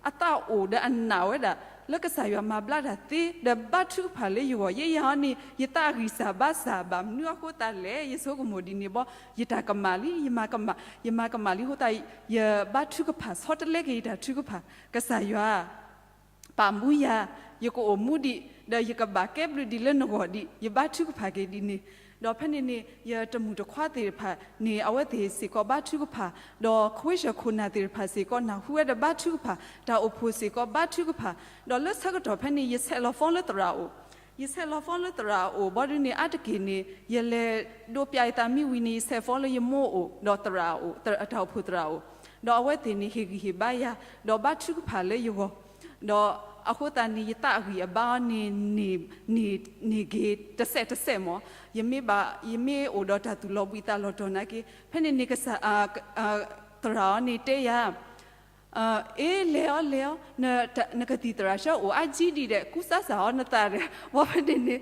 အသးအိၣ်ဒီးအနာ်ဝဲဒၣ် လၢကစၢ်ယွၤမၤဘျါတၢ်သ့ ဒီးဘါထုကဖၣ်လၢယဂီၢ် ယဲယၤအီၤန့ၣ် ယသးအဂံၢ်စၢ်ဘါစၢ်ဘၣ် မနုၤအဃိသတးလဲၣ် ယဆိကမိၣ်ဒ်န့ၣ်ဘီ ယတၢ်ကမၣ်လံ ယမၤကမၣ် ယမၤကမၣ်လံအဃိသတး ယဘါထုကဖၣ် ဆီတလဲက့ၤယတၢ်ထုကဖၣ် ကစၢ်ယွၤ ပာ်မူယၤ, ယကအိၣ်မူဒံး ဒီးယကဘၣ်ကဲဘျုးဒံးလၢနဂီၢ်ဒံး ယဘါထုကဖၣ်က့ၤဒ်န့ၣ်, ဒီးဖဲန့ၣ်န့ၣ် ယတမုၣ်တခွါသ့ၣ်တဖၣ်န့ၣ် အဝဲသ့ၣ်စ့ၢ်ကီးဘါထုကဖၣ်, ဒီးခွ့ဆၢခိၣ်နၢ်သ့ၣ်တဖၣ်စ့ၢ်ကီး နၢ်ဟူဝဲဒီးဘါထုကဖၣ်, တၢ်အိၣ်ဖှိၣ်စ့ၢ်ကီးဘါထုကဖၣ်, ဒီးလၢဆၢကတီၢ်ဖဲန့ၣ် ယဆဲးလီၤ phone လၢသရၣ်အိၣ် ယဆဲးလီၤ phone လၢသရၣ်အအိၣ် ဘီဒုန့ၣ် အါတက့ၢ်န့ၣ် ယလဲၤဒိးပျးယသးမံဝံၤန့ၣ် ယဆဲး phone လၢယမိၢ်အိၣ် ဒီးသရၣ်အိၣ် တၢ်အိၣ်ဖှိၣ်သရၣ်အိၣ်, ဒီးအဝဲသ့ၣ်န့ၣ် ဟ့ၣ်ဂံၢ်ဟ့ၣ်ဘါယၤ ဒီးဘါထုကဖၣ်လၢယဂီၢ်, ဒီးအဃိသတးန့ၣ် ယသးအဂံၢ်အဘါအီၤန့ၣ် န့ၢ်က့ၤတစဲးတစဲးမး, ယမ့ၢ်ဘၣ် ယမ့ၢ်အိၣ်ဒီးတၢ်သူၣ်လီၤဘှံးသးလီၤတီၤနာ်က့ ဖဲန့ၣ်န့ၣ် ကစၢ် သရၣ်အီၤန့ၣ်တဲယၤ အ့ လဲၤအီၤ လဲၤအီၤ, နကသံၣ်သရၣ်ဆၢအိၣ်အါကံဒံးဒဲး ကူစါစ့ၢ်အီၤနသးဒီး ဘီဖဲန့ၣ်န့ၣ်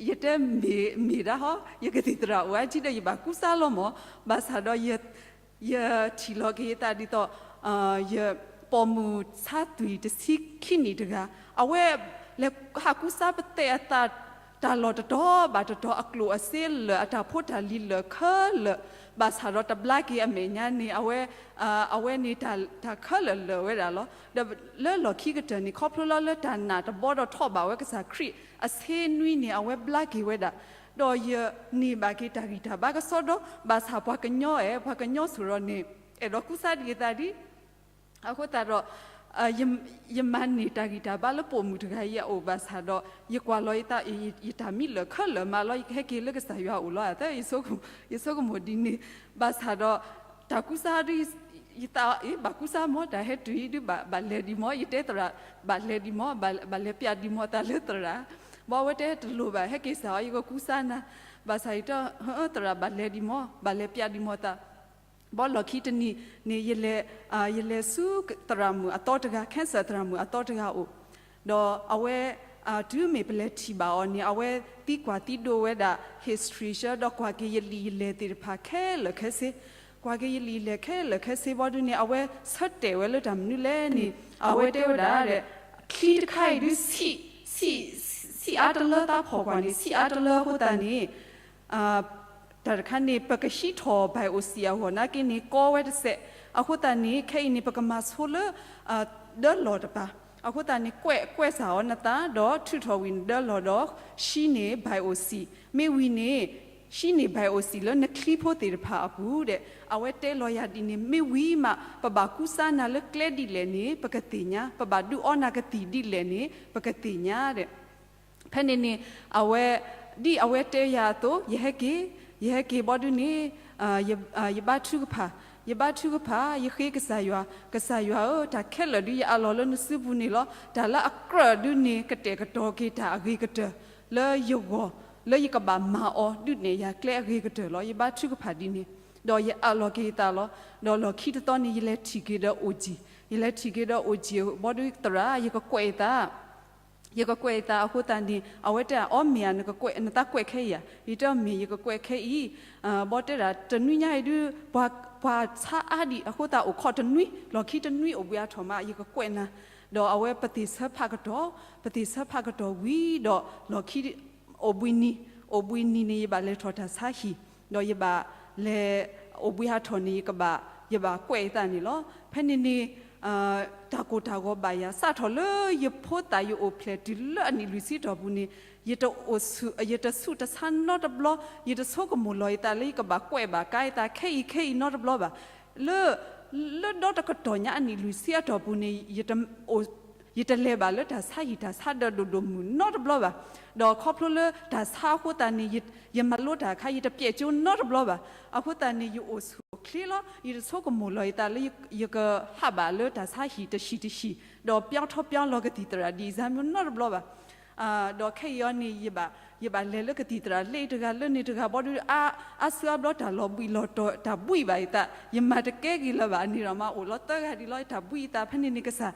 ယတဲမ့ၢ် မ့ၢ်ဒၣ်ဟီ ယကသံၣ်သရၣ်အိၣ်အါကံဒီး ယဘၣ်ကူစါလီၤမး, ဘၣ်ဆၣ်ဒီး ယထံၣ်လီၤက့ၤယသးဒ်သိး ယပိာ်မုၣ်ဆါသွံၣ်တဆံခံနံၣ်တဂၤ အဝဲ လဲၤဟးကူစါပသဲးအသး တၢ်လီၢ်တတီၤဘၣ်တတီၤ အကျိၣ်အစ့လၢာ် အတၢ်ဖိတၢ်လံၤလၢာ်ခဲလၢာ်, ဘၣ်ဆၣ်ဒီးတဘျါက့ၤအမဲာ်ညါန့ၣ် အဝဲ အဝဲန့ၣ် တၢ်ခဲလၢာ်လၢာ်ဝဲဒၣ်လီၤ. ဒီးလၢလီၢ်ခံကတၢၢ်န့ၣ် ခီဖျိလၢ လၢတၢ်နာ်တဘီဒီးထီၣ်ဘၣ်ဝဲကစၢ်ခရံာ်အဆ့နွံန့ၣ် အဝဲဘျါက့ၤဝဲဒၣ်, ဒီးယန့ၢ်ဘၣ်က့ၤတၢ်ဂံၢ်တၢ်ဘါကစီဒီ ဘၣ်ဆၣ်ပှၤကညီအဲၣ် ပှၤကညီဆိၣ်ဒီးန့ၣ် အဲၣ်ဒိးကူစါဒံးအသးဒံး အဃိသတးဒီး ယမၤန့ၢ်တၢ်ဂံၢ်တၢ်ဘါလၢပိာ်မုၣ်တဂၤအံၤအအိၣ်ဘၣ်ဆၣ်ဒီး ယကွၢ်လီၤယသး ယတၢ်မံလၢာ်ခဲလၢာ်မးလီၤ ယကဟဲက့ၤလၢကစၢ်ယွၤအအိၣ်လီၤ. ယဆိကမိၣ်ဒ်န့ၣ် ဘၣ်ဆၣ်ဒီး တၢ်ကူစါဒ် ယသးအ့ ဘၣ်ကူစါမး တၢ်ဟဲတုၤအံၤဒုး ဘၣ်လဲၤဒံးမး ယတဲသရၣ် ဘၣ်လဲၤဒံးမး ဘၣ်လဲၤပျးဒံးမးသးလၢသရၣ်, ဘီဝဲတဲတလိၣ်ဘၣ် ဟဲက့ၤစၢ်အီၤ ယကကူစါနၤ, ဘၣ်ဆၣ်ယတဲ သရၣ်ဘၣ်လဲၤဒံးမး ဘၣ်လဲၤပျးဒံးမးသး ဘီလီၢ်ခံတနံၤန့ၣ် ယလဲၤဆူသရၣ်မုၣ်အသီတဂၤ cancer သရၣ်မုၣ်အသီတဂၤအိၣ်, ဒီးအဝဲ တုၤမ့ၢ်ပလဲၤထံၣ်ဘၣ်အီၤန့ၣ် အဝဲသံကွၢ်သံဒိးဝဲဒၣ် history ဆၢ ဒီးကွၢ်က့ၤယလံာ်ယလဲၢ်သ့ၣ်တဖၣ်ခဲလၢာ်ခဲဆ့, ကွၢ်က့ၤယလံာ်ယလဲၢ်ခဲလၢာ်ခဲဆ့ဘီဒုန့ၣ် အဝဲဆၢတဲာ်ဝဲလၢတၢ်မနုၤလဲၣ်န့ၣ် အဝဲတဲဝဲဒၣ်ဒီး ချံတခါအံၤဒုး ဆံးအါတလၢသးဖီၣ်ကွၢ်န့ၣ် ဆံးအါတလၢအဃိသတးန့ၣ် တၢ်တခါန့ၣ် ပကဟံးထီၣ် biopsy အဂီၢ်နာ်က့န့ၣ် ကီဝဲတစဲး, အဃိသတးန့ၣ် ခဲအံၤန့ၣ် ပကမၤဆိလၢ ဒၢလီၢ်တပၤ, အဃိသတးန့ၣ် ကွဲးကွဲးစၢ်အီၤနသး ဒီးထုးထီၣ်ဝံၤနဒၢလီၢ်ဒီး ဟံးန့ၢ် biopsy မ့ၢ်ဝံၤန့ၣ် ဟံးန့ၢ် biopsy လၢနချံဖိသ့ၣ်တဖၣ်အပူၤဒီး အဝဲတဲလီၤယၤဒ်န့ၣ် မ့ၢ်ဝံၤမး ပဘၣ်ကူစါနၤလၢကျဲဒ်လဲၣ်န့ၣ် ပကသ့ၣ်ညါ, ပဘၣ်ဒုးအီနၤကသံၣ်ဒ်လဲၣ်န့ၣ် ပကသ့ၣ်ညါဒီး ဖဲန့ၣ်န့ၣ် အဝဲ ဒ်အဝဲတဲယၤအသိး ယဟဲက့ၤ, ယဟဲက့ၤဘီဒုန့ၣ် ယဘါထုကဖၣ်, ယဘါထုကဖၣ် ယဃ့ကစၢ်ယွၤ, ကစၢ်ယွၤဧၢ, တၢ်ခဲလၢာ်ဒုးယအးလီၤလၢနစုပူၤန့ၣ်လီၤ. တၢ်လၢအကြၢးဒုန့ၣ် ကတဲာ်ကတီၤက့ၤတၢ်အဂ့ၤကတၢၢ် လၢယဂီၢ် လၢယကဘၣ်မၤအီၤ ဒုးနဲၣ်ယၤကျဲအဂ့ၤကတၢၢ်လီၤ. ယဘါထုကဖၣ်ဒ်န့ၣ် ဒီးယအးလီၤက့ၤယသးလီၤ. ဒီးလီၢ်ခံတသီန့ၣ် ယလဲၤထံၣ်က့ၤဒီးအိၣ်ကံၢ်, ယလဲၤထံၣ်က့ၤဒီးအိၣ်ကံၢ် ဘီဒုသရၣ် ယကကွဲးယသး ယကကွဲးယသးအဃိသတးန့ၣ် အဝဲတဲ အီ မ့ၢ်ဧါ နသးကွဲးခဲအံၤဧါ, ယတဲ မ့ၢ် ယကကွဲးခဲအံၤ, ဘီတဲဒၣ် တနွံညါအံၤဒုး ပှၤဆါအါဒံးအဃိသတး အိၣ်ခိးတနွံ လီၢ်ခံတနွံအိၣ်ဘှံးအါထီၣ်မး ယကကွဲးနၤ, ဒီးအဝဲပသ့ၣ်ဆၢဖးကတီၢ်, ပသ့ၣ်ဆၢဖးကတီၢ်ဝံၤဒီး လီၢ်ခံ အိၣ်ဘှံးနံၤ, အိၣ်ဘှံးနံၤန့ၣ် ယဘၣ်လဲၤထီၣ်တၢ်ဆါဟံၣ်, ဒီးယဘၣ်လဲၤ အိၣ်ဘှံးအါထီၣ်န့ၣ် ယကဘၣ် ယဘၣ်ကွဲးယသးန့ၣ်လီၤ. ဖဲန့ၣ်န့ၣ် တၢ်ကိၢ်တၢ်ဂီၤဘၣ်ယၤ စးထီၣ်လၢယဖိသၣ်ယအိၣ်ဖျဲၣ်တုၤလၢအနံၣ်လွံၢ်ဆံတီၢ်ပူၤန့ၣ် ယတဆူးတဆါနီတဘျီ, ယတဆိကမိၣ်လီၤယသးလၢယကဘၣ်ကွဲးဘၣ်ကါယသးခဲအံၤခဲအံၤနီတဘျီဘၣ်. လၢ လၢဒီတကတီၢ်ညါအနံၣ်လွံၢ်ဆံအတီၢ်ပူၤန့ၣ် ယတလဲၤဘၣ်လၢတၢ်ဆါဟံၣ်တၢ်ဆါဒၢးဒိၣ်ဒိၣ်မုၢ်နီတဘျီဘၣ်. ဒီးခီဖျိလၢတၢ်ဆါအဃိသတးန့ၣ် ယမၤလိတၢ်အခါ ယတပျဲၢ်ကၠိနီတဘျီဘၣ်. အဃိသတးန့ၣ် ယအိၣ်ဆူၣ်အိၣ်ချ့လီၤ. ယတဆိကမိၣ်လီၤယသးလၢယကဟးဘၣ်လၢတၢ်ဆါဟံၣ် တဆံးတဆံး, ဒီးပျီထီၣ်ပျီလီၤကသံၣ်သရၣ်ဒံးစၢ်မီနီတဘျီဘၣ်. ဒီးခဲအံၤအီၤန့ၣ် ယဘၣ်လဲၤလၢကသံၣ်သရၣ်လၢအံၤတဂၤလၢန့ၣ်တဂၤဘီဒု အါဆူအါဘျီတၢ်လီၤဘှံးလီၤတီၤ တၢ်ဘှံးဘၣ်ယသး ယမၤတကဲက့ၤလၢၤဘၣ်. အန့ၣ်ဒီးမးအိၣ်လီၤသၢဂၤဒ်လီၤ တၢ်ဘှံးယသး ဖဲန့ၣ်န့ၣ်ကစၢ်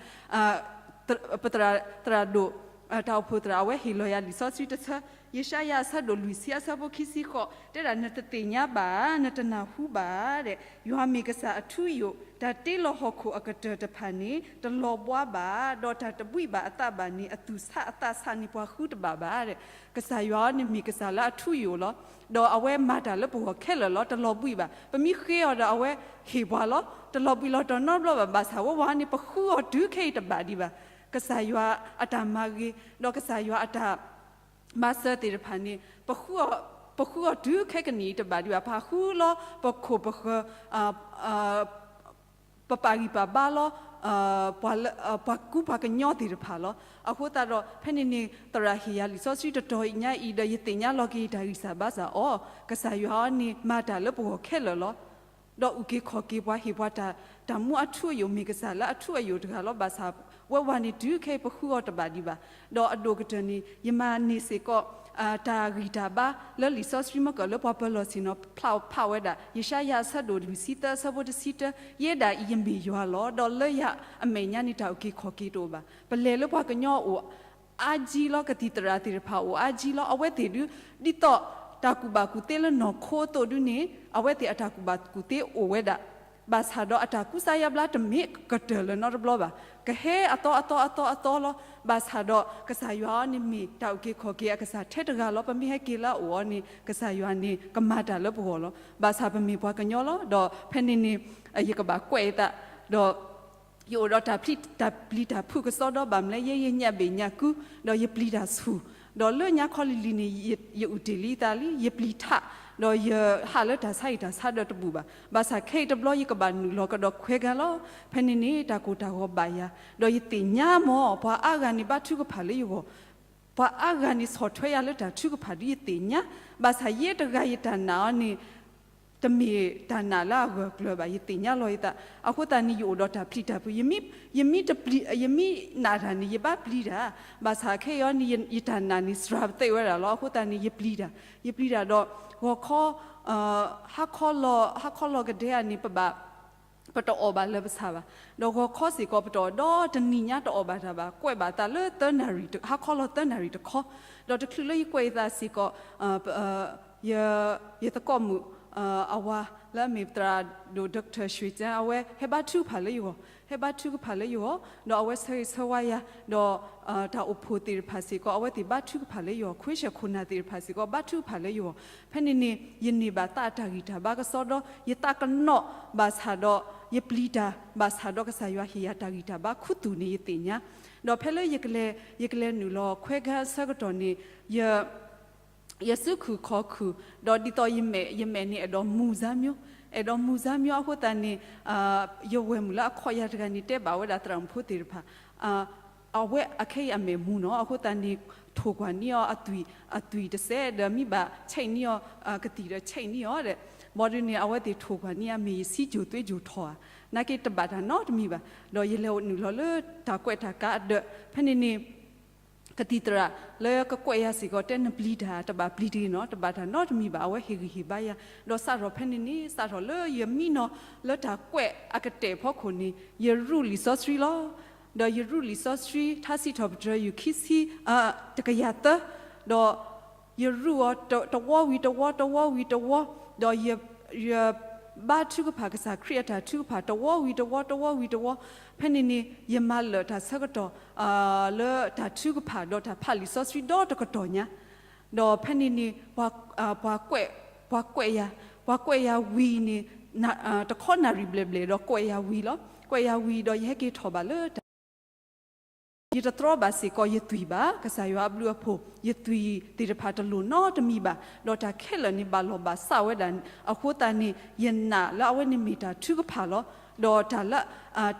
ပသရၣ်ဒိၣ် တၢ်အိၣ်ဖှိၣ်သရၣ်အဝဲဟ့ၣ်လီၤယၤလံာ်စီဆှံတဆၢ, ယၡါယၤအဆၢဒိၣ်လွံၢ်ဆံအဆၢဖိခံဆံဃိး တဲဒၣ် နတသ့ၣ်ညါဘၣ်, နတနၢ်ဟူဘၣ်, ယွၤမ့ၢ်ကစၢ်အထူအယိာ်, တၢ်တ့လီၤဟီၣ်ခိၣ်အကတၢၢ်တဖၣ်န့ၣ် တလီၤဘှါဘၣ်, ဒီးတၢ်တဘှံးဘၣ်အသးဘၣ်န့ၣ် အသူၣ်ဆးအသးဆးန့ၣ် ပှၤဃုတဘၣ်ဘၣ်. ကစၢ်ယွၤန့ၣ်မ့ၢ်ကစၢ်လၢအထူအယိာ်လီၤ. ဒီးအဝဲမၤတၢ်လၢပဂီၢ်ခဲလၢာ်လီၤ. တလီၤဘှံးဘၣ်. ပမ့ၢ်ဃ့အီၤဒီးအဝဲဟ့ၣ်ပှၤလီၤ. တလီၤဘှံးလီၤတီၤနီတဘျီဘၣ်. ဘၣ်ဆၣ်ဝဲဝဲန့ၣ် ပဃုအီၤတုၤခဲအံၤတဘၣ်ဒံးဘၣ်. ကစၢ်ယွၤအတၢ်မၤဂ့ၤ ဒီးကစၢ်ယွၤအတၢ်မၤစၢၤသ့ၣ်တဖၣ်န့ၣ် ပဃုအီၤတုၤခဲကနံၣ်အံၤတဘၣ်ဒံးဘၣ်. ပဃုလီၤပခိၣ်ပဃၢၤ ပပာ်ဂံၢ်ပာ်ဘါလီၤ ပှၤကူပှၤကညီသ့ၣ်တဖၣ်လီၤ. အဃိသတးဒီး ဖဲန့ၣ်န့ၣ် သရၣ်ဟ့ၣ်ယၤလံာ်စီဆှံတတီၤညါအံၤဒီး ယသ့ၣ်ညါလီၤက့ၤယတၢ်ဂံၢ်စၢ်ဘါစၢ်အီၤ, ကစၢ်ယွၤအီၤန့ၣ် မၤတၢ်လၢပဂီၢ်ခဲလၢာ်လီၤ. ဒီးအုၣ်က့ၤခီၣ်က့ၤပှၤ ဟ့ၣ်ပှၤတၢ် တၢ်မူအထူအယိာ် မ့ၢ်ကစၢ်လၢအထူအယိာ်တဂၤလီၤ. ဘၣ်ဆၣ် ဝဲဝဲန့ၣ် တုၤခဲအံၤပဃုအီၤတဘၣ်ဒံးဘၣ်. ဒီးအဒိၣ်ကတၢၢ်န့ၣ် ယမၤန့ၢ်စ့ၢ်ကီး တၢ်ဂံၢ်တၢ်ဘါလၢလံာ်စီဆှံမ့ၢ်ကၢၢ်လၢပှၤပၢၤလီၢ်ဆ့ၣ်နီၤ ဖျါဖးဝဲဒၣ် ယၡါယၤအဆၢဒိၣ်လွံၢ်ဆံသၢအဆၢဖိတဆံတၢ, ယဲဒၣ်အံၤယမ့ၢ်ယွၤလီၤ. ဒီးလၢယၤအမဲာ်ညါန့ၣ် တၢ်အုၣ်က့ၤခီၣ်က့ၤတအိၣ်ဘၣ်. ပလဲၤလၢပှၤကညီအအိၣ် အါကံလီၤ. ကသံၣ်သရၣ်သ့ၣ်တဖၣ်အိၣ်အါကံလီၤ. အဝဲသ့ၣ်ဒုး ဒ်သိးတၢ်ကူၣ်ဘၣ်ကူၣ်သ့လၢနီၢ်ခိအသိးဒုးန့ၣ် အဝဲသ့ၣ်အတၢ်ကူၣ်ဘၣ်ကူၣ်သ့အိၣ်ဝဲဒၣ်. ဘၣ်ဆၣ်ဒီးအတၢ်ကူစါယါဘျါတမ့ၢ်ကတၢၢ်လၢၤနီတဘျီဘၣ်. ကဟဲအသီအသီအသီအသီလီၤ. ဘၣ်ဆၣ်ဒီးကစၢ်ယွၤအီၤန့ၣ်မ့ၢ်တၢ်အုၣ်က့ၤခီၣ်က့ၤအကစၢ်ထဲတဂၤလီၤ. ပမ့ၢ်ဟဲက့ၤလၢအအိၣ်အီၤန့ၣ် ကစၢ်ယွၤန့ၣ် ကမၤတၢ်လၢပဂီၢ်လီၤ. ဘၣ်ဆၣ်ပမ့ၢ်ပှၤကညီလီၤ. ဒီးဖဲန့ၣ်န့ၣ် ယကဘၣ်ကွဲးအသး ဒီး ယအိၣ်ဒီးတၢ်ပျံၤတၢ်ဖုးကစီဒီ ဘၣ်မနုၤလဲၣ် ယဲယညၣ်ဘ့ၣ်ညၣ်ကူ ဒီးယပျံၤတၢ်ဆူၣ်, ဒီးလၢညါခီလံၤလံၤန့ၣ် ယအုၣ်တ့ၢ်လံသးလံ ယပျံၤထး, ဒီးယဟးလၢတၢ်ဆါဟံၣ်တၢ်ဆါဒီးတဘူၣ်ဘၣ်. ဘၣ်ဆၣ်ခဲအံၤတဘျီ ယကဘၣ်နုာ်လီၤကဒီးခွဲးဂၤလီၤ. ဖဲန့ၣ်န့ၣ် တၢ်ကိၢ်တၢ်ဂီၤဘၣ်ယၤ, ဒီးယသ့ၣ်ညါမ့ၢ် ပှၤအါဂၤန့ၣ်ဘါထုကဖၣ်လၢယဂီၢ်, ပှၤအါဂၤန့ၣ်ဆီၣ်ထွဲယၤလၢတၢ်ထုကဖၣ်ဒ်ယသ့ၣ်ညါ, ဘၣ်ဆၣ်ယဲတဂၤယတၢ်နာ်အီၤန့ၣ် တမ့ၢ်တၢ်နာ်လၢအဂၢၢ်ကျၢၤဘၣ်, ယသ့ၣ်ညါလီၤယသး. အဃိသတးန့ၣ် ယအိၣ်ဒီးတၢ်ပျံၤတၢ်ဖုး, ယမ့ၢ်တပျံၤ, ယမ့ၢ်နာ်တၢ်န့ၣ် ယဘၣ်ပျံၤတၢ်, ဘၣ်ဆၣ်ခဲအံၤန့ၣ် ယတၢ်နာ်န့ၣ် စှၤပသ့ဝဲဒၣ်လီၤ. အဃိသတးန့ၣ် ယပျံၤတၢ်, ယပျံၤတၢ်ဒီး ဂီၤခီ ဟါခီလီၤ, ဟါခီလီၤကဒဲဧါန့ၣ် ပဘၣ် ပတအီၣ်ဘၣ်လၢပဆၣ်ဘၣ်, ဒီးဂီၤခီစ့ၢ်ကီး ပတအီၣ်ဒီတနံၤညါတအီၣ်ဘၣ်တၢ်ဘၣ်, ကွဲးဘၣ်သးလၢ ဟါခီလီၤသၢနၣ်ရံၣ်တခီ, ဒီးတချုးလၢယကွဲးအသးစ့ၢ်ကီး ယသကိးမုၣ် အဝၤလၢအမ့ၢ်သရၣ်ဒိၣ် Doctor ရွှေကျန်း အဝဲဟဲဘါထုကဖၣ်လၢယဂီၢ်, ဟဲဘါထုကဖၣ်လၢယဂီၢ်, ဒီးအဝဲဆၢဂ့ၤဆၢဝါယၤ, ဒီးတၢ်အိၣ်ဖှိၣ်သ့ၣ်တဖၣ်စ့ၢ်ကီး အဝဲသ့ၣ်ဘါထုကဖၣ်လၢယဂီၢ်, ခွ့ဆၢၣ်ခိၣ်နၢ်သ့ၣ်တဖၣ်စ့ၢ်ကီး ဘါထုကဖၣ်လၢယဂီၢ်. ဖဲန့ၣ်န့ၣ် ယန့ၢ်ဘၣ်သးအတၢ်ဂံၢ်တၢ်ဘါကစီဒီ, ယသးကနီၣ်ဘၣ်ဆၣ်ဒီး ယပျံၤတၢ်ဘၣ်ဆၣ်ဒီး ကစၢ်ယွၤဟ့ၣ်ယၤတၢ်ဂံၢ်တၢ်ဘါခူသူၣ်န့ၣ် ယသ့ၣ်ညါ, ဒီးဖဲလၢယကလဲၤ, ယကလဲၤနုာ်လီၤခွဲးဂၤအဆၢကတီၢ်န့ၣ် ယ ယစုခုၣ်ခီၣ်ခုၣ်, ဒီးဒ်သိးယမဲာ်, ယမဲာ်န့ၣ် အဲၣ်ဒိးမူၤစါမျိုး, အဲၣ်ဒိးမူၤစါမျိုးအဃိသတးန့ၣ် ယဝဲၢ်မုၣ်လၢအခီၣ်ယၤတဂၤန့ၣ် တဲဘၣ်ဝဲဒၣ်သရၣ်မုၣ်ဖိသ့ၣ်တဖၣ်, အဝဲအခဲအံၤအမဲာ်မူၤနီၤ, အဃိသတးန့ၣ် ထိၣ်ကွၢ်န့ၢ်အီၤအသွံၣ်, အသွံၣ်တစဲးဒီး မ့ၢ်ဘၣ်ဆဲးန့ၢ်အီၤ ကသံၣ်ဒီးဆဲးန့ၢ်အီၤဒီး ဘၣ်ဒုးန့ၣ် အဝဲသ့ၣ်ထိၣ်ကွၢ်န့ၢ်အမ့ၢ်ယဆံးကိၣ်သွ့ကိၣ်ထီၣ်ဧါ, နာ်က့တဘၣ်တၢ်နီတမံၤဘၣ်, ဒီးယလဲၤနုာ်လီၤလၢတၢ်ကွဲးတၢ်ကၤအဒၢး, ဖဲန့ၣ်န့ၣ် ကသံၣ်သရၣ်လၢကကွဲးယၤစ့ၢ်ကီး တဲနပျံၤတၢ် တဘၣ်ပျံၤတဂ့ၤနီၤ, တဘၣ်တၢ်နီတမံၤဘၣ်, အဝဲဟ့ၣ်ဂံၢ်ဟ့ၣ်ဘါယၤ, ဒီးစးထီၣ်ဖဲန့ၣ်န့ၣ် စးထီၣ်လၢယမံနီၤလၢတၢ်ကွဲးအကတဲာ်ဖီခိၣ်န့ၣ် ယရူၢ်လံာ်စီဆှံလီၤ. ဒီးယရူၢ်လံာ်စီဆှံ ထါစံးထီၣ်ပတြၢၤ ယူၢ်ခံဆံ တကယၤသၢ, ဒီး ယရူၢ်အီၤတဝီဝံၤတဝီ တဝီဝံၤတဝီ, ဒီးယ ယဘါထုကဖၣ်ကစၢ်ခရံာ်အတၢ်ထုကဖၣ် တဝီဝံၤတဝီ တဝီဝံၤတဝီ, ဖဲန့ၣ်န့ၣ် ယမၤလၢာ်တၢ်ဆၢကတီၢ် လၢတၢ်ထုကဖၣ်ဒီးတၢ်ဖးလံာ်စီဆှံဒီတကတီၢ်ညါ, ဒီးဖဲန့ၣ်န့ၣ် ပှၤကွဲး, ပှၤကွဲးယၤ, ပှၤကွဲးယၤဝံၤန့ၣ် တခီနၣ်ရံၣ်ဘျဲၣ်ဘျဲၣ် ဒီးကွဲးယၤဝံၤလီၤ. ကွဲးယၤဝံၤဒီးယဟဲက့ၤထီၣ်ဘၣ်လၢတၢ် ယတတြီဘၣ်စ့ၢ်ကီးယသွံၣ်ဘၣ်, ကစၢ်ယွၤအဘျုးအဖှိၣ် ယသွံၣ်သ့ၣ်တဖၣ်တလိၣ်နီတမံၤဘၣ်, ဒီးတၢ်ခဲလၢာ်န့ၣ် ဘၣ်လီၢ်ဘၣ်စးဝဲဒၣ်အဃိသတးန့ၣ် ယနာ်လၢအဝဲန့ၣ်မ့ၢ်တၢ်ထုကဖၣ်လီၤ. ဒီးတၢ်လၢ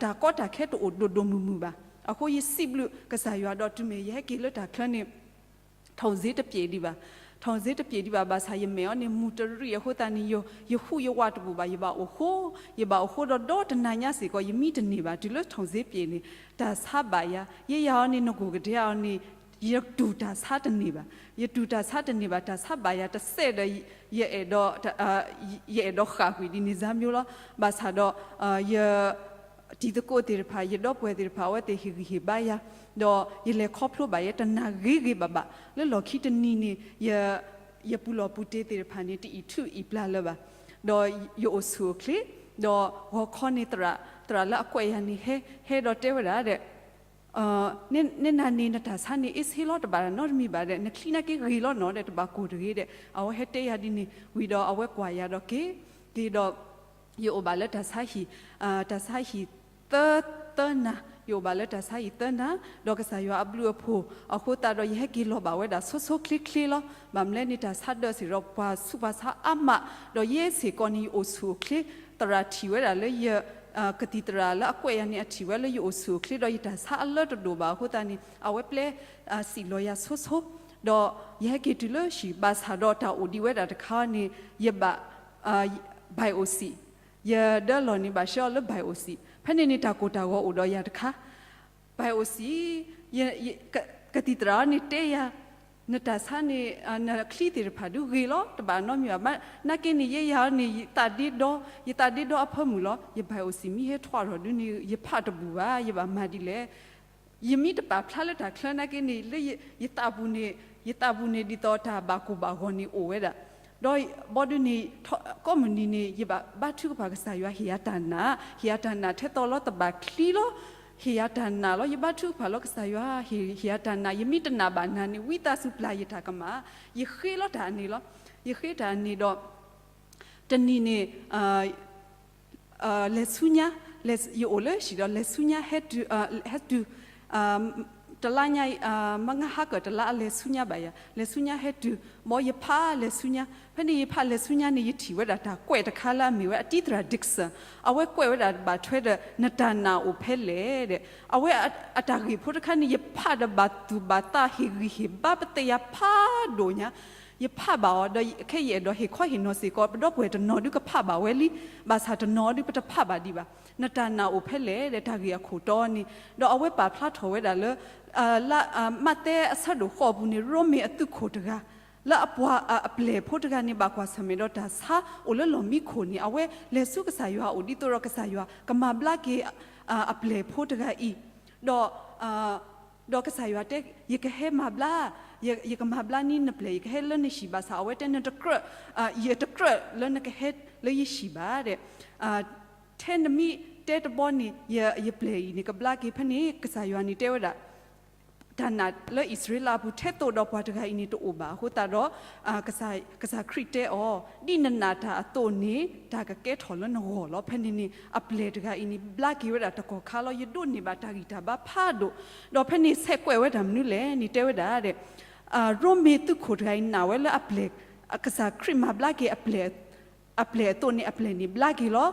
တၢ်ကီတၢ်ခဲတအိၣ်ဒိၣ်ဒိၣ်မုၢ်မုၢ်ဘၣ်. အဃိယစံးဘျုးကစၢ်ယွၤဒီး တုၤမ့ၢ်ယဟဲက့ၤလၢတၢ်ချၢန့ၣ် ထိၣ်စ့တပျ့ၤဒံးဘၣ်, ထိၣ်စ့တပျ့ၤဒံးဘၣ်, ဘၣ်ဆၣ်ယမဲာ်အီၤန့ၣ် မူၤတရံးအဃိသတးန့ၣ် ယဟူးယဝးတဘူၣ်ဘၣ်, ယဘၣ်အိၣ်ဃိ, ယဘၣ်အိၣ်ဃိဒီးဒီတနၤညါစ့ၢ်ကီး ယမံတန့ၢ်ဘၣ်, တုၤလၢထိၣ်စ့ပျ့ၤန့ၣ် တၢ်ဆါဘၣ်ယၤ, ယဲယၤအီၤန့ၣ် နကိၢ်ကဒဲအီၤန့ၣ် ယတူၢ်တၢ်ဆါတန့ၢ်ဘၣ်, ယတူၢ်တၢ်ဆါတန့ၢ်ဘၣ်, တၢ်ဆါဘၣ်ယၤတစဲးဒီး ယအဲၣ်ဒိး ယအဲၣ်ဒိးဃၣ်ကွံာ်ဒ်န့ၣ်စါမျိုးလီၤ. ဘၣ်ဆၣ်ဒီး ယ တံၤသကိးသ့ၣ်တဖၣ် ယဒီပုၢ်ဝဲၢ်သ့ၣ်တဖၣ် အဝဲသ့ၣ်ဟ့ၣ်ဂံၢ်ဟ့ၣ်ဘါယၤ, ဒီးယလဲၤခီဖျိဘၣ်ယဲတနၤဂ့ၤဂ့ၤဘၣ်ဘၣ် လၢလီၢ်ခံတနံၤန့ၣ် ယ ယပူၤလီၢ်ပူၤတ့သ့ၣ်တဖၣ်န့ၣ် တအံးထူၣ်အံးပျၢ်လၢၤဘၣ်, ဒီးယအိၣ်ဆူၣ်အိၣ်ချ့, ဒီးဂီၤခီန့ၣ်သရၣ်, သရၣ်လၢအကွဲးယၤန့ၣ် ဟဲ ဟဲဒီးတဲဝဲဒၣ်ဒီး န နနၤန့ၣ် နတၢ်ဆါန့ၣ် အ့ၣ်စ့လီၤ တဘၣ်နီတမံၤဘၣ်ဒီး နချံနာ်က့ဂ့ၤလီၤနီၤဒီး တဘၣ်ကိၢ်တဂ့ၤဒီး အဝဲဟဲတဲယၤဒ်န့ၣ်ဝံၤဒီး အဝဲကွၢ်ယၤဒီးက့ၤ, က့ၤဒီး ယအိၣ်ဘၣ်လၢတၢ်ဆါဟံၣ်, တၢ်ဆါဟံၣ်သၢ, သၢနၤ, ယအိၣ်ဘၣ်လၢတၢ်ဆါဟံၣ်သၢနၤ, ဒီးကစၢ်ယွၤအဘျုးအဖှိၣ်အဃိသတးဒီး ယဟဲက့ၤလီၤဘၣ်ဝဲဒၣ်ဆိဆိချ့ချ့လီၤ. ဘၣ်မနုၤလဲၣ်န့ၣ် တၢ်ဆါဒၢးစ့ၢ်ဒီး ပှၤဆူးပှၤဆါအါမး, ဒီးယဲစ့ၢ်ကီးန့ၣ် ယအိၣ်ဆူၣ်အိၣ်ချ့, သရၣ်ထံၣ်ဝဲဒၣ်လၢယ ကသံၣ်သရၣ်လၢအကွဲးယၤန့ၣ် အထံၣ်ဝဲလၢယအိၣ်ဆူၣ်အိၣ်ချ့ဒီး ယတၢ်ဆါအလၢတဒိၣ်ဘၣ်အဃိသတးန့ၣ် အဝဲပျဲစံၣ်လီၤယၤဆိဆိ, ဒီးယဟဲက့ၤတုၤလၢဟံၣ် ဘၣ်ဆၣ်ဒီးတၢ်အိၣ်ဒံးဝဲဒၣ်တခါန့ၣ် ယဘၣ် biopsy, ယဒၢလီၢ်န့ၣ် ဘၣ်ဆှၢအီၤလၢ biopsy, ဖဲန့ၣ်န့ၣ် တၢ်ကိၢ်တၢ်ဂီၤအိၣ်ဒီးယၤတခါ biopsy, ကသံၣ်သရၣ်န့ၣ်တဲယၤ, နတၢ်ဆါန့ၣ် နချံသ့ၣ်တဖၣ်ဒုးဂ့ၤလီၤ တဘၣ်နီတမံၤဘၣ်, နာ်က့န့ၣ် ယဲယၤန့ၣ် ယသးဒ့ဒီ, ယသးဒ့ဒီအဖၢမုၢ်လီၤ. ယ biopsy မ့ၢ်ဟဲထီၣ်ထီၣ်ဒုးန့ၣ် ယဖးတဘူၣ်ဘၣ် ယဘၣ်မၤဒ်လဲၣ်. ယမ့ၢ်တပာ်ဖျါလၢတၢ်ချၢနာ်က့န့ၣ် လၢယသးပူၤန့ၣ်, ယသးပူၤန့ၣ်ဒ်သိးတၢ်ဘၣ်ကိၢ်ဘၣ်ဂီၤန့ၣ်အိၣ်ဝဲဒၣ်, ဒီးဘီဒုးန့ၣ် ကိးမုၢ်နံၤန့ၣ် ယဘၣ်ဘါထုကဖၣ်ကစၢ်ယွၤဟ့ၣ်ယၤတၢ်နာ်, ဟ့ၣ်ယၤတၢ်နာ်ထဲသိးလီၤ သဘၣ်ချံလီၤ, ဟ့ၣ်ယၤတၢ်နာ်လီၤ. ယဘါထုကဖၣ်လီၤကစၢ်ယွၤ ဟ့ၣ်ယၤတၢ်နာ်, ယမ့ၢ်တနာ်ဘၣ်နၤန့ၣ် ဝံသးစူၤပျၢ်ယတၢ်ကမၣ်, ယဃ့လီၤတၢ်အန့ၣ်လီၤ. ယဃ့တၢ်အန့ၣ်ဒီး တနံၤန့ၣ် လဲၤဆူညါ, ယအိၣ်လၢဟံၣ်ဒီး လဲၤဆူညါဟဲတုၤ, ဟဲတုၤ, တလါညါ, မ့ၢ်ငါဟါကၢၢ်တလါ အလဲၤဆူညါဘၣ်ယၤ, လဲၤဆူညါဟဲတုၤ, ဘီယဖးလဲၤဆူညါ, ဖဲန့ၣ်ယဖးလဲၤဆူညါန့ၣ် ယထံၣ်ဝဲဒၣ်တၢ်ကွဲးတခါလၢအမ့ၢ်ဝဲအတံၤသရၣ် Dixon, အဝဲကွဲးဝဲဒၣ်ဘၣ်ထွဲဒီး နတၢ်နာ်အိၣ်ဖဲလဲၣ်ဒီး အဝဲအတၢ်ဂ့ၢ်ဖိတခါန့ၣ် ယဖးဒီးဘၣ်သူၣ်ဘၣ်သးဟ့ၣ်ဂံၢ်ဟ့ၣ်ဘါပသ့ၣ်ယၤဖးဒိၣ်ညါ ယဖးဘၣ်အီၤဒီး ခဲယအဲၣ်ဒိးဟ့ၣ်ခီဟ့ၣ်နီၤစ့ၢ်ကီး ပဒီပုၢ်ဝဲၢ်တနီၤဒုးကဖးဘၣ်ဝဲလံ, ဘၣ်ဆၣ်တနီၤဒုးပတဖးဘၣ်ဒံးဘၣ်, နတၢ်နာ်အိၣ်ဖဲလဲၣ်ဒီး တၢ်ဂ့ၢ်အခိၣ်တီန့ၣ်, ဒီးအဝဲပာ်ဖျါထီၣ်ဝဲဒၣ်လၢ မးသဲအဆၢဒိၣ်ဃိးအပူၤန့ၣ် ရိမ့ၤအသုးခိၣ်တဂၤ လၢအပှၤအပျဲၢ်ဖိတဂၤန့ၣ် ဘၣ်ကွၢ်ဆၢၣ်မဲာ်ဒီးတၢ်ဆါအိၣ်လၢလီၢ်မံခိၣ်န့ၣ် အဝဲလဲၤဆူကစၢ်ယွၤအအိၣ် ဒ်သိးဒီးကစၢ်ယွၤကမၤဘျါက့ၤ အပျဲၢ်ဖိတဂၤအံၤ, ဒီး ဒီးကစၢ်ယွၤတဲ ယကဟဲမၤဘျါ, ယကမၤဘျါန့ၢ်နပျဲၢ် ယကဟဲလၢနဟံၣ် ဘၣ်ဆၣ်အဝဲတဲ နတကြၢး, ယတကြၢးလၢနကဟဲလၢယဟံၣ်ဘၣ်ဒီး, ထဲနမ့ၢ်တဲတဘီန့ၣ် ယပျဲၢ်အံၤန့ၣ် ကဘျါက့ၤ ဖဲန့ၣ် ကစၢ်ယွၤန့ၣ်တဲဝဲဒၣ် တၢ်နာ်လၢအံၣ်စရ့လးအပူၤ ထဲသိးဒီးပှၤတဂၤအံၤန့ၣ်တအိၣ်ဘၣ်အဃိသတးဒီး ကစၢ်ခရံာ်တဲအီၤ ဒ်နနာ်တၢ်အသိးန့ၣ် တၢ်ကကဲထီၣ်လၢနဂီၢ်လီၤ. ဖဲန့ၣ်န့ၣ် အပျဲၢ်တဂၤအံၤန့ၣ် ဘျါက့ၤဝဲဒၣ်တကီၢ်ခါလီၤ. ယဒိးန့ၢ်ဘၣ်တၢ်ဂံၢ်တၢ်ဘါဖးဒိၣ်, ဒီးဖဲန့ၣ်ဆဲးကွဲးဝဲဒၣ်မနုၤလဲၣ်န့ၣ် တဲဝဲဒၣ်ဒီး ရိမ့ၤသုးခိၣ်တဂၤအံၤနာ်ဝဲလၢအပျဲၢ်, ကစၢ်ခရံာ်မၤဘျါက့ၤအပျဲၢ် အပျဲၢ်အသိးန့ၣ် အပျဲၢ်န့ၣ်ဘျါက့ၤလီၤ.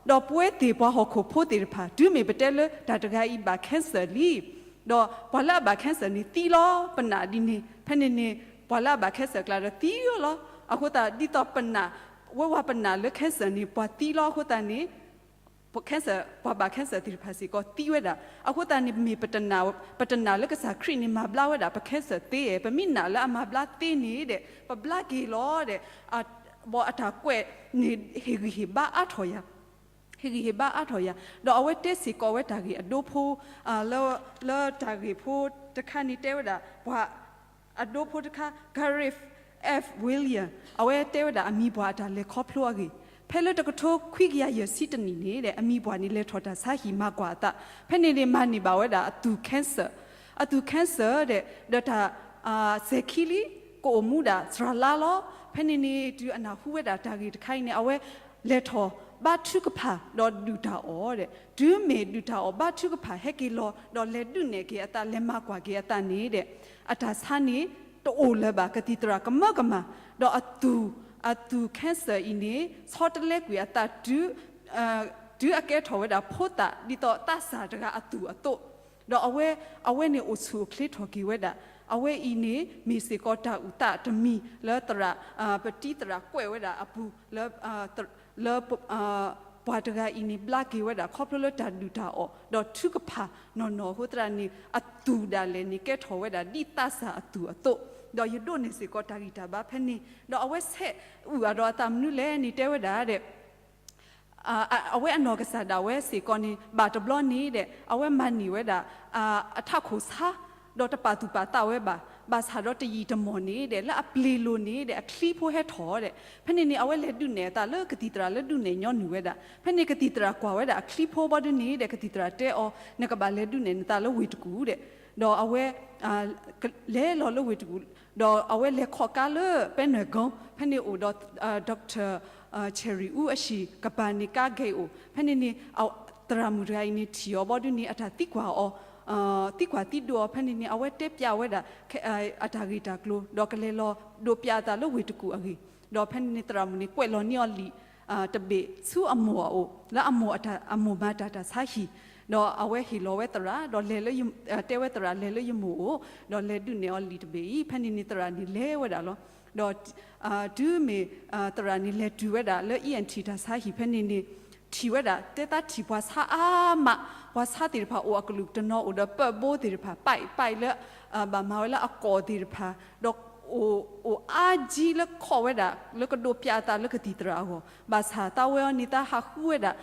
ဒီးပဝဲသ့ၣ်ပှၤဟီၣ်ခိၣ်ဖိသ့ၣ်တဖၣ် တုၤမ့ၢ်ပတဲလၢတၢ်တဂၤအံၤဘၣ် cancer လံ, ဒီးပှၤလၢအဘၣ် cancer န့ၣ်သံလီၤ. ပနာ်ဒ်န့ၣ် ဖဲန့ၣ်န့ၣ် ပှၤလၢအဘၣ် cancer ကျါဒီးသံလီၤ. အဃိသတး ဒ်သိးပနာ်, ဝဲဝဲပနာ်လၢ cancer န့ၣ် ပှၤသံလီၤ. အဃိသတးန့ၣ် cancer ပှၤဘၣ် cancer သ့ၣ်တဖၣ်စ့ၢ်ကီးသံဝဲဒၣ်. အဃိသတးန့ၣ် မ့ၢ်ပတနာ်လၢကစၢ်ခရံာ်န့ၣ် မၤဘျါဝဲဒၣ်ပ cancer သ့, ပမ့ၢ်နာ်လၢအမၤဘျါသ့န့ၣ်ဒီး ပဘျါက့ၤလီၤဒီး ဘီအတၢ်ကွဲးန့ၣ် ဟ့ၣ်ဂံၢ်ဟ့ၣ်ဘါအါထီၣ်ယၤ, ဟ့ၣ်ဂံၢ်ဟ့ၣ်ဘါအါထီၣ်ယၤ, ဒီးအဝဲတဲစ့ၢ်ကီးဝဲတၢ်ဂ့ၢ်အဒိဖိ, လၢ, လၢတၢ်ဂ့ၢ်ဖိတခါန့ၣ်တဲဝဲဒၣ် ပှၤအဒိဖိတခါ Garrick F Williams အဝဲတဲဝဲဒၣ်အမံၤပှၢ်အတၢ်လဲၤခီဖျိအဂ့ၢ်, ဖဲလၢတကထိခွံကယၤယဲၢ်ဆံတနံၣ်န့ၣ်ဒီး အမံၤပှၢ်န့ၣ် လဲၤထီၣ်တၢ်ဆါဟံၣ်မၤကွၢ်အသး, ဖဲန့ၣ်န့ၣ် မၤန့ၢ်ဘၣ်ဝဲဒၣ်အသူၣ် cancer, အသူၣ် cancer ဒီး, ဒီးတၢ်, စဲၤခံလံ, ကအိၣ်မူဒၣ်စှၤလါလီၤ. ဖဲန့ၣ်န့ၣ် တုၤအနၢ်ဟူဝဲဒၣ်တၢ်ဂ့ၢ်တခါအံၤန့ၣ် အဝဲလဲၤထီၣ်ဘါထုကဖၣ် ဒီးဒုၣ်တၢ်အီၣ်ဒီး တုၤမ့ၢ်ဒုၣ်တၢ်အီၣ်ဘါထုကဖၣ်ဟဲက့ၤလီၤ ဒီးလဲၤဒုးနဲၣ်က့ၤအသး လဲၤမၤကွၢ်က့ၤအသးန့ၣ်ဒီး အတၢ်ဆါန့ၣ် တအိၣ်လၢၤဘၣ် ကသံၣ်သရၣ်ကမၢကမၣ်, ဒီးအသူၣ်, အသူၣ် cancer အံၤန့ၣ် ဆီတလဲကွံာ်အသး တုၤ, တုၤအကဲထီၣ်ဝဲဒၣ်ဖိသၣ် ဒ်သိးသးစၢ်တဂၤအသူၣ်အသိး, ဒီးအဝဲ, အဝဲန့ၣ်အိၣ်ဆူၣ်အိၣ်ချ့ထီၣ်က့ၤဝဲဒၣ်, အဝဲအံၤန့ၣ် မ့ၢ်စ့ၢ်ကီးတၢ်အုၣ်သးတမံၤလၢသရၣ်, ပတံၤသရၣ်ကွဲးဝဲဒၣ်အပူၤ လၢ, လၢ, ပှၤတဂၤအံၤန့ၣ် ဘျါက့ၤဝဲဒၣ် ခီဖျိလၢတၢ်ဒုၣ်တၢ်အီၣ် ဒီးထုကဖၣ်နီၢ်နီၢ်အဃိသတးန့ၣ် အသူၣ်ဒၣ်လဲာ်န့ၣ် ကဲထီၣ်ဝဲဒၣ်ဒ်သးစၢ်အသူၣ်အသိး, ဒီးယဒိးန့ၢ်စ့ၢ်ကီးတၢ်ဂံၢ်တၢ်ဘါဖဲန့ၣ်, ဒီးအဝဲဆဲးအုၣ်အဒီးအသးမနုၤလဲၣ်န့ၣ် တဲဝဲဒၣ်ဒီး အဝဲအနီၢ်ကစၢ်ဒၣ်ဝဲစ့ၢ်ကီးန့ၣ် ဘၣ်တဘျီန့ၣ်ဒီး အဝဲမၤန့ၢ်ဝဲဒၣ် အထးခိၣ်ဆါ ဒီးတပာ်သူၣ်ပာ်သးဝဲဘၣ်. ဘၣ်ဆၣ်ဒီးတယံာ်တမီၢ်န့ၣ်ဒီး လၢအပျ့ၤလိၤန့ၣ်ဒီး အချံဖိဟဲထီၣ်ဒီး ဖဲန့ၣ်န့ၣ် အဝဲလဲၤဒုးနဲၣ်အသးလၢကသံၣ်သရၣ်လၢဒုးနဲၣ်ညီနုၢ်ဝဲဒၣ်. ဖဲန့ၣ်ကသံၣ်သရၣ်ကွၢ်ဝဲဒၣ်အချံဖိဘီဒုန့ၣ်ဒီး ကသံၣ်သရၣ်တဲအီၤ နကဘၣ်လဲၤဒုးနဲၣ်နသးလၢဝ့ၢ်တကူၣ်ဒီး ဒီးအဝဲ လဲၤလီၤလၢဝ့ၢ်တကူၣ် ဒီးအဝဲလဲၤခီၣ်ကါလၢပဲနွဲၣ်ကိ ဖဲန့ၣ်အိၣ်ဒီး Doctor Cherry Wu အဟံၣ် ကပၤန့ၣ်ကါဂဲၤအိၣ် ဖဲန့ၣ်န့ၣ် သရၣ်မုၣ်တဂၤအံၤန့ၣ်ထံၣ်အီၤဘီဒုန့ၣ် အတၢ်သံကွၢ်အီၤ သံကွၢ်သံဒိးအီၤ ဖဲန့ၣ်န့ၣ် အဝဲတဲပျးဝဲဒၣ် အတၢ်ဂ့ၢ်တၢ်ကျိၤ ဒီးကလဲၤလီၤဒိးပျးအသးလၢဝ့ၢ်တကူၣ်အဂ့ၢ် ဒီးဖဲန့ၣ်န့ၣ် သရၣ်မုၣ်န့ၣ် ကွဲးလီၤန့ၢ်အီၤလံာ် တဘ့ၣ်ဆူအမိၢ်အအိၣ် လၢအမိၢ်အတၢ် အမိၢ်မၤတၢ်တၢ်ဆါဟံၣ် ဒီးအဝဲဟ့ၣ်လီၤဝဲသရၣ် ဒီးလဲၤလၢ တဲဝဲသရၣ်လဲၤလၢယမိၢ်အိၣ် ဒီးလဲၤဒုးနဲၣ်အီၤလံာ်တဘ့ၣ်အံၤ ဖဲန့ၣ်န့ၣ်သရၣ်န့ၣ်လဲၤဝဲဒၣ်လီၤ. ဒီး တုၤမ့ၢ် သရၣ်န့ၣ်လဲၤတုၤဝဲဒၣ်လၢ E N T တၢ်ဆါဟံၣ်ဖဲန့ၣ်န့ၣ် ထံၣ်ဝဲဒၣ် တဲသးထံၣ်ပှၤဆါအါမး ပှၤဆါသ့ၣ်တဖၣ်အိၣ်အကလုာ်တနီၤအိၣ်ဒီးပၢၢ်ဘိသ့ၣ်တဖၣ် ပၢၢ်ပၢၢ်လၢ ဘၣ်မၤဝဲလၢအကိာ်သ့ၣ်တဖၣ် ဒီး အိၣ်အါကံလၢခီၣ်ဝဲဒၣ် လၢကဒိးပျးအသးလၢကသံၣ်သရၣ်အဂီၢ် ဘၣ်ဆၣ်သးဝဲအီၤန့ၣ် သးဟးဃုဝဲဒၣ်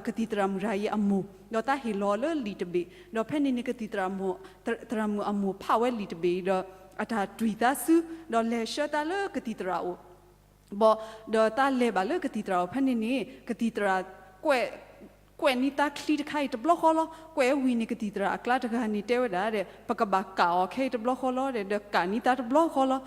ကသံၣ်သရၣ်မုၣ်တဂၤအံၤအမိၢ် ဒီးသးဟ့ၣ်လီၤလၢလံာ်တဘ့ၣ် ဒီးဖဲန့ၣ်န့ၣ် ကသံၣ်သရၣ်မုၣ်အမိၢ်ဖးဝဲလံာ်တဘ့ၣ်အံၤဒီး အတၢ်တွံၢ်သးဆူ ဒီးလဲၤဆှၢသးလၢကသံၣ်သရၣ်အအိၣ် ဘီ ဒီးသးလဲၤဘၣ်လၢကသံၣ်သရၣ်အအိၣ် ဖဲန့ၣ်န့ၣ် ကသံၣ်သရၣ် ကွဲးန့ၢ်သးချံတခါအံၤတဘျီဃီလီၤ. ကွဲးဝံၤန့ၣ် ကသံၣ်သရၣ်အကျါတဂၤန့ၣ်တဲဝဲဒၣ်ဒီး ပကဘၣ်ကၣ်အီၤခဲအံၤတဘျီဃီလီၤဒီး ဒီးကၣ်န့ၢ်သးတဘျီဃီလီၤ.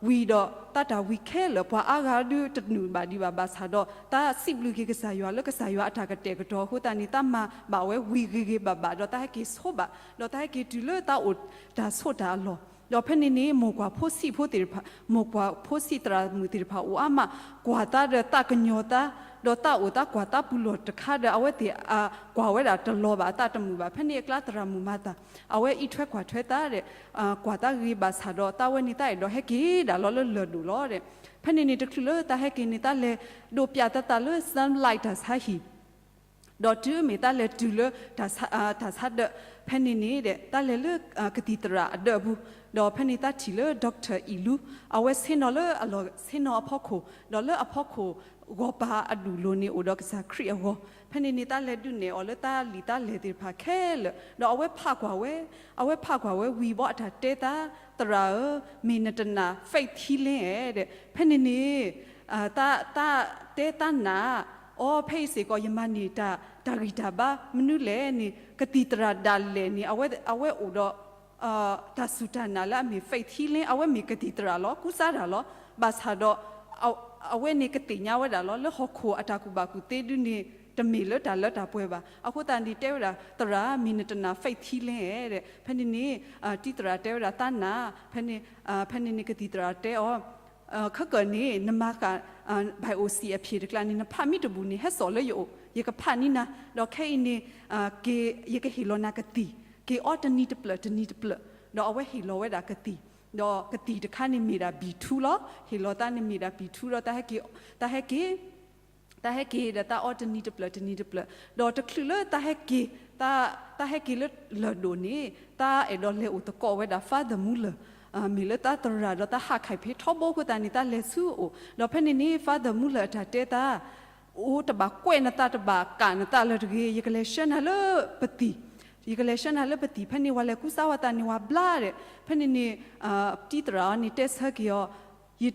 ဝံၤဒီးသးတၢ်ဝံၤခဲလၢာ် ပှၤအါဂၤဒုးတနုာ်ဘၣ်ဒံးဘၣ် ဘၣ်ဆၣ်ဒီး သးစံးဘျုးက့ၤကစၢ်ယွၤလၢကစၢ်ယွၤအတၢ်ကတဲာ်ကတီၤအဃိသတးန့ၣ် သးမၤဘၣ်ဝဲဝံၤဂ့ၤဂ့ၤဘၣ်ဘၣ် ဒီးသးဟဲက့ၤဆိဘၣ် ဒီးသးဟဲက့ၤတုၤလၢသးအိၣ်တၢ်ဆိးတၢ်အလီၢ် ဒီးဖဲန့ၣ်န့ၣ် မိၢ်ကွၢ်ဖိဆံးဖိသ့ၣ်တဖၣ် မိၢ်ကွၢ်ဖိဆံးသရၣ်မုၣ်သ့ၣ်တဖၣ်အိၣ်အါမး ကွၢ်သးဒီးသးကညီၤသး ဒီးသးအိၣ်သးကွၢ်သးပူၤလီၢ်တခါဒီး အဝဲသ့ၣ် ကွၢ်ဝဲဒၣ်တလီၤဘၣ်အသးတမုာ်ဘၣ် ဖဲန့ၣ်အကျါသရၣ်မုၣ်မၤသး အဝဲအံးထွဲကွၢ်ထွဲသးဒီး ကွၢ်သးဂ့ၤဘၣ်ဆၣ်ဒီး သးဝဲန့ၣ်သးအဲၣ်ဒိးဟဲက့ၤဒၣ်လီၤလၢလၢၢ်ဒိၣ်လီၤဒီး ဖဲန့ၣ်န့ၣ် တချုးလၢသးဟဲက့ၤန့ၣ် သးလဲၤဒိးပျးသးသးလၢ Sunlight တၢ်ဆါဟံၣ် ဒီးတုၤမ့ၢ်သးလဲၤတုၤလၢ တၢ်ဆါဒၢး ဖဲန့ၣ်န့ၣ်ဒီး သးလဲၤလၢကသံၣ်သရၣ်အဒၢးပူၤ ဒီးဖဲန့ၣ်သးထံၣ်လၢ Doctor အံၣ်လူ အဝဲဆ့ၣ်နီၤလၢအလီၢ်ဆ့ၣ်နီၤအဖီခိၣ် ဒီးလၢအဖီခိၣ်ဂီၤပၤအဒူၣ်လိၤန့ၣ်အိၣ်ဒီးကစၢ်ခရံာ်အဂီၢ် ဖဲန့ၣ်န့ၣ်သးလဲၤဒုးနဲၣ်အီၤလၢသးလံာ်သးလဲၢ်သ့ၣ်တဖၣ်ခဲလၢာ် ဒီးအဝဲဖးကွၢ်ဝဲ အဝဲဖးကွၢ်ဝဲဝံၤဘီအတၢ်တဲသး သရၣ်ဧၢ မ့ၢ်နတနာ် faith healing ဧါဒီး ဖဲန့ၣ်န့ၣ် သးတဲသးနာ် အီ ဖဲအံၤစ့ၢ်ကီးယမၤန့ၢ်တၢ် တၢ်ဂံၢ်တၢ်ဘါ မနုၤလဲၣ်န့ၣ် ကသံၣ်သရၣ်ဒၣ်လဲာ်န့ၣ် အဝဲအိၣ်ဒီး တၢ်စူၢ်တၢ်နာ်လၢအမ့ၢ် faith healing အဝဲမ့ၢ်ကသံၣ်သရၣ်လီၤ ကူစါတၢ်လီၤ ဘၣ်ဆၣ်ဒီး အဝဲန့ၣ်ကသ့ၣ်ညါဝဲဒၣ်လီၤ လၢဟီၣ်ခိၣ်အတၢ်ကူၣ်ဘၣ်ကူၣ်သ့ဒုန့ၣ် တမ့ၢ်လၢတၢ်လၢတၢ်ပှဲၤဘၣ် အဃိသတးန့ၣ်တဲဝဲဒၣ် သရၣ် မ့ၢ်နတနာ် faith healing ဧါဒီး ဖဲန့ၣ်န့ၣ် တံၤသရၣ်တဲဝဲဒၣ်သးနာ် ဖဲန့ၣ် ဖဲန့ၣ်န့ၣ်ကသံၣ်သရၣ်တဲအီၤ ခဲကၢၣ်န့ၣ် နမၤဃာ် biopsy အဖျၢၣ်တကျါန့ၣ် နဖးမ့ၢ်တဘူၣ်န့ၣ် ဟဲစိာ်လၢယအိၣ် ယကဖးန့ၢ်နၤ ဒီးခဲအံၤန့ၣ် ယကဟ့ၣ်လီၤနၤကသံၣ် က့ၤအီတနံၤတဖျၢၣ်တနံၤတဖျၢၣ် ဒီးအဝဲဟ့ၣ်လီၤဝဲဒၣ်ကသံၣ် ဒီးကသံၣ်တခါန့ၣ်မ့ၢ်ဒၣ် B two လီၤ ဟ့ၣ်လီၤသးန့ၣ်မ့ၢ်ဒၣ် B two ဒီး တၢ်ဟဲက့ၤ တၢ်ဟဲက့ၤဒီးတၢ်အီတနံၤတဖျၢၣ်တနံၤတဖျၢၣ် ဒီးတချုးလၢတၢ်ဟဲက့ၤ တၢ်ဟဲက့ၤလၢလၢၢ်ဒိၣ်န့ၣ် တၢ်အဲၣ်ဒိးလဲၤအိၣ်သကိးဝဲဒၣ် Father Muller မ့ၢ်လၢတၢ်သရၣ်ဒီးတၢ်ဟးခးဖံးထီဘိအဃိသတးန့ၣ် တၢ်လဲၤဆူအအိၣ် ဒီးဖဲန့ၣ်န့ၣ် Father Muller အတၢ်တဲတၢ် အိၣ်တဘၣ်ကွဲးနသးတဘၣ်ကၣ်နသးလၢၤတဂ့ၤ ယကလဲၤဆှၢနၤလၢပသံၣ် ယကလဲၤဆှၢနၤလၢပသံၣ် ဖဲန့ၣ်ဝဲလဲၤကူစါဝဲသးန့ၣ်ဝဲဘျါဒီး ဖဲန့ၣ်န့ၣ် တံၤသရၣ်အီၤန့ၣ်တဲဆၢက့ၤအီၤ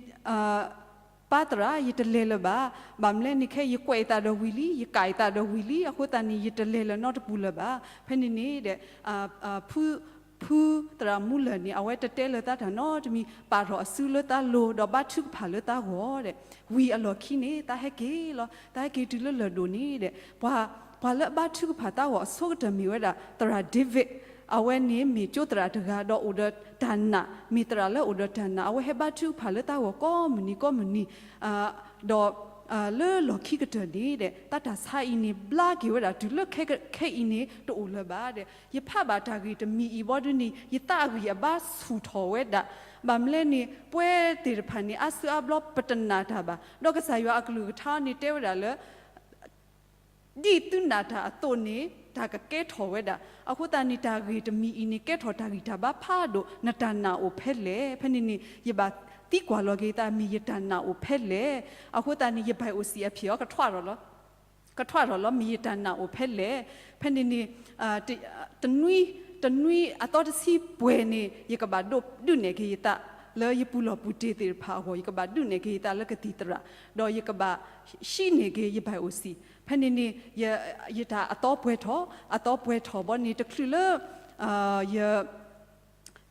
ပၢ်သရၣ် ယတလဲၤလၢၤဘၣ်. ဘၣ်မနုၤလဲၣ်န့ၣ် ခဲအံၤယကွဲးအသးဒီးဝံၤလံ, ယကၣ်အသးဒီးဝံၤလံ, အဃိသတးန့ၣ် ယတလဲၤလၢၤနီတပူၤလၢၤဘၣ်. ဖဲန့ၣ်န့ၣ်ဒီး ဖု ဖုသရၣ်မူလၢာ်န့ၣ် အဝဲတတဲလၢၤသးတၢ်နီတမံၤ, ပာ်ထီၣ်အစုလၢသးလိၤ ဒီးဘါထုကဖၣ်လၢသးဂီၢ်ဒီး ဝံၤအလီၢ်ခံန့ၣ် သးဟဲက့ၤလီၤ. သးဟဲက့ၤတုၤလၢလၢၢ်ဒိၣ်န့ၣ်ဒီး ပှၤ ပှၤလၢအဘါထုကဖၣ်သးဂီၢ်အဆိကတၢၢ်မ့ၢ်ဝဲဒၣ် သရၣ် David, အဝဲန့ၣ်မ့ၢ်ကၠိသရၣ်တဂၤ ဒီးအိၣ်ဒီးတၢ်နာ်, မ့ၢ်သရၣ်လၢအိၣ်ဒီးတၢ်နာ်, အဝဲဟဲဘါထုကဖၣ်လၢသးဂီၢ်ကိးမုၢ်နံၤကိးမုၢ်နံၤ, ဒီး လၢလီၢ်ခံကတၢၢ်န့ၣ်ဒီး တၢ်တၢ်ဆါအံၤန့ၣ် ဘျါက့ၤဝဲဒၣ်တုၤလၢခဲအံၤန့ၣ် တအိၣ်လၢၤဘၣ်ဒီး ယဖးဘၣ်တၢ်ဂ့ၢ်တမံၤအံၤဘီဒုန့ၣ် ယသးအဂံၢ်အဘါဆူၣ်ထီၣ်ဝဲဒၣ်, ဘၣ်မနုၤလဲၣ်န့ၣ် ပှၤသ့ၣ်တဖၣ်န့ၣ် အါစုအါဘျီပတနာ်တၢ်ဘၣ်, ဒီးကစၢ်ယွၤအကလုၢ်ကထါန့ၣ်တဲဝဲဒၣ်လၢ ဒ်သုနာ်တၢ်အသိးန့ၣ် တၢ်ကကဲထီၣ်ဝဲဒၣ်. အဃိသတးန့ၣ် တၢ်ဂ့ၢ်တမံၤအံၤန့ၣ် ကဲထီၣ်တၢ်ဂံၢ်တၢ်ဘါဖးဒိၣ်, နတၢ်နာ်အိၣ်ဖဲလဲၣ်. ဖဲန့ၣ်န့ၣ် ယဘၣ်သံကွၢ်လီၤက့ၤသး မ့ၢ်ယတၢ်နာ်အိၣ်ဖဲလဲၣ်. အဃိသတးန့ၣ် ယဘၣ်အိၣ်စံးအဖျၢၣ်အီၤကထွးထီၣ်လီၤ. ကထွဲထီၣ်လီၤ မ့ၢ်ယတၢ်နာ်အိၣ်ဖဲလဲၣ်. ဖဲန့ၣ်န့ၣ် တနွံ တနွံအသီတဆံပှဲၤန့ၣ် ယကဘၣ်ဒိးဒုးနဲၣ်က့ၤယသး လၢယပူၤလီၢ်ပူၤတ့ၤသ့ၣ်တဖၣ်အဂီၢ် ယကဘၣ်ဒုးနဲၣ်က့ၤယသးလၢကသံၣ်သရၣ် ဒီးယကဘၣ် ဟံးန့ၢ်က့ၤယ biopsy. ဖဲန့ၣ်န့ၣ် ယတၢ်အသီပှဲၤထီၣ် အသီပှဲၤထီၣ်ဘီန့ၣ် တချုးလၢ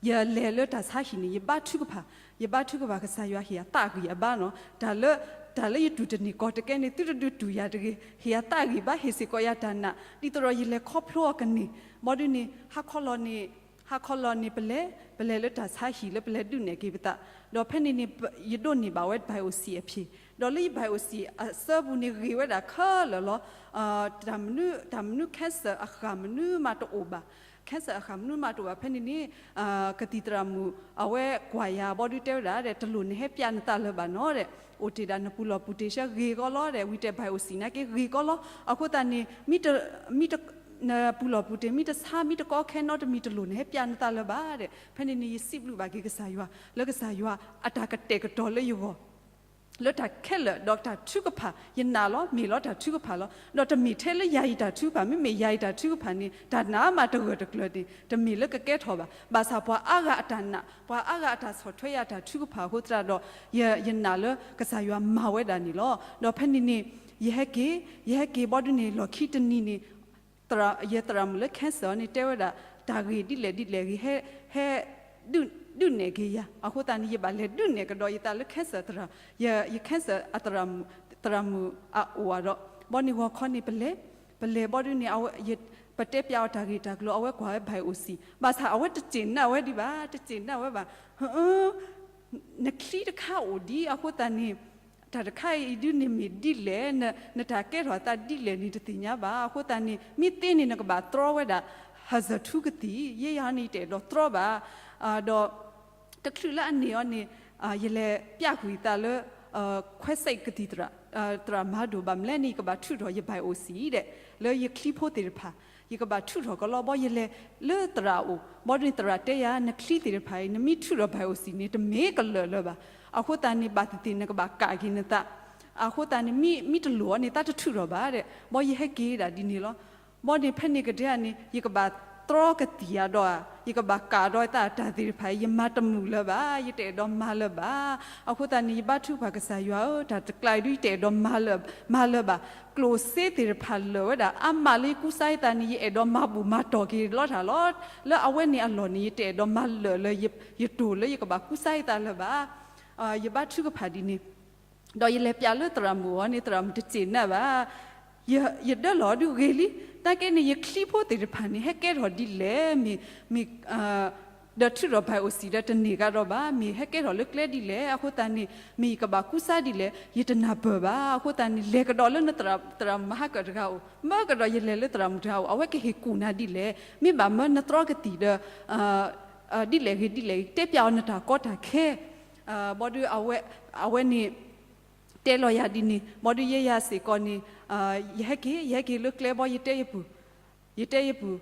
ယလဲၤလၢတၢ်ဆါဟံၣ်န့ၣ် ယဘါထုကဖၣ်, ယဘါထုကဖၣ် ကစၢ်ယွၤဟ့ၣ်အသးဂံၢ်အဘါနီၤ, တၢ်လၢ တၢ်လၢယတူၢ်တန့ၢ်ကီၢ်တကဲန့ၣ် သုတဒုးတူၢ်ယၤတဂ့ၤ, ဟ့ၣ်အသးဂံၢ်ဘါ ဟ့ၣ်စ့ၢ်ကီးယၤတၢ်နာ် ဒ်သိးဒီးယလဲၤခီဖျိအီၤကန့ၢ်, ဘီဒုန့ၣ် ဟါခီလီၤန့ၣ် ဟါခီလီၤန့ၣ် ပလဲၤ ပလဲၤလၢတၢ်ဆါဟံၣ်လၢပလဲၤဒုးနဲၣ်က့ၤပသး, ဒီးဖဲန့ၣ်န့ၣ် ယဒိးန့ၢ်ဘၣ်ဝဲ biopsy အဖြေ, ဒီးလၢယ biopsy အစၢပူၤန့ၣ်ဂ့ၤဝဲဒၣ်ခဲလၢာ်လီၤ. တၢ်မနုၤ တၢ်မနုၤ cancer အဃၢ်မနုၤမးတအိၣ်ဘၣ် cancer အဃၢ်မနုၤမးတအိၣ်ဘၣ်. ဖဲန့ၣ်န့ၣ် ကသံၣ်သရၣ်မုၣ် အဝဲကွၢ်ယၤဘီဒုတဲဝဲဒၣ်ဒီး တလိၣ်နဟဲပျးနသးလၢၤဘၣ်နီၤဒီး အိၣ်တ့ၢ်ဒၣ်နပူၤလီၢ်ပူၤတ့ၤဆၢဂ့ၤကီးလီၤဒီး ဝံၤတဲ biopsy နာ်က့ဂ့ၤကီးလီၤ. အဃိသတးန့ၣ် မ့ၢ် မ့ၢ် နပူၤလီၢ်ပူၤတ့ၤ မ့ၢ်တဆါ မ့ၢ်တကီခဲနီတမံၤ တလိၣ်နဟဲပျးနသးလၢၤဘၣ်ဒီး ဖဲန့ၣ်န့ၣ် ယစံးဘျုးဘၣ်က့ၤကစၢ်ယွၤ လၢကစၢ်ယွၤအတၢ်ကတဲာ်ကတီၤလၢယဂီၢ် လၢတၢ်ခဲလၢာ် ဒီးတၢ်ထုကဖၣ် ယနာ်လီၤ မ့ၢ်လီၤတၢ်ထုကဖၣ်လီၤ. ဒီးတမ့ၢ်ထဲလၢယၤအံၤတၢ်ထုကဖၣ် မ့မ့ၢ်ယၤအံၤတၢ်ထုကဖၣ်န့ၣ် တၢ်နာ်မးတဂၢၢ်တကျၢၤန့ၣ် တမ့ၢ်လၢကကဲထီၣ်ဘၣ်. ဘၣ်ဆၣ်ပှၤအါဂၤအတၢ်နာ် ပှၤအါဂၤအတၢ်ဆီၣ်ထွဲယၤတၢ်ထုကဖၣ်အဃိသတးဒီး ယ ယနာ်လၢကစၢ်ယွၤမၤဝဲဒၣ်န့ၣ်လီၤ. ဒီးဖဲန့ၣ်န့ၣ် ယဟဲက့ၤ ယဟဲက့ၤဘီဒုန့ၣ် လီၢ်ခံတနံၤန့ၣ် ယသရၣ်မုၣ်လၢ cancer န့ၣ် တဲဝဲဒၣ် တၢ်ဂ့ၢ်ဒ်လဲၣ်ဒ်လဲၣ်ဂ့ၤ ဟဲ ဟဲ ဒုးနဲၣ်က့ၤယၤ အဃိသတးန့ၣ် ယဘၣ်လဲၤဒုးနဲၣ်ကဒီးယသးလၢ cancer သရၣ် ယ ယ cancer အသရၣ်မုၣ် သရၣ်မုၣ်အအိၣ်ဒီး ဘီန့ၣ်ဂီၤခီန့ၣ် ပလဲၤ ပလဲၤဘီဒုန့ၣ် ပတဲပျးအီၤတၢ်ဂ့ၢ်တၢ်ကျိၤ အဝဲကွၢ်ဝဲ biopsy ဘၣ်ဆၣ်အဝဲတစံးနၢ်ဝဲဒံးဘၣ် တစံးနၢ်ဝဲဘၣ် နချံတခါအိၣ်ဒံး အဃိသတးန့ၣ် တၢ်တခါအံၤဒုန့ၣ်မ့ၢ်ဒ်လဲၣ် နတၢ်ကဲထီၣ်အသးဒ်လဲၣ်န့ၣ် တသ့ၣ်ညါဘၣ်. အဃိသတးန့ၣ် မ့ၢ်သ့န့ၣ် နကဘၣ်တြီဝဲဒၣ် ဟၢၣ်စၢၣ်ထူကသံၣ် ယဲယၤန့ၣ် ယတအဲၣ်ဒိးတြီဘၣ် ဒီး တချုးလၢအန့ၢ်အီၤန့ၣ် ယလဲၤပျးကွံာ်သးလၢ ခွဲစိတ်ကသံၣ်သရၣ် သရၣ်မၤဒိၣ် ဘၣ်မနုၤလဲၣ်န့ၣ် ယကဘၣ်ထုးထီၣ်ယ biopsy ဒီး လၢယချံဖိသ့ၣ်တဖၣ် ယကဘၣ်ထုးထီၣ်ကလီဘီ ယလဲၤလၢသရၣ်အအိၣ် ဘီဒုန့ၣ်သရၣ်တဲယၤ နချံသ့ၣ်တဖၣ်အံၤ နမ့ၢ်ထုးထီၣ် biopsy န့ၣ် တမ့ၢ်ကလၢာ်လၢၤဘၣ်. အဃိသတးန့ၣ် ဘၣ်သ့ၣ်သ့ၣ်နကဘၣ်ကးက့ၤနသး အဃိသတးန့ၣ် မ့ၢ် မ့ၢ်တလိၣ်အီၤန့ၣ် သးတထုးထီၣ်ဘၣ်ဒီး ဘီယဟဲက့ၤဒၣ်ဒ်န့ၣ်လီၤ. ဘီန့ၣ်ဖဲန့ၣ်ကဒဲဧါန့ၣ် ယကဘၣ်တြီကသံၣ်အဒီးဧါ ယကဘၣ်ကးဒီးသးတၢ်သ့ၣ်တဖၣ်အံၤ ယမၤတမုာ်လၢၤဘၣ် ယတအဲၣ်ဒိးမၤလၢၤဘၣ်. အဃိသတးန့ၣ် ယဘါထုကဖၣ်ကစၢ်ယွၤဧၢ တၢ်တကျါအံၤဒု ယတအဲၣ်ဒိးမၤလၢၤ မၤလၢၤဘၣ်. ကျိၣ်စ့သ့ၣ်တဖၣ်လၢာ်ဝဲဒၣ် အါမးလၢယကူစါယသးန့ၣ် ယအဲၣ်ဒိးမၤဘူၣ်မၤတီၢ်က့ၤလီၤတၢ်လီၤ. လၢအဝဲန့ၣ်အလီၢ်န့ၣ် ယတအဲၣ်ဒိးမၤလၢာ်လၢ ယတိၢ်လၢယကဘၣ်ကူစါယသးလၢၤဘၣ်. ယဘါထုကဖၣ်ဒ်န့ၣ် ဒီးယလဲၤပျးလၢသရၣ်မုၣ်အအိၣ်န့ၣ် သရၣ်မုၣ်တစံးနၢ်ဘၣ်. ယဒၢလီၤဒုဂ့ၤလံ. နာ်က့န့ၣ် ယချံဖိသ့ၣ်တဖၣ်န့ၣ် ဟဲကဲထီၣ်ဒ်လဲၣ် မ့ၢ် မ့ၢ် ဒီးထုးထီၣ် biopsy ဒီးတန့ၢ်ကဒီးဘၣ် မ့ၢ်ဟဲကဲထီၣ်လၢကျဲဒ်လဲၣ်. အဃိသတးန့ၣ် မ့ၢ်ယကဘၣ်ကူစါဒ်လဲၣ် ယတနၢ်ပၢၢ်ဘၣ်. အဃိသတးန့ၣ် လဲၤကဒီးလၢနသရၣ် သရၣ်မုၣ်မဟါကၢၣ်တဂၤအအိၣ် မၢကဒီးယလဲၤလၢသရၣ်မုၣ်တဂၤအအိၣ် အဝဲကဟ့ၣ်ကူၣ်နၤဒ်လဲၣ်. မ့ၢ်ဘၣ်မၢနတြီကသံၣ်ဒီး ဒ်လဲၣ်ဂ့ၤဒ်လဲၣ်ဂ့ၤ တဲပျးအီၤနတၢ်ကီတၢ်ခဲ ဘီဒု အဝဲန့ၣ် တဲလီၤယၤဒ်န့ၣ် ဘီဒု ယဲယၤစ့ၢ်ကီးန့ၣ် ယဟဲက့ၤ ယဟဲက့ၤလၢကျဲဘီ ယတဲယပုၢ် ယတဲယပုၢ်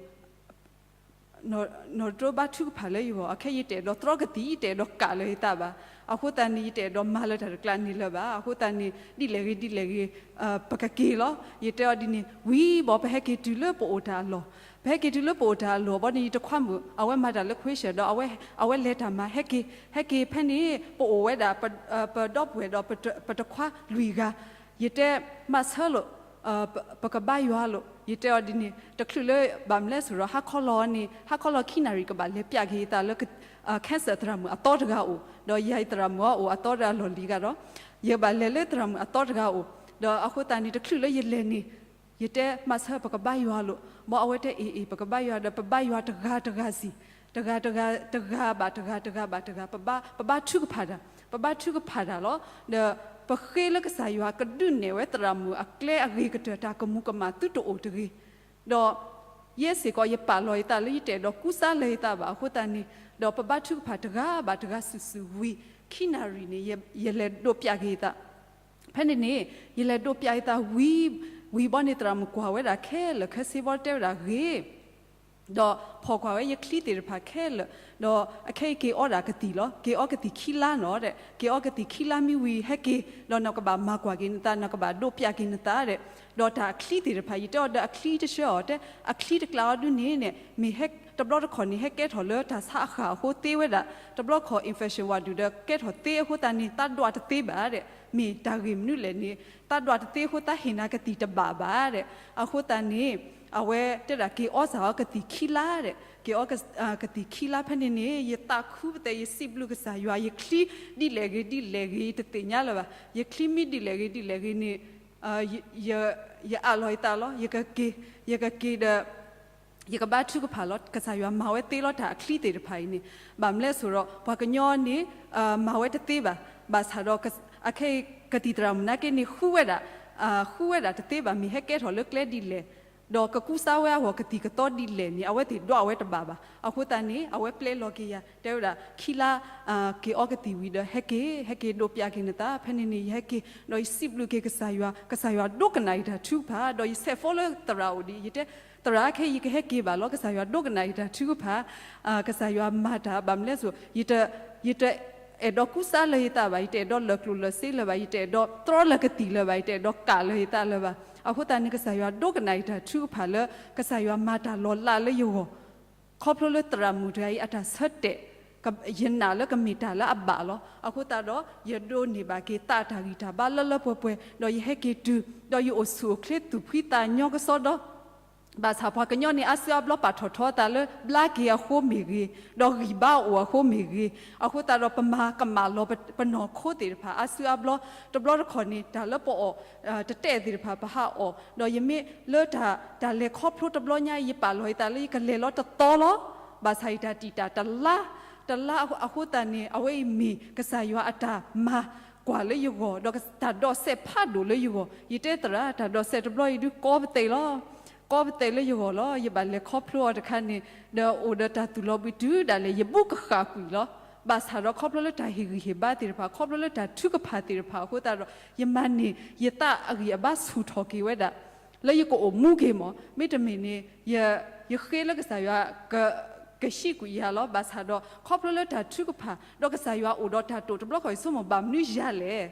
နီၢ်တြိဘါထုကဖၣ်လၢယဂီၢ် အခဲယတအဲၣ်ဒိးတြီကသံၣ် ယတအဲၣ်ဒိးကးလၢယသးဘၣ်. အဃိသတးန့ၣ် ယတအဲၣ်ဒိးမၤလၢတၢ်တကျါန့ၣ်လၢၤဘၣ်. အဃိသတးန့ၣ် ဒ်လဲၣ်ဂ့ၤဒ်လဲၣ်ဂ့ၤ ပကက့ၤလီၤ. ယတဲအီၤဒ်န့ၣ် ဝံၤဘီ ပဟဲက့ၤတုၤလၢပအိၣ်တၢ်အလီၢ် ပဟဲက့ၤတုၤလၢပအိၣ်တၢ်အလီၢ်ဘီန့ၣ် ယတခွါမုၣ် အဝဲမၤတၢ်လၢ ခွ့ၡၢၣ် ဒီး အဝဲလဲၤတၢ်မၤ ဟဲက့ၤ ဟဲက့ၤဖဲန့ၣ် ပအိၣ်ဝဲဒၣ် ပဒီပုၢ်ဝဲၢ်ဒီး ပတခွါလွံၢ်ဂၤ ယတဲမၤဆၢလိာ် ပကဘါယွၤလိာ် ယတဲအီၤဒ်န့ၣ် တချုးလၢဘၣ်မနုၤလဲၣ်ဆိုဒီး ဟါခီလီၤန့ၣ် ဟါခီလီၤခံနၣ်ရံၣ် ကဘၣ်လဲၤပျးက့ၤယသးလၢ cancer သရၣ်မုၣ်အသီတဂၤအအိၣ် ဒီးယၤအံၤသရၣ်မုၣ်အအိၣ်အသီတဂၤလီၢ်လံၤဂၤဒီး ယကဘၣ်လဲၤလၢသရၣ်မုၣ်အသီတဂၤအအိၣ် ဒီးအဃိသတးန့ၣ် တချုးလၢယလဲၤန့ၣ် ယတဲမၤဆၢ ပကဘါယွၤလိာ် ဘီအဝဲတဲအ့ၣ်အ့ၣ် ပကဘါယွၤဒီး ပဘါယွၤတဂၤတဂၤစံၣ် တဂၤတဂၤ တဂၤဘၣ်တဂၤ တဂၤဘၣ်တဂၤ ပဘါထုကဖၣ်တၢ် ပဘါထုကဖၣ်တၢ်လီၤ. ဒီးပဃ့လၢကစၢ်ယွၤကဒုးနဲၣ်ဝဲသရၣ်မုၣ်အကျဲအဂ့ၤကတၢၢ် တၢ်ကမူၤကမၣ်သုတအိၣ်တဂ့ၤ ဒီးယဲစ့ၢ်ကီး ယပာ်လီၤယသးလၢယတအဲၣ်ဒိးကူစါလၢယသးဘၣ် အဃိသတးန့ၣ် ဒီးပဘါထုကဖၣ်တဂၤဘၣ်တဂၤစုာ်စုာ်ဝံၤ ခံနၣ်ရံၣ်န့ၣ် ယလဲၤဒိးပျးက့ၤယသး ဖဲန့ၣ်န့ၣ် ယလဲၤဒိးပျးယသးဝံၤ ဝံၤဘီန့ၣ် သရၣ်မုၣ်ကွၢ်ဝဲဒၣ်ခဲလၢာ်ခဲဆ့ဘီတဲဝဲဒၣ်ဂ့ၤ ဒီးဖီၣ်ကွၢ်ဝဲယချံသ့ၣ်တဖၣ်ခဲလၢာ်, ဒီးအခဲအံၤက့ၤအီဒၣ်ကသံၣ်လီၤ. က့ၤအီကသံၣ်ခံလါနီၤဒီး, က့ၤအီကသံၣ်ခံလါမ့ၢ်ဝံၤဟဲက့ၤ, ဒီးနကဘၣ်မၤကွၢ်က့ၤနသး, နကဘၣ်ဒိးပျးက့ၤနသးဒီး, ဒီးတၢ်အချံသ့ၣ်တဖၣ် ယတဲအီၤဒီးအချံတဆှၢအီၤတဲ, အချံတကျးအီၤဒုန့ၣ်န့ၣ် မ့ၢ်ဟဲတဘျီတခီၣ်န့ၣ် ဟဲကဲထီၣ်လၢတၢ်ဆါအဃၢ်အဃိသ့ဝဲဒၣ်, တဘျီခီၣ် infection ဝးဒုၣ်ဒီးကဲထီၣ်သ့အဃိသတးန့ၣ် သးဒွးတသ့ဘၣ်ဒီး, မ့ၢ်တၢ်ဂ့ၢ်မနုၤလဲၣ်န့ၣ် သးဒွးတသ့အဃိ သးဟ့ၣ်နၤကသံၣ်တဘၣ်ဘၣ်ဒီး, အဃိသတးန့ၣ် အဝဲတဲဒၣ်က့ၤအီစၢ်အီကသံၣ်ခံလါဒီး, က့ၤအီကသံၣ်ခံလါဖဲန့ၣ်န့ၣ် ယသးခုပသဲး ယစံးဘျုးကစၢ်ယွၤ ယချံဒ်လဲၣ်ဂ့ၤဒ်လဲၣ်ဂ့ၤ ယတသ့ၣ်ညါလၢၤဘၣ်. ယချံမ့ၢ်ဒ်လဲၣ်ဂ့ၤဒ်လဲၣ်ဂ့ၤန့ၣ် ယအးလီၤယသးလီၤ. ယကက့ၤ, ယကက့ၤဒီး ယကဘါထုကဖၣ်လီၤ. ကစၢ်ယွၤမၤဝဲသ့လီၤတၢ်အချံသ့ၣ်တဖၣ်အံၤန့ၣ်, ဘၣ်မနုၤလဲၣ်ဆိဒီး ပှၤကညီန့ၣ် မၤဝဲတသ့ဘၣ်. ဘၣ်ဆၣ်ဒီး အခဲအံၤကသံၣ်သရၣ်မုၣ်နာ်က့န့ၣ် ဃုဝဲဒၣ်, ဃုဝဲဒၣ်တသ့ဘၣ် မ့ၢ်ဟဲကဲထီၣ်လၢကျဲဒ်လဲၣ်, ဒီးကကူစါဝဲအဂီၢ်ကသံၣ်ကသီဒ်လဲၣ်န့ၣ် အဝဲသ့ၣ်ဒွးဝဲတဘၣ်ဘၣ်. အဃိသတးန့ၣ် အဝဲပျဲလီၤက့ၤယၤ တဲဝဲဒၣ် ခံလါ က့ၤအီကသံၣ်ဝံၤဒီး ဟဲက့ၤ, ဟဲက့ၤဒိးပျးက့ၤနသး ဖဲန့ၣ်န့ၣ် ယဟဲက့ၤ ဒီးယစံးဘျုးက့ၤကစၢ်ယွၤ, ကစၢ်ယွၤဒိကနၣ်အံၤတၢ်ထုကဖၣ်, ဒီးယဆဲးဖိလၢသရၣ်အိၣ်ဒံး ယတဲ သရၣ်ခဲအံၤ ယကဟဲက့ၤဘၣ်လီၤ, ကစၢ်ယွၤဒိကနၣ်အံၤတၢ်ထုကဖၣ်, ကစၢ်ယွၤမၤတၢ် ဘၣ်မနုၤလဲၣ်ဆိ ယတ ယတအဲၣ်ဒိးကူစါလၢယသးဘၣ်, ယတအဲၣ်ဒိးလၢာ်ကျိၣ်လၢာ်စ့လၢၤဘၣ်, ယတအဲၣ်ဒိးတြီလၢကသံၣ်လၢၤဘၣ်, ယတအဲၣ်ဒိးကၣ်လၢယသးလၢၤဘၣ်. အဃိသတးန့ၣ် ကစၢ်ယွၤဒိကနၣ်အံၤတၢ်ထုကဖၣ်လၢ ကစၢ်ယွၤမၤတၢ်လီၤလးလၢယဂီၢ် ခီဖျိလၢသရၣ်မုၣ်တဂၤအံၤအတၢ်ဆၢတဲာ်, ယနာ်လၢကမ့ၢ်တၢ်လၢအဘၣ်လီၤ. အဃိသတးဒီး ယဒိးန့ၢ်ဘၣ်က့ၤသးအတၢ်ဂံၢ်တၢ်ဘါလၢလၢပှဲၤပှဲၤ ဒီးယဟဲက့ၤတုၤ, ဒီးယအိၣ်ဆူၣ်အိၣ်ချ့သူၣ်ဖှံသးညီကစီဒီ, ဘၣ်ဆၣ်ပှၤကညီန့ၣ် အါစုအါဘျီပာ်ထီၣ်ထီအသးလၢ ဘျါက့ၤအဃိမ့ၢ်ဂ့ၤ, ဒီးဂံၢ်ဘါအိၣ်အဃိမ့ၢ်ဂ့ၤ, အဃိသတးဒီးပမၤကမၣ်လီၤပနီၢ်ခိသ့ၣ်တဖၣ် အါစုအါဘျီ, တဘျီတခီၣ်န့ၣ် တၢ်လၢပအီၣ် တတဲသ့ၣ်တဖၣ်ပဟးအီၣ်, ဒီးယမ့ၢ်လၢတၢ် တၢ်လဲၤခီဖျိတဘျီညါအံၤ ယပာ်လီၤယသးလၢယကလဲၤလီၤတသီလီၤ. ဘၣ်ဆၣ်ယတၢ်တံာ်တာ်တလါ, တလါအဃိသတးန့ၣ် အဝဲအံၤမ့ၢ်ကစၢ်ယွၤအတၢ်မၤကွၢ်လၢယဂီၢ် ဒီးတၢ်ဒိးစဲးဖးဒိၣ်လၢယဂီၢ်, ယတဲသရၣ် တၢ်ဒိးစဲးတဘျီအံၤဒုးကီပသဲးလီၤ. ကီပသဲးလၢယဂီၢ်လီၤ. ယဘၣ်လဲၤခီဖျိအီၤတခါန့ၣ် ဒီးအိၣ်ဒီးတၢ်သူၣ်လီၤဘှံးတုၤဒၣ်လဲာ် ယဘူးကဃၣ်ကွံာ်လီၤ. ဘၣ်ဆၣ်ဒီးခီဖျိလၢတၢ်ဟ့ၣ်ဂံၢ်ဟ့ၣ်ဘါသ့ၣ်တဖၣ် ခီဖျိလၢတၢ်ထုကဖၣ်သ့ၣ်တဖၣ်အဃိသတးဒီး ယမၤန့ၢ်ယသးအဂံၢ်အဘါဆူၣ်ထီၣ်က့ၤဝဲဒၣ် လၢယကအိၣ်မူက့ၤမး, မ့တမ့ၢ်န့ၣ် ယ ယဃ့လၢကစၢ်ယွၤ ကဟံးကွံာ်ယၤလီၤ. ဘၣ်ဆၣ်ဒီး ခီဖျိလၢတၢ်ထုကဖၣ် ဒီးကစၢ်ယွၤအိၣ်ဒီးတၢ်တိာ်တဘျီဃီ ယဆိကမိၣ် ဘၣ်မနုၤယၤလဲၣ်,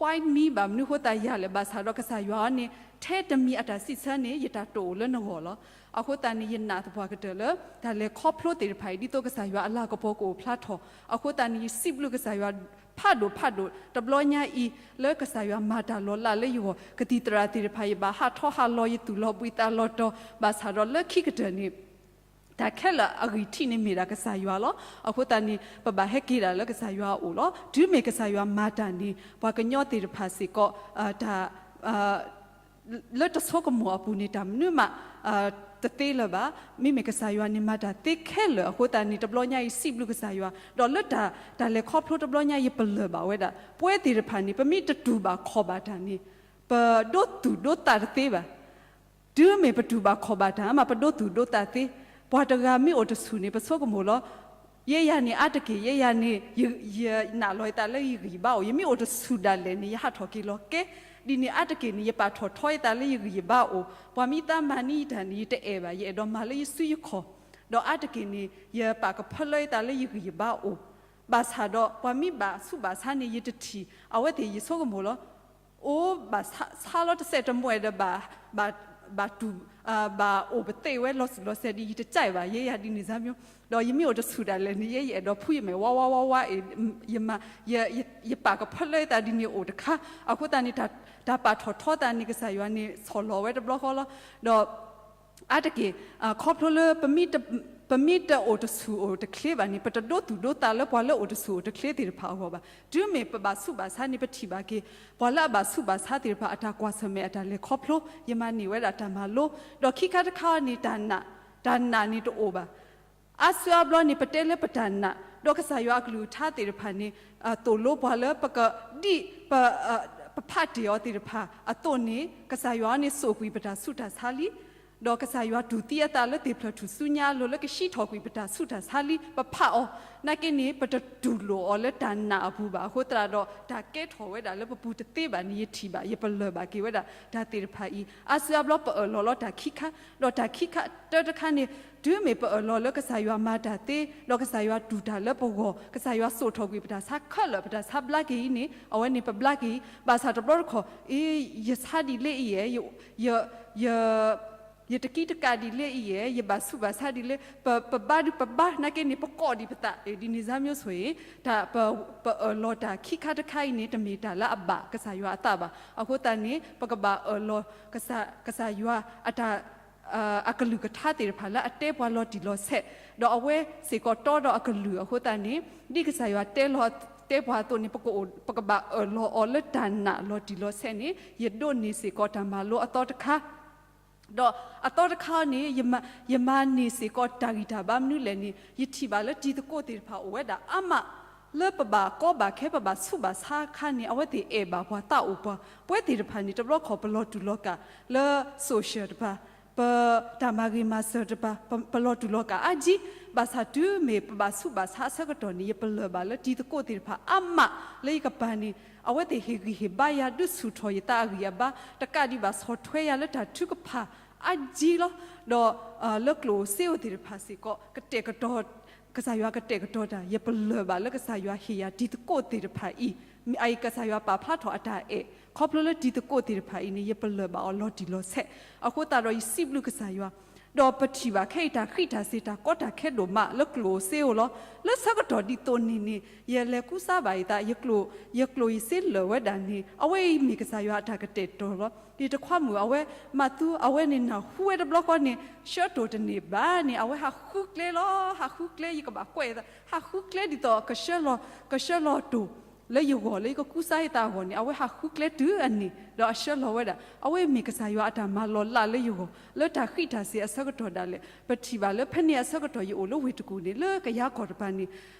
why me ဘၣ်မနုၤဃိသတးယၤလဲၣ်. ဘၣ်ဆၣ်ဒီးကစၢ်ယွၤန့ၣ် ထဲတမံၤအတၢ်စံးဆၢန့ၣ် ယတၢ်တိာ်အိၣ်လၢနဂီၢ်လီၤ. အဃိသတးန့ၣ် ယနာ်သပှၢ်ကတၢၢ်လၢ တၢ်လဲၤခီဖျိသ့ၣ်တဖၣ်အံၤ ဒ်သိးကစၢ်ယွၤအလၤကပီၤကအိၣ်ဖျါထီၣ်, အဃိသတးန့ၣ် ယစံးဘျုးကစၢ်ယွၤ ဖးဒိၣ်ဖးဒိၣ်တဘျီညါအံၤ လၢကစၢ်ယွၤမၤတၢ်လီၤလးလၢယဂီၢ်, ကသံၣ်သရၣ်သ့ၣ်တဖၣ် ယဘၣ်ဟးထီၣ်ဟးလီၤ ယသူၣ်လီၤဘှံးသးလီၤတီၤ, ဘၣ်ဆၣ်ဒီးလၢခံကတၢၢ်န့ၣ် တၢ်ခဲလၢာ်အဂံၢ်ထံးန့ၣ်မ့ၢ်ဒၣ်ကစၢ်ယွၤလီၤ. အဃိသတးန့ၣ် ပဘၣ်ဟဲက့ၤဒၣ်လၢကစၢ်ယွၤအအိၣ်လီၤ. တုၤမ့ၢ်ကစၢ်ယွၤမၤတၢ်န့ၣ် ပှၤကညီသ့ၣ်တဖၣ်စ့ၢ်ကီး တၢ် လၢတဆိကမိၣ်အပူၤန့ၣ် တၢ်မနုၤမး တသ့လၢၤဘၣ်. မ့မ့ၢ်ကစၢ်ယွၤန့ၣ် မၤတၢ်သ့ခဲလၢာ်အဃိသတးန့ၣ် တဘျီညါအံၤ စံးဘျုးကစၢ်ယွၤ, ဒီးလၢတၢ် တၢ်လဲၤခီဖျိတဘျီညါအံၤ ပလၢၢ်ဘၣ်ဝဲဒၣ် ပဝဲသ့ၣ်တဖၣ်န့ၣ် ပမ့ၢ်တတူၢ်ဘၣ်ခီၣ်ဘၣ်တၢ်န့ၣ် ပဒိသူၣ်ဒိသးတသ့ဘၣ်. တုၤမ့ၢ်ပတူၢ်ဘၣ်ခီၣ်ဘၣ်တၢ်မး ပဒိသူၣ်ဒိသးသ့. ပှၤတဂၤမ့ၢ်အိၣ်တဆူၣ်န့ၣ် ပဆိကမိၣ်လီၤ. ယဲယၤန့ၣ် အါတက့ၢ် ယဲယၤန့ၣ် ယနာ်လီၤယသးလၢယဂံၢ်ယဘါအိၣ်, ယမ့ၢ်အိၣ်တဆူၣ်ဒၣ်လဲာ်န့ၣ် ယဟးထီၣ်က့ၤလီၤကဲ. ဒ်န့ၣ်အါတက့ၢ်န့ၣ် ယပာ်ထီၣ်ထီယသးလၢယဂံၢ်ယဘါအိၣ်, ပှၤမ့ၢ်သးမၤန့ၢ်ယတၢ်န့ၣ် ယတအဲၣ်ဘၣ်, ယအဲၣ်ဒိးမၤလၢယစုယခီၣ်, ဒီးအါတက့ၢ်န့ၣ် ယပာ်ကဖၢလၢယသးလၢယဂံၢ်ယဘါအိၣ်. ဘၣ်ဆၣ်ဒီးပှၤမ့ၢ်ဘၣ်ဆူးဘၣ်ဆါန့ၣ် ယတထံၣ်, အဝဲသ့ၣ်ယဆိကမိၣ်လီၤ. အိၣ်ဘၣ်ဆါလီၤတစဲးတမှဲာ်ဒီး ဘၣ်တူၢ် ဘၣ်အိၣ်ပသ့ၣ်ဝဲလီၤစံၣ်လီၤစဲးဒ် ယတကြိုက်ဘၣ်, ယဲယၤဒ်န့ၣ်စၢ်မၠိ, ဒီးယမ့ၢ်အိၣ်တဆူၣ်ဒၣ်လဲာ်န့ၣ် ယဲယအဲၣ်ဒိးဖှူယမဲာ်ဝါဝါဝါဝါအံၤ, ယမၤ ယပာ်ကဖၢလၢယသးဒ်န့ၣ်အိၣ်တခါ, အဃိသတးန့ၣ် တၢ်ပာ်ထီၣ်ထီသးန့ၣ် ကစၢ်ယွၤန့ၣ် ဆီၣ်လီၤဝဲတဘျီဃီလီၤ. ဒီး အါတက့ၢ် ခီဖျိလၢ ပမ့ၢ်တအိၣ်တဆူၣ်အိၣ်တချ့ဘၣ်န့ၣ် ပတဒိသူၣ်ဒိသးလၢပှၤလၢအိၣ်တဆူၣ်အိၣ်တချ့သ့ၣ်တဖၣ်အဂီၢ်ဘၣ်. တုၤမ့ၢ်ပဘၣ်ဆူးဘၣ်ဆါန့ၣ် ပထံၣ်ဘၣ်က့ၤ ပှၤလၢအဘၣ်ဆူးဘၣ်ဆါသ့ၣ်တဖၣ်အတၢ်ကွၢ်ဆၢၣ်မဲာ်အတၢ်လဲၤခီဖျိ, ယမၤန့ၢ်ဝဲဒၣ်တၢ်မၤလိ, ဒီးခံခါတခါန့ၣ် တၢ်နာ်, တၢ်နာ်န့ၣ်တအိၣ်ဘၣ်. အါစုအါဘျီန့ၣ် ပတဲလၢပတၢ်နာ်, ဒီးကစၢ်ယွၤအကလုၢ်ကထါသ့ၣ်တဖၣ်န့ၣ် သိၣ်လိပှၤလၢပကဒ် ပ ပဖးတ့ၢ်အီၤသ့ၣ်တဖၣ်အသိးန့ၣ် ကစၢ်ယွၤန့ၣ်စိာ်ကွံာ်ပတၢ်ဆူးတၢ်ဆါလံ. ဒီးကစၢ်ယွၤတူၢ်သံအသးလၢသ့ၣ်ဖျၢၣ်ထူၣ်စုညါအလိၤ လၢကဟံးထီၣ်ကွံာ်ပတၢ်ဆူးတၢ်ဆါလံ ပဖးအီၤ, နာ်က့န့ၣ် ပတတူၢ်လိာ်အီၤလၢတၢ်နာ်အပူၤဘၣ်. အဃိသတးဒီး တၢ်ကဲထီၣ်ဝဲဒၣ်လၢပပူၤတသ့ဘၣ်န့ၣ် ယထံၣ်ဘၣ် ယပလၢၢ်ဘၣ်က့ၤဝဲဒၣ်တၢ်သ့ၣ်တဖၣ်အံၤ. အါစုအါဘျီပအၢၣ်လီၤလီၤတၢ်ခံခါ, ဒီးတၢ်ခံခါတၢတခါန့ၣ် တုၤမ့ၢ်ပအၢၣ်လီၤလၢကစၢ်ယွၤမၤတၢ်သ့, ဒီးကစၢ်ယွၤတူၢ်တၢ်လၢပဂီၢ်, ကစၢ်ယွၤစိာ်ထီၣ်ကွံာ်ပတၢ်ဆါခဲလၢာ် ပတၢ်ဆါဘျါက့ၤအံၤန့ၣ် အဝဲန့ၣ်ပဘျါက့ၤအံၤ. ဘၣ်ဆၣ်တဘျီတခီၣ် အ့ ယဆါဒ်လဲၣ်အံၤဧါ, ယ ယ ယတကံတကးဒ်လဲၣ်အံၤဧါ, ယဘၣ်ဆူးဘၣ်ဆါဒ်လဲၣ်, ပ ပဘါဒုးပဘါ နာ်က့န့ၣ် ပကိးဒံးပသး ဒ်န့ၣ်စၢ်မျိုးဆိုရင် တၢ်ပ ပအၢၣ်လီၤတၢ်ခံခါတခါအံၤန့ၣ် တမ့ၢ်တၢ်လၢအဘၣ်ကစၢ်ယွၤအသးဘၣ်. အဃိသတးန့ၣ် ပကဘၣ်အၢၣ်လီၤ ကစၢ်ယွၤအတၢ် အကလုၢ်ကထါသ့ၣ်တဖၣ်လၢအတဲပှၤလီၤတံၢ်လီၤဆဲး, ဒီးအဝဲစ့ၢ်ကီးတီဒီးအကလုၢ်အဃိသတးန့ၣ် ဒ်ကစၢ်ယွၤတဲလီၤ တဲပှၤအသိးန့ၣ် ပကအိၣ် ပကဘၣ်အၢၣ်လီၤအီၤလၢတၢ်နာ်လီၤတံၢ်လီၤဆဲးန့ၣ် ယဒိးန့ၢ်စ့ၢ်ကီးတၢ်မၤလိအသီတခါ ဒီးအသီတခါန့ၣ် ယမၤ ယမၤန့ၢ်စ့ၢ်ကီးတၢ်ဂံၢ်တၢ်ဘါမနုၤလဲၣ်န့ၣ် ယထံၣ်ဘၣ်လၢတံၤသကိးသ့ၣ်တဖၣ်အိၣ်ဝဲဒၣ်အါမး လၢပဘၣ်ကီဘၣ်ခဲ ပဘၣ်ဆူးဘၣ်ဆါအခါန့ၣ် အဝဲသ့ၣ်အဲၣ်ဘၣ်ပှၤသးအိၣ်ပှၤ ပဝဲသ့ၣ်တဖၣ်န့ၣ် တဘျီခီၣ်ပလီၤတူာ်လီၤကာ်လၢ social တပၤ ပတၢ်မၤဂ့ၤမၤစၢၤတပၤ ပ ပလီၤတူာ်လီၤကာ်အါကံ, ဘၣ်ဆၣ်တုၤမ့ၢ်ပဘၣ်ဆူးဘၣ်ဆါအဆၢကတီၢ်န့ၣ် ယပလၢၢ်ဘၣ်လၢတံၤသကိးသ့ၣ်တဖၣ်အါမးလၢယကပၤန့ၣ် အဝဲသ့ၣ်ဟ့ၣ်ဂံၢ်ဟ့ၣ်ဘါယၤ ဒုးဆူၣ်ထီၣ်ယသးအဂံၢ်အဘါ တကးဒံးဘၣ်ဆီၣ်ထွဲယၤလၢတၢ်ထုကဖၣ်အါကံလီၤ. ဒီးလၢကျိၣ်ဧိၤစ့ဧိၤသ့ၣ်တဖၣ်စ့ၢ်ကီး ကတဲာ်ကတီၤ ကစၢ်ယွၤကတဲာ်ကတီၤတၢ် ယပလၢၢ်ဘၣ်လၢကစၢ်ယွၤဟ့ၣ်ယၤတံၤသကိးသ့ၣ်တဖၣ်အံၤ အအံၤကစၢ်ယွၤပာ်ဖျါထီၣ်အတၢ်အဲၣ် ခီဖျိလၢတံၤသကိးသ့ၣ်တဖၣ်အံၤန့ၣ် ယပလၢၢ်ဘၣ်အီၤလီၤတံၢ်လီၤဆဲး အဃိသတးဒီးယစံးဘျုးကစၢ်ယွၤ ဒီးပထံၣ်ဘၣ်ခဲအံၤတၢ်ဃံးတၢ်စ့ၤ တၢ်ကီတၢ်ခဲဒိၣ်မးလၢကျိၣ်ဧိၤစ့ဧိၤလီၤ. လၢဆၢကတီၢ်ဒ်သိးန့ၣ်န့ၣ် ယလဲၤကူစါဘၣ်ယသး ယကျိၣ် ယကျိၣ်ယစ့လၢာ်ဝဲဒၣ်န့ၣ် အဝဲအံၤမ့ၢ်ကစၢ်ယွၤအတၢ်ကတဲာ်ကတီၤလီၤ. ယတခွါမုၣ်အဝဲ မၤသူအဝဲန့ၣ် နၢ်ဟူဝဲတဘျီဃီန့ၣ် ဆှၢတိၢ်တန့ၢ်ဘၣ်န့ၣ် အဝဲဟးဃုကျဲလီၤ. ဟးဃုကျဲ ယကဘၣ်ကွဲးအသး ဟးဃုကျဲဒ်သိးကဆှၢလီၤ ကဆှၢလီၤတိၢ် လၢယဂီၢ်လၢယကကူစါယသးအဂီၢ်န့ၣ် အဝဲဟးဃုကျဲတုၤအန့ၣ် ဒီးအဆှၢလီၤဝဲဒၣ် အဝဲမ့ၢ်ကစၢ်ယွၤအတၢ်မၤလီၤလးလၢယဂီၢ် လၢတၢ်ဃံးတၢ်စ့ၤအဆၢကတီၢ်ဒၣ်လဲာ် ပထံၣ်ဘၣ်လၢဖဲန့ၣ်အဆၢကတီၢ် ယအိၣ်လၢဝ့ၢ်တကူၣ်န့ၣ် လၢကယၤကီၢ်တပၤန့ၣ်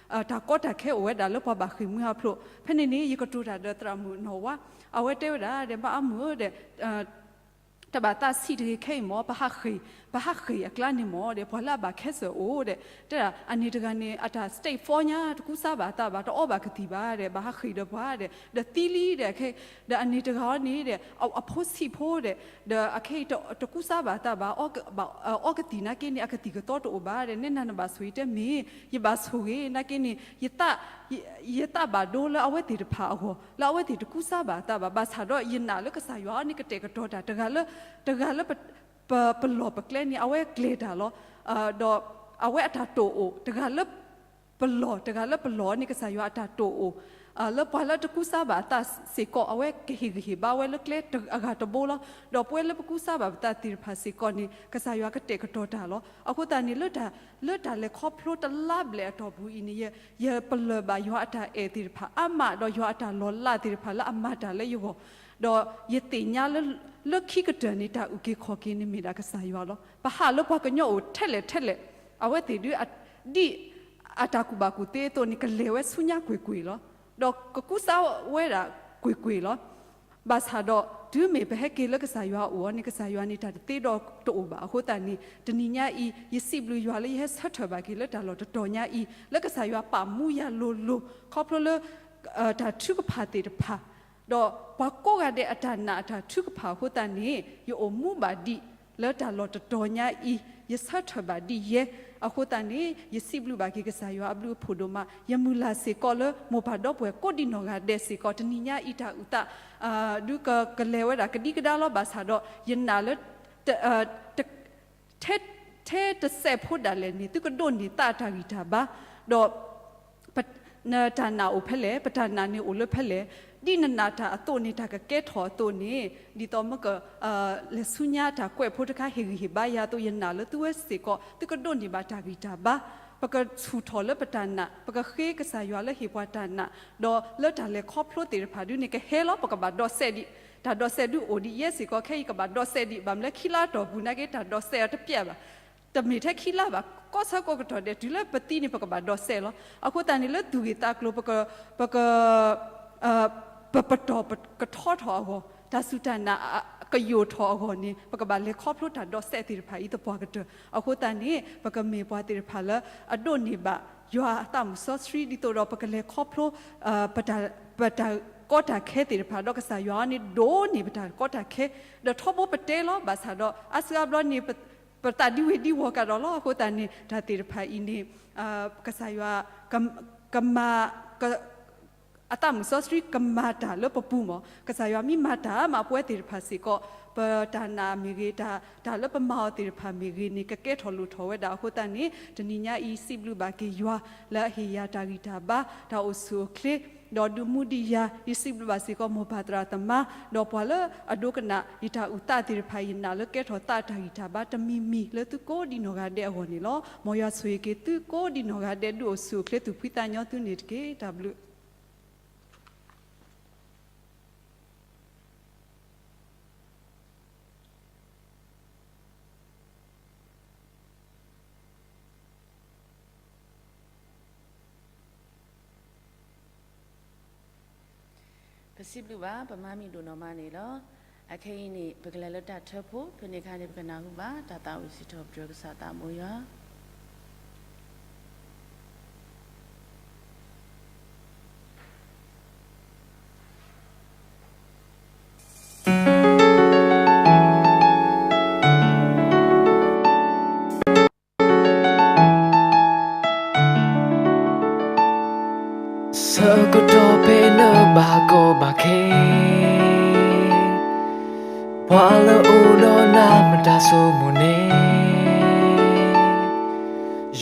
တၢ်ကီတၢ်ခဲအိၣ်ဝဲဒၣ်လၢပှၤဘၣ်ဃ့ၢ်မှံဟးဖျိး ဖဲန့ၣ်န့ၣ် ယကတိၤတၢ်ဒီးသရၣ်မုၣ်နီၢ်ဝါ အဝဲတဲဝဲဒၣ်ဒီး ဘၣ်အါမုၣ်ဧၢဒီး တဘၣ်သးဆံးတဂ့ၤခဲအံၤမၢ် ပဟးဃ့ၢ် ပဟးဃ့ၢ်အကျါန့ၣ်မၢ်ဒီး ပှၤလၢအဘၣ်ခဲစၢၣ်အိၣ်ဒီး တဲဒၣ်အန့ၣ်တဂၤန့ၣ် အတၢ် state four ညါ တကူစါဘၣ်အသးဘၣ် တအီဘၣ်ကသံၣ်ဘၣ်ဒီး ဘၣ်ဟးဃ့ၢ်ဒီးပှၤဒီး ဒီးသံလံဒီးခဲ ဒီးအန့ၣ်တဂၤအံၤန့ၣ်ဒီး အဖိဆံးဖိဒီး ဒီးအခဲအံၤတကူစါဘၣ်အသးဘၣ် အီကသံၣ်နာ်က့န့ၣ် အကသံၣ်ကသီတအိၣ်ဘၣ်ဒီး နဲနၤနဘၣ်ဆိၣ်ဂ့ၤတဲမ့ၢ် ယဘၣ်ဆိၣ်ဂ့ၤနာ်က့န့ၣ် ယသးဘၣ်ဒိလၢအဝဲသ့ၣ်တဖၣ်အဂီၢ် လၢအဝဲသ့ၣ်တကူစါဘၣ်အသးဘၣ် ဘၣ်ဆၣ်ဒီးယနာ်လၢကစၢ်ယွၤအံၤန့ၣ် ကတဲာ်ကတီၤတၢ် တဂၤလၢ တဂၤလၢ ပလီၢ်ပကျဲန့ၣ် အဝဲကျဲၤတၢ်လီၤ. ဒီးအဝဲအတၢ်တိာ်အိၣ် တဂၤလၢ ပလီၢ် တဂၤလၢပလီၢ်န့ၣ် ကစၢ်ယွၤအတၢ်တိာ်အိၣ် လၢပှၤလၢတကူစါဘၣ်အသးစ့ၢ်ကီး အဝဲကဟ့ၣ်ဂံၢ်ဟ့ၣ်ဘါဝဲလၢကျဲအဂၤတဘိလီၤ. ဒီးပဝဲလၢပကူစါဘၣ်ပသးသ့ၣ်တဖၣ်စ့ၢ်ကီးန့ၣ် ကစၢ်ယွၤကတဲာ်ကတီၤတၢ်လီၤ. အဃိသတးန့ၣ် လၢတၢ် လၢတၢ်လဲၤခီဖျိတလါဘျဲၣ်အတီၢ်ပူၤအံၤန့ၣ် ယပလၢၢ်ဘၣ်ယွၤအတၢ်အဲၣ်သ့ၣ်တဖၣ်အါမး ဒီးယွၤအတၢ်လီၤလးသ့ၣ်တဖၣ်လၢအမၤတၢ်လၢယဂီၢ် ဒီးယသ့ၣ်ညါလၢ လၢခံကတၢၢ်န့ၣ် တၢ်အုၣ်က့ၤခီၣ်က့ၤန့ၣ် မ့ၢ်ဒၣ်ကစၢ်ယွၤလီၤ. ပဟးလၢပှၤကညီအိၣ်ထဲလဲၣ်ထဲလဲၣ် အဝဲသ့ၣ်ဒုး ဒ်အတၢ်ကူၣ်ဘၣ်ကူၣ်သ့အသိးန့ၣ် ကလဲၤဝဲဆူညါကွ့ၢ်ကွ့ၢ်လီၤ. ဒီးကကူစါဝဲဒၣ်ကွ့ၢ်ကွ့ၢ်လီၤ. ဘၣ်ဆၣ်ဒီး တုၤမ့ၢ်ပဟဲက့ၤလၢကစၢ်ယွၤအအိၣ်အီၤန့ၣ် ကစၢ်ယွၤန့ၣ် တၢ်တသ့ဒီးတအိၣ်ဘၣ်. အဃိသတးန့ၣ် တနံၤညါအံၤ ယစံးဘျုးယွၤလၢယဟဲဆၢထၢၣ်ဘၣ်က့ၤလၢတၢ်လီၢ်တတီၤညါအံၤ လၢကစၢ်ယွၤပာ်မူယၤလိၤလိၤ ခီဖျိလၢ တၢ်ထုကဖၣ်သ့ၣ်တဖၣ် ဒီးပှၤကိးဂၤဒဲးအတၢ်နာ်အတၢ်ထုကဖၣ်အဃိသတးန့ၣ် ယအိၣ်မူဘၣ်ဒံးလၢတၢ်လီၢ်တတီၤညါအံၤ ယဆၢထၢၣ်ဘၣ်ဒ်ယဲ အဃိသတးန့ၣ် ယစံးဘျုးဘၣ်က့ၤကစၢ်ယွၤအဘျုးအဖှိၣ်ဒိၣ်မး ယမုၢ်လၢ်စ့ၢ်ကီးလၢမိၢ်ပၢ်ဒီပုၢ်ဝဲၢ်ကိးဒံးနီၢ်ဂၤဒဲးစ့ၢ်ကီး တနံၤညါအံၤတၢ်အုၣ်သး ဒုးကလဲၤဝဲဒၣ်ကဒံကဒါလီၤ ဘၣ်ဆၣ်ဒီး ယနာ်လၢ ထဲတစဲးဖိဒၣ်လဲာ်န့ၣ် သုကဒိးန့ၢ်သးတၢ်ဂံၢ်တၢ်ဘါ ဒီး နတၢ်နာ်အိၣ်ဖဲလဲၣ်, ပတၢ်နာ်န့ၣ်အိၣ်လၢဖဲလဲၣ်, ဒ်နနာ်တၢ်အသိးန့ၣ် တၢ်ကကဲထီၣ်အသိးန့ၣ် ဒ်သိးမ့ၢ်က လဲၤဆူညါတၢ်ကွဲးဖိတခါ ဟ့ၣ်ဂံၢ်ဟ့ၣ်ဘါယၤအသိး ယနာ်လၢသုဝဲစ့ၢ်ကီး သုကဒိးန့ၢ်ဘၣ်တၢ်ဂံၢ်တၢ်ဘါ, ပကဆူၣ်ထီၣ်လၢပတၢ်နာ်, ပကဃ့ကစၢ်ယွၤလၢဟ့ၣ်ပှၤတၢ်နာ်, ဒီးလၢတၢ်လဲၤခီဖျိသ့ၣ်တဖၣ်ဒုန့ၣ် ကဟဲလီၤ ပကဘၣ်ဒိးစဲးဒံး, တၢ်ဒိးစဲးဒုအိၣ်ဒံးယဲစ့ၢ်ကီး ခဲအံၤကဘၣ်ဒိးစဲးဒံး ဘၣ်မနုၤလၢခံလါအတီၢ်ပူၤနာ်က့ တၢ်ဒိးစဲးအီၤတပျဲၢ်ဘၣ် တမ့ၢ်ထဲခံလါဘၣ်, ကီၢ်ဆၢကီၢ်ကတီၢ်ဒဲး တုၤလၢပသံန့ၣ် ပကဘၣ်ဒိးစဲးလီၤ. အဃိသတးန့ၣ် လၢသူၣ်ဂ့ၢ်သးကျိၤ ပက ပက ပပတီၢ်ကထီထီၣ်အဂီၢ် တၢ်စူၢ်တၢ်နာ် ကယိာ်ထီၣ်အဂီၢ်န့ၣ် ပကဘၣ်လဲၤခီဖျိတၢ်ဒိးစဲးသ့ၣ်တဖၣ်အံၤသပှၢ်ကတၢၢ်. အဃိသတးန့ၣ် ပကမ့ၢ်ပှၤသ့ၣ်တဖၣ်လၢအဒိးန့ၢ်ဘၣ်ယွၤအသးမုၢ်စီဆှံ ဒ်သိးဒီးပကလဲၤခီဖျိ ပတၢ်ကီတၢ်ခဲသ့ၣ်တဖၣ် ဒီးကစၢ်ယွၤန့ၣ်ဒိးန့ၢ်ပတၢ်ကီတၢ်ခဲ ဒီးထီဘိပတဲလီၤ. ဘၣ်ဆၣ်ဒီးအါစုအါဘျီန့ၣ် ပသးဒံဝ့ၤဒံဝီၤကဒီးလီၤ. အဃိသတးန့ၣ် တၢ်သ့ၣ်တဖၣ်အံၤန့ၣ် ကစၢ်ယွၤ ကမၤ အသးမုၢ်စီဆှံကမၤတၢ်လၢပပူၤမး. ကစၢ်ယွၤမ့ၢ်မၤတၢ်မး ပဝဲသ့ၣ်တဖၣ်စ့ၢ်ကီး ပတၢ်နာ်မ့ၢ်ဂ့ၤ တၢ် တၢ်လၢပမၤအီၤသ့ၣ်တဖၣ်မ့ၢ်ဂ့ၤန့ၣ် ကကဲထီၣ်လိၣ်ထီၣ်ဝဲဒၣ်. အဃိသတးန့ၣ် တနံၤညါအံၤ စံးဘျုးဘၣ်က့ၤယွၤလၢအဟ့ၣ်ယၤတၢ်ဂံၢ်တၢ်ဘါ တၢ်အိၣ်ဆူၣ်အိၣ်ချ့ ဒီးဒုးမူဒံးယၤ. ယစံးဘျုးဘၣ်စ့ၢ်ကီး မိၢ်ပၢ်သရၣ်သမါ ဒီးပှၤလၢအဒိကနၣ်ယတၢ်အုၣ်သးသ့ၣ်တဖၣ် ယနာ်လၢကဲထီၣ်သးတၢ်ဂံၢ်တၢ်ဘါတမံၤမံၤ လၢသုကိးဒံးနီၢ်ဂၤဒဲးအဂီၢ်န့ၣ်လီၤ. မ်ယွၤဆိၣ်ဂ့ၤက့ၤသုကိးဒံးနီၢ်ဂၤဒဲး ဒုးအိၣ်ဆူၣ်အိၣ်ချ့ သူၣ်ဖှံသးညီသုန့ၣ်တက့ၢ်. တၢ်ဘျုး ပစံးဘျုးဘၣ် ပမါမံၤဒိၣ်နီၢ်မါန့ၣ်လီၤ. အခဲအံၤန့ၣ် ပကလဲၤလၢတၢ်ထၢဖှိၣ် ဖဲန့ၣ်အခါန့ၣ် ပကနၢ်ဟူဘၣ် တၢ်သးဝံၣ်စံးထီၣ်ပတြၢၤကစၢ်သးဘိယွၤ. ဆၢကတီၢ်ဖဲနဘၣ်ကီဘၣ်ခဲ ပှၤလၢအအိၣ်ဒီးနၤမတၤဆိကမိၣ်န့ၣ်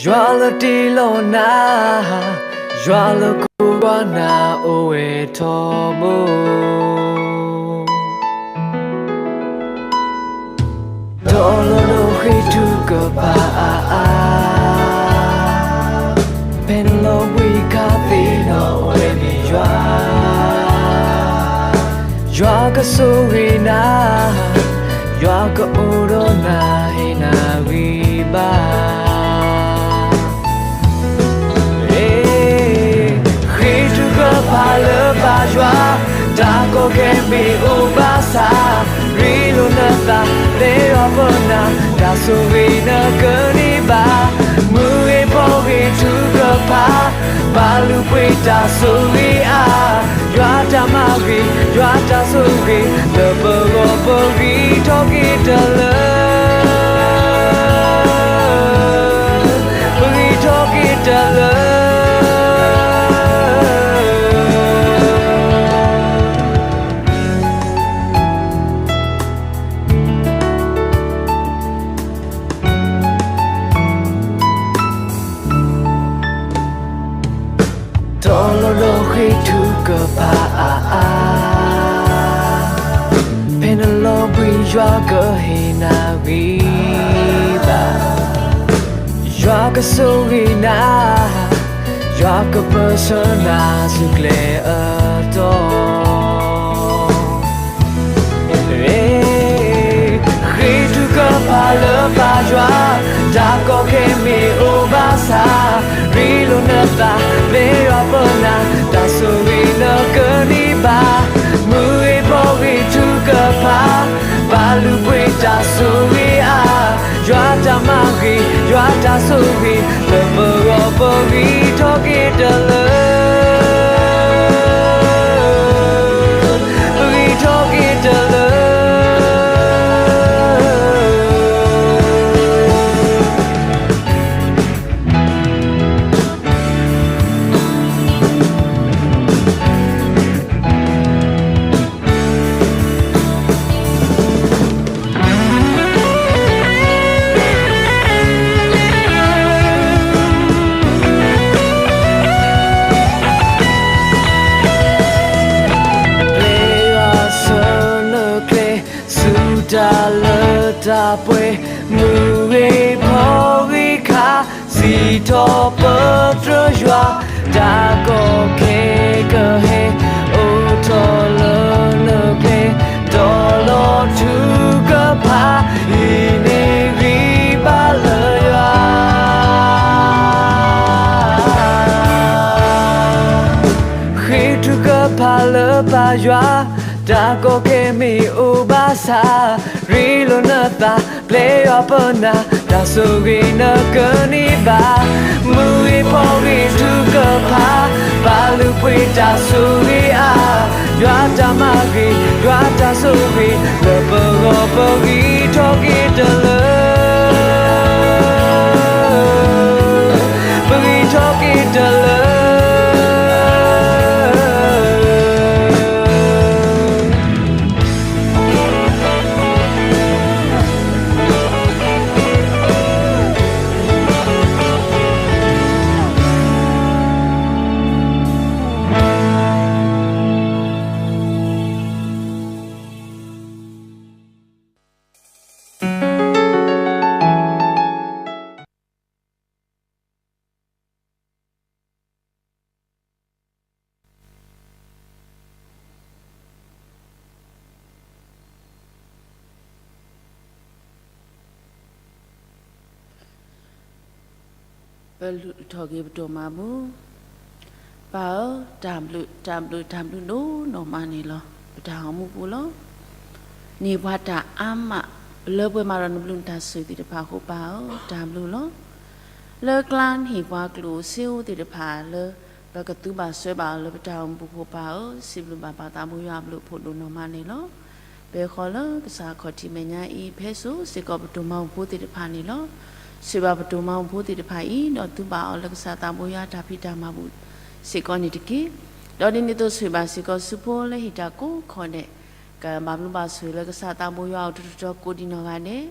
ယွၤလၢတ့လီၤနၤ, ယွၤလၢကိးကွၢ်နၤအိၣ်ဝဲထီဘိ. ဒီးလၢနဃ့ထုကဖၣ်အါအါ, ဖဲနလီၤဘှံးခါသ့ၣ်နီၣ်အိၣ်ဝဲန့ၣ်ယွၤ, ယွၤကဆိၣ်ဂ့ၤနၤ, ယွၤကအိၣ်ဒီးနၤဟ့ၣ်နၤဂံၢ်ဘါ. ဃ့ထုကဖၣ်လၢပၢ်ယွၤ, တၢ်ကီခဲမ့ၢ်အိၣ်ဘၣ်ဆၣ်, ရ့လိာ်နသး လဲၤယွၤပနၢ်, တၢ်ဆိၣ်ဂ့ၤနကန့ၢ်ဘၣ်, မုၢ်ဂ့ၤဖီဂ့ၤထုကဖၣ်, ဘၣ်လုၢ်ပှ့ၤတၢ်ဆိၣ်ဂ့ၤအါ, ယွၤတၢ်မၤဂ့ၤ, ယွၤတၢ်ဆိၣ်ဂ့ၤ, လၢပဂီၢ်ပဂံၢ်ထီၣ်က့ၤတလၢ ပဂံၢ်ထီၣ်က့ၤတလၢ ဒီးလၢနဃ့ထုကဖၣ်အါအါ, ဖဲနလီၤဘှံးယွၤကဟ့ၣ်နၤဂံၢ်ဘါ, ယွၤကဆိၣ်ဂ့ၤနၤ, ယွၤကပၢၢ်ဆၢနၤဆူကျဲအတီၤ. ဃ့ထုကဖၣ်လၢပၢ်ယွၤ, တၢ်ကီခဲမ့ၢ်အိၣ်ဘၣ်ဆၣ်, ရ့လိာ်နသး လဲၤယွၤပနၢ်, တၢ်ဆိၣ်ဂ့ၤနကန့ၢ်ဘၣ်, မုၢ်ဂ့ၤဖီဂ့ၤထုကဖၣ်, ဘၣ်လုၢ်ပှ့ၤတၢ်ဆိၣ်ဂ့ၤအါ, ယွၤတၢ်မၤဂ့ၤ, ယွၤတၢ်ဆိၣ်ဂ့ၤ, လၢပဂီၢ်ပဂံၢ်ထီၣ်က့ၤတလၢ ပဂံၢ်ထီၣ်က့ၤတလၢ ပျဲယွၤဆၢလၢကျဲ, ဆူတၢ်လၢတၢ်ပှဲၤ, မုၢ်ဂ့ၤဖီဂ့ၤခါ, စံးထီၣ်ပတြၢၤယွၤ, တၢ်ကီခဲကဟဲ, အိၣ်ထီၣ်လၢနကျဲ, ဒီးလီၤထုကဖၣ်, ဟံးန့ၢ်ဂံၢ်ဘါလၢယွၤ ဃ့ထုကဖၣ်လၢပၢ်ယွၤ, တၢ်ကီကဲမ့ၢ်အိၣ်ဘၣ်ဆၣ်, ရ့လိာ်နသး ပျဲယွၤပနၢ်, တၢ်ဆိၣ်ဂ့ၤနကန့ၢ်ဘၣ်, မုၢ်ဂ့ၤဖီဂ့ၤထုကဖၣ်, ဘၣ်လုၢ်ပှ့ၤတၢ်ဆိၣ်ဂ့ၤအါ, ယွၤတၢ်မၤဂ့ၤ, ယွၤတၢ်ဆိၣ်ဂ့ၤ, လၢပဂီၢ်ပဂံၢ်ထီၣ်က့ၤတလၢ ပဂံၢ်ထီၣ်က့ၤတလၢ. ပလူၤထီၣ်က့ၤပဒိၣ်မးပူၤ, ပၢ်ဧၢ, တၢ်ဘျုး, တၢ်ဘျုး, တၢ်ဘျုးဒိၣ်နီၢ်မးန့ၣ်လီၤ. ပတၢ်အိၣ်မူပူၤလီၤ. န့ၢ်ပှၤတၢ်အါမး, ပလၢပှဲၤမးဒီးနဘျုးနတၢ်ဆိၣ်ဂ့ၤသ့ၣ်တဖၣ်အဃိ ပၢ်ဧၢ, တၢ်ဘျုးလီၤ. လၢကျါန့ၢ်ပှၤကျိၣ်စ့အိၣ်သ့ၣ်တဖၣ်လၢ ပကသူဘၣ်စွဲဘၣ်အီၤလၢပတၢ်အိၣ်မူပူၤအဃိ ပၢ်ဧၢ, စံးဘျုးဘၣ်ပၢ်သးဘိယွၤအဘျုးအဖှိၣ်ဒိၣ်နီၢ်မးန့ၣ်လီၤ. ပဃီလၢကစၢ်ခီၣ်ထံးမဲာ်ညါအံၤ ဖဲစိၤစ့ၢ်ကီးပဒိၣ်မးအဖှိၣ်ဖိသ့ၣ်တဖၣ်န့ၣ်လီၤ. ဆိၣ်ဂ့ၤဘၣ်ပဒိၣ်မးအဖှိၣ်ဖိသ့ၣ်တဖၣ်အံၤ ဒီးသူဘၣ်အီၤလၢကစၢ်သးဘိယွၤအတၢ်ဖံးတၢ်မၤပူၤစ့ၢ်ကီးန့ၣ်တက့ၢ်. ဒီးဒ်န့ၣ်အသိးဆိၣ်ဂ့ၤဘၣ်စ့ၢ်ကီးဆူဖိလၢဟ့ၣ်တၢ်ကိးခီဒဲး ကဘၣ်ဘျုးဘၣ်ဆိၣ်ဂ့ၤလၢကစၢ်သးဘိယွၤအအိၣ်ထီၣ်ထီထီၣ်ကိးဒံးနီၢ်ဂၤဒဲး,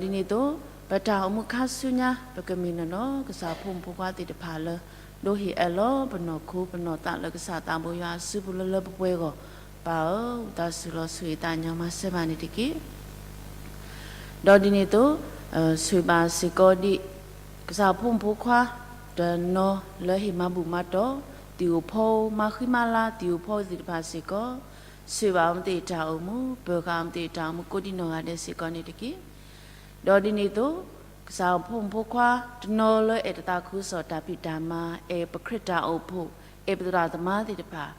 ဒီးဒ်န့ၣ်အသိး ပတၢ်အိၣ်မူခါဆူညါ ပကမ့ၢ်နီၢ်နီၢ်ကစၢ်ဖိမုၣ်ဖိခွါသ့ၣ်တဖၣ်လၢ ဒိးဟ့ၣ်အၢၣ်လီၤပနီၢ်ခိပနီၢ်သးလၢကစၢ်သးဘိယွၤအစုပူၤလၢလၢပှဲၤပှဲၤအဂီၢ်, ပၢ်ဧၢ, သးစူၤလီၤဆိၣ်ဂ့ၤသးညီမၤစၢၤဘၣ်န့ၣ်တက့ၢ်. ဒီးဒ်န့ၣ်အသိး ဆိၣ်ဂ့ၤဘၣ်စ့ၢ်ကီးဒံး ကစၢ်ဖိမုၣ်ဖိခွါ တနီၤလၢဟ့ၣ်မၤဘူၣ်မၤတီၢ် သ့ၣ်အိၣ်ဖီ မၤဃံမၤလၤသ့ၣ်အိၣ်ဖီသ့ၣ်တဖၣ်စ့ၢ်ကီး, ဆိၣ်ဂ့ၤဘၣ်အဝဲသ့ၣ်တၢ်အိၣ်မူ ပၢၤဃာ်အဝဲသ့ၣ်တၢ်အိၣ်မူကိးဒံးနီၢ်ဂၤဒဲးစ့ၢ်ကီးန့ၣ်တက့ၢ်. ဒီးဒ်န့ၣ်အသိး ကစၢ်ဖိမုၣ်ဖိခွါ တနီၤလၢအဲၣ်တသးခုကစီၣ်တၢ်ဖံးတၢ်မၤ အဲၣ်ပခရံာ်တၢ်အိၣ်ဖှိၣ် အဲၣ်ပသရၣ်သမါသ့ၣ်တဖၣ်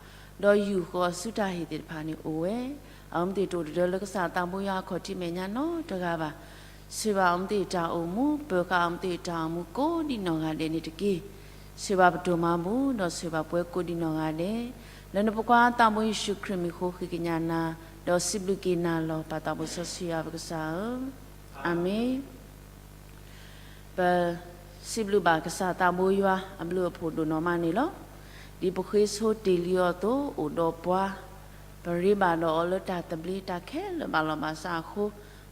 ဒီးယူာ်ဃီၤဆူတၢ်ဟ့ၣ်သ့ၣ်တဖၣ်န့ၣ်အိၣ်ဝဲ, အဝဲသ့ၣ်တအိၣ်တဒၢလၢကစၢ်သးဘိယွၤအခီၣ်ထံးမဲာ်ညါနီတဂၤဘၣ်. ဆိၣ်ဂ့ၤဘၣ်အဝဲသ့ၣ်တၢ်အိၣ်မူ ပၢၤဃာ်အဝဲသ့ၣ်တၢ်အိၣ်မူကိးဒံးနီၢ်ဂၤဒဲးန့ၣ်တက့ၢ်. ဆိၣ်ဂ့ၤဘၣ်ပဒိၣ်မးပူၤ ဒီးဆိၣ်ဂ့ၤဘၣ်ပှၤကိးဒံးနီၢ်ဂၤဒဲး, လၢနဖိခွါသးဘိယ့ၣ်ၡူးခရံာ်မံၤအဃိဃ့ကညးနၤ, ဒီးစံးဘျုးက့ၤနၤလီၤ. ပၢ်သးဘိစီဆှံယွၤပကစၢ်ဧၢ, အၤမ့ၣ်. ပစံးဘျုးဘၣ်ကစၢ်သးဘိယွၤအဘျုးအဖှိၣ်ဒိၣ်နီၢ်မးန့ၣ်လီၤ. ဒ်ပဃ့ဆိတ့ၢ်လံအီၤအသိး အိၣ်ဒီးပှၤ, ပရ့ဘၣ်ဒီးအီၤလၢတၢ်သဘျ့တၢ်ခဲလၢာ်ဘၣ်လီၤဘၣ်စးအဃိ,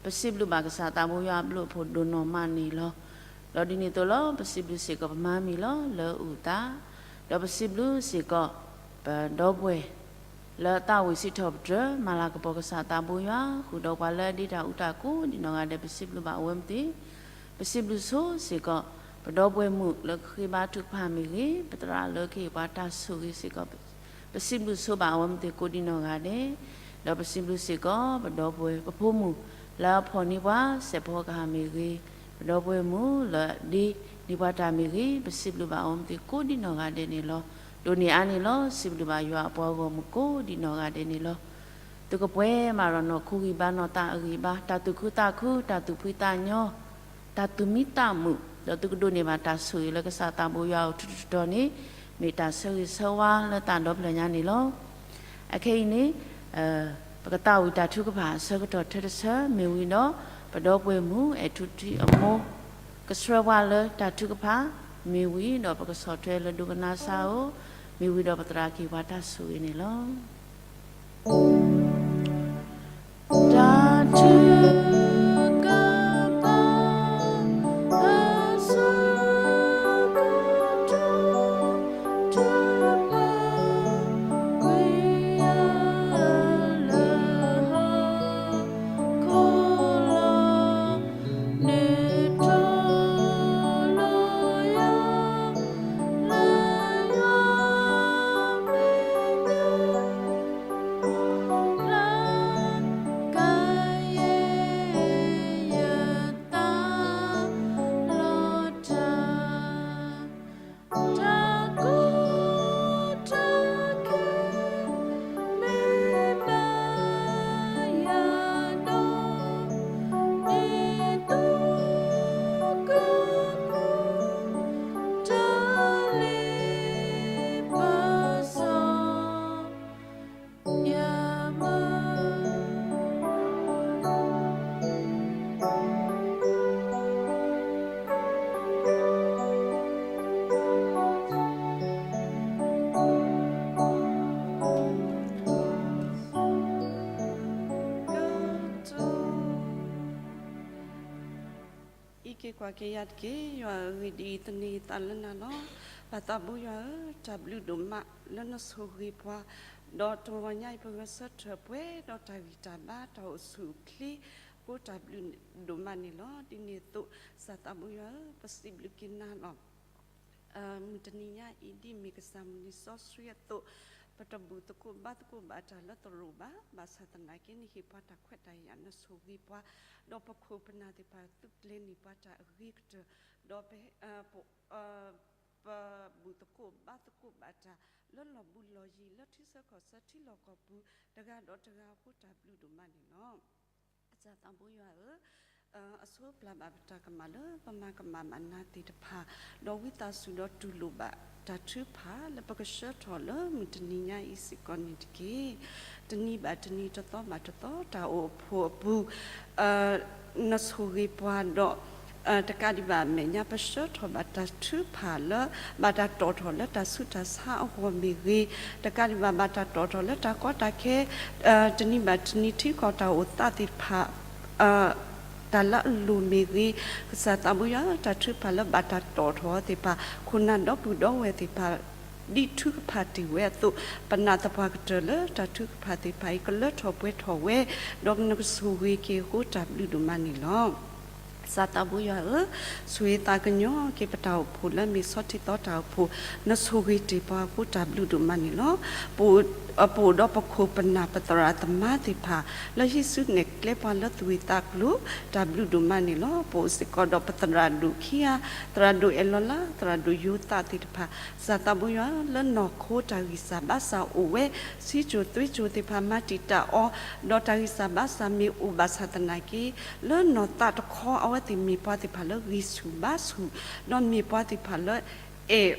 ပစံးဘျုးဘၣ်ကစၢ်သးဘိယွၤအဘျုးအဖှိၣ်ဒိၣ်နီၢ်မးန့ၣ်လီၤ. ဒီးဒ်န့ၣ်အသိးလီၤ ပစံးဘျုးစ့ၢ်ကီးပမါမံၤလီၤ လၢအုၣ်သး, ဒီးပစံးဘျုးစ့ၢ်ကီး ပဒီပုၢ်ဝဲၢ် လၢအသးဝံၣ်စံးထီၣ်ပတြၢၤ မၤလၤကပီၤကစၢ်သးဘိယွၤ ဃုာ်ဒီးပှၤလၢအဒ့တၢ်အူတၢ်ကိးဒံးနီၢ်ဂၤဒဲး ပစံးဘျုးဘၣ်အဝဲမ့ၢ်သ့ၣ်, ပစံးဘျုးဆိစ့ၢ်ကီး ပဒီပုၢ်ဝဲၢ်မုၣ်လၢကဃ့ဘါထုကဖၣ်မ့ၢ်ဂ့ၤ, ပသရၣ်လၢကဟ့ၣ်ပှၤတၢ်ဆိၣ်ဂ့ၤစ့ၢ်ကီး ပစံးဘျုးဆိဘၣ်အဝဲမ့ၢ်သ့ၣ်ကိးဒံးနီၢ်ဂၤဒဲး, ဒီးပစံးဘျုးစ့ၢ်ကီး ပဒီပုၢ်ဝဲၢ် ပဖိမုၣ် လၢအဖီၣ်န့ၢ်ပှၤစဲးဖီကဟၣ်မ့ၢ်ဂ့ၤ, ပဒီပုၢ်ဝဲၢ်မုၣ်လၢအဒ့န့ၢ်ပှၤတၢ်မ့ၢ်ဂ့ၤ, ပစံးဘျုးဘၣ်အဝဲမ့ၢ်သ့ၣ်ကိးဒံးနီၢ်ဂၤဒဲးန့ၣ်လီၤ. ဒိးန့ၢ်အါန့ၣ်လီၤ စံးဘျုးဘၣ်ယွၤအပှၤဂီၢ်မုၢ်ကိးဒံးနီၢ်ဂၤဒဲးန့ၣ်လီၤ. သုကပှဲၤမးဒီးနီၢ်ခိဂံၢ်ဘါနီၢ်သးအဂံၢ်ဘါ, တၢ်သူၣ်ခုသးခု, တၢ်သူၣ်ဖှံသးညီ, တၢ်သူၣ်မံသးမုာ်, ဒီးသုကဒိးန့ၢ်ဘၣ်တၢ်ဆိၣ်ဂ့ၤလၢကစၢ်သးဘိယွၤအအိၣ်ထီၣ်ထီထီၣ်န့ၣ် မ့ၢ်တၢ်ဆၢဂ့ၤဆၢဝါလၢသးဒီဖျၢၣ်ညါန့ၣ်လီၤ. အခဲအံၤန့ၣ် ပကသးဝံၣ်တၢ်ထုကဖၣ်အဆၢကတီၢ်ထဲတဆၢ မ့ၢ်ဝံၤဒီး ပဒီပုၢ်ဝဲၢ်မုၣ်အဲၣ်ထူထံအမိၢ် ကဆှၢပှၤလၢတၢ်ထုကဖၣ် မ့ၢ်ဝံၤဒီး ပကဆီၣ်ထွဲလၢဒိကနၣ်စၢ်ဧိၤ, မ့ၢ်ဝံၤဒီးပသရၣ်ကဟ့ၣ်ပှၤတၢ်ဆိၣ်ဂ့ၤန့ၣ်လီၤ. က့ၤယၤတက့ၢ်. ယွၤဧၢ, ဂ့ၤဒ်အံၤ, သန့ၤသးလၢနၤလီၤ. ပၢ်သးဘိယွၤဧၢ, တၢ်ဘျုးဒိၣ်မးလၢနဆိၣ်ဂ့ၤပှၤ, ဒီးတဂီၤညါအံၤပဂဲၤဆၢထၢၣ်ပှဲၤဒီးတၢ်ဂံၢ်တၢ်ဘါ တၢ်အိၣ်ဆူၣ်အိၣ်ချ့အဃိ တၢ်ဘျုးဒိၣ်မးန့ၣ်လီၤ. ဒ်န့ၣ်အသိး ကစၢ်သးဘိယွၤဧၢ, ပစံးဘျုးက့ၤနၤလီၤ. မုၢ်တနံၤညါအံၤ ဒ်မ့ၢ်ကစၢ်မုၢ်လံာ်စီဆှံအသိး, ပတဘူၣ်သကိးဘါသကိးဘၣ်တၢ်လၢသရိာ်ဘၣ်, ဘၣ်ဆၣ်သနာ်က့ နဟ့ၣ်ပှၤတၢ်ခွဲးတၢ်ယာ် နဆိၣ်ဂ့ၤပှၤ, ဒီးပခိၣ်ပနၢ်သ့ၣ်တဖၣ်သုးကျဲၤန့ၢ်ပှၤတၢ်အဂ့ၤကတၢၢ်, ဒီးပ ပဘူၣ်သကိးဘါသကိးဘၣ်တၢ် လၢလီၢ်ဘူးလီၢ်ယံၤ လၢထံဆၢကီၢ်ဆၢထံလီၢ်ကီၢ်ပူၤ တဂၤဒီးတဂၤအဃိ တၢ်ဘျုးဒိၣ်မးန့ၣ်လီၤ. ကစၢ်သးဘိယွၤဧၢ, အဆိပျၢ်ဘၣ်ပတၢ်ကမၣ်လၢပမၤကမၣ်ဘၣ်နၤသ့ၣ်တဖၣ်, ဒီးဝံသးစူၤဒီးတူၢ်လိာ်ဘၣ်တၢ်ထုကဖၣ်လၢပကဆှၢထီၣ်လၢမုၢ်တနံၤညါအံၤစ့ၢ်ကီးန့ၣ်တက့ၢ်. တနံၤဘၣ်တနံၤ တသီဘၣ်တသီ တၢ်အိၣ်ဖှိၣ်အပူၤ နဆိၣ်ဂ့ၤပှၤဒီး တကးဒံးဘၣ်အမဲာ်ညါ ပဆှၢထီၣ်ဘၣ်တၢ်ထုကဖၣ်လၢ ဘၣ်တၢ်တီၣ်ထီၣ်လၢတၢ်ဆူးတၢ်ဆါအဂီၢ်မ့ၢ်ဂ့ၤ, တကးဒံးဘၣ် ဘၣ်တၢ်တီၣ်ထီၣ်လၢတၢ်ကီတၢ်ခဲ တနံၤဘၣ်တနံၤ ထံကီၢ်တၢ်အိၣ်သးသ့ၣ်တဖၣ် တၢ်လၢအလိၣ်မ့ၢ်ဂ့ၤ, ကစၢ်သးဘိယွၤ တၢ်ထုကဖၣ်လၢဘၣ်တၢ်တီၣ်ထီၣ်သ့ၣ်တဖၣ် ခိၣ်နၢ်ဒီပုၢ်ဒီဝဲၢ်သ့ၣ်တဖၣ် ဒ်ထုကဖၣ်တ့ၢ်ဝဲအသိး, ပနာ်သပှၢ်ကတၢၢ်လၢတၢ်ထုကဖၣ်သ့ၣ်တဖၣ်အံၤ ကလၢထီၣ်ပှဲၤထီၣ်ဝဲ, ဒီးနကဆိၣ်ဂ့ၤက့ၤအဃိ တၢ်ဘျုးဒိၣ်မးန့ၣ်လီၤ. ကစၢ်သးဘိယွၤဧၢ, ဆိၣ်ဂ့ၤသးကညီၤက့ၤပတၢ်အိၣ်ဖှိၣ်လၢမ့ၢ်ဆီထံသီတၢ်အိၣ်ဖှိၣ်, နဆိၣ်ဂ့ၤတ့ၢ်ပှၤအဃိ တၢ်ဘျုးဒိၣ်မးန့ၣ်လီၤ. ပ ပအိၣ်ဒီးပခိၣ်ပနၢ်ပသရၣ်သမါသ့ၣ်တဖၣ် လၢဟံးစုနဲၣ်ကျဲပှၤလၢသူၣ်ဂ့ၤသးကျိၤ တၢ်ဘျုးဒိၣ်မးန့ၣ်လီၤ. ပအိၣ်စ့ၢ်ကီးဒီးပသရၣ်ဒိၣ်ခံဂၤ, သရၣ်ဒိၣ်အဲၣ်လီၤလါ, သရၣ်ဒိၣ်ယိၤသးသ့ၣ်တဖၣ်, ကစၢ်သးဘိယွၤ လၢနီၢ်ခိတၢ်ဂံၢ်စၢ်ဘါစၢ်အိၣ်ဝဲ, စံးစိၤသွံစိၤသ့ၣ်တဖၣ် မၤတံာ်တာ်အီၤ, ဒီးတၢ်ဂံၢ်စၢ်ဘါစၢ်မ့ၢ်အိၣ်ဘၣ်ဆၣ်သနာ်က့ လၢနီၢ်သးတခီ အဝဲသ့ၣ်မ့ၢ်ပှၤသ့ၣ်တဖၣ်လၢဂံၢ်ဆူၣ်ဘါဆူၣ်, ဒီးမ့ၢ်ပှၤသ့ၣ်တဖၣ်လၢအဲၣ်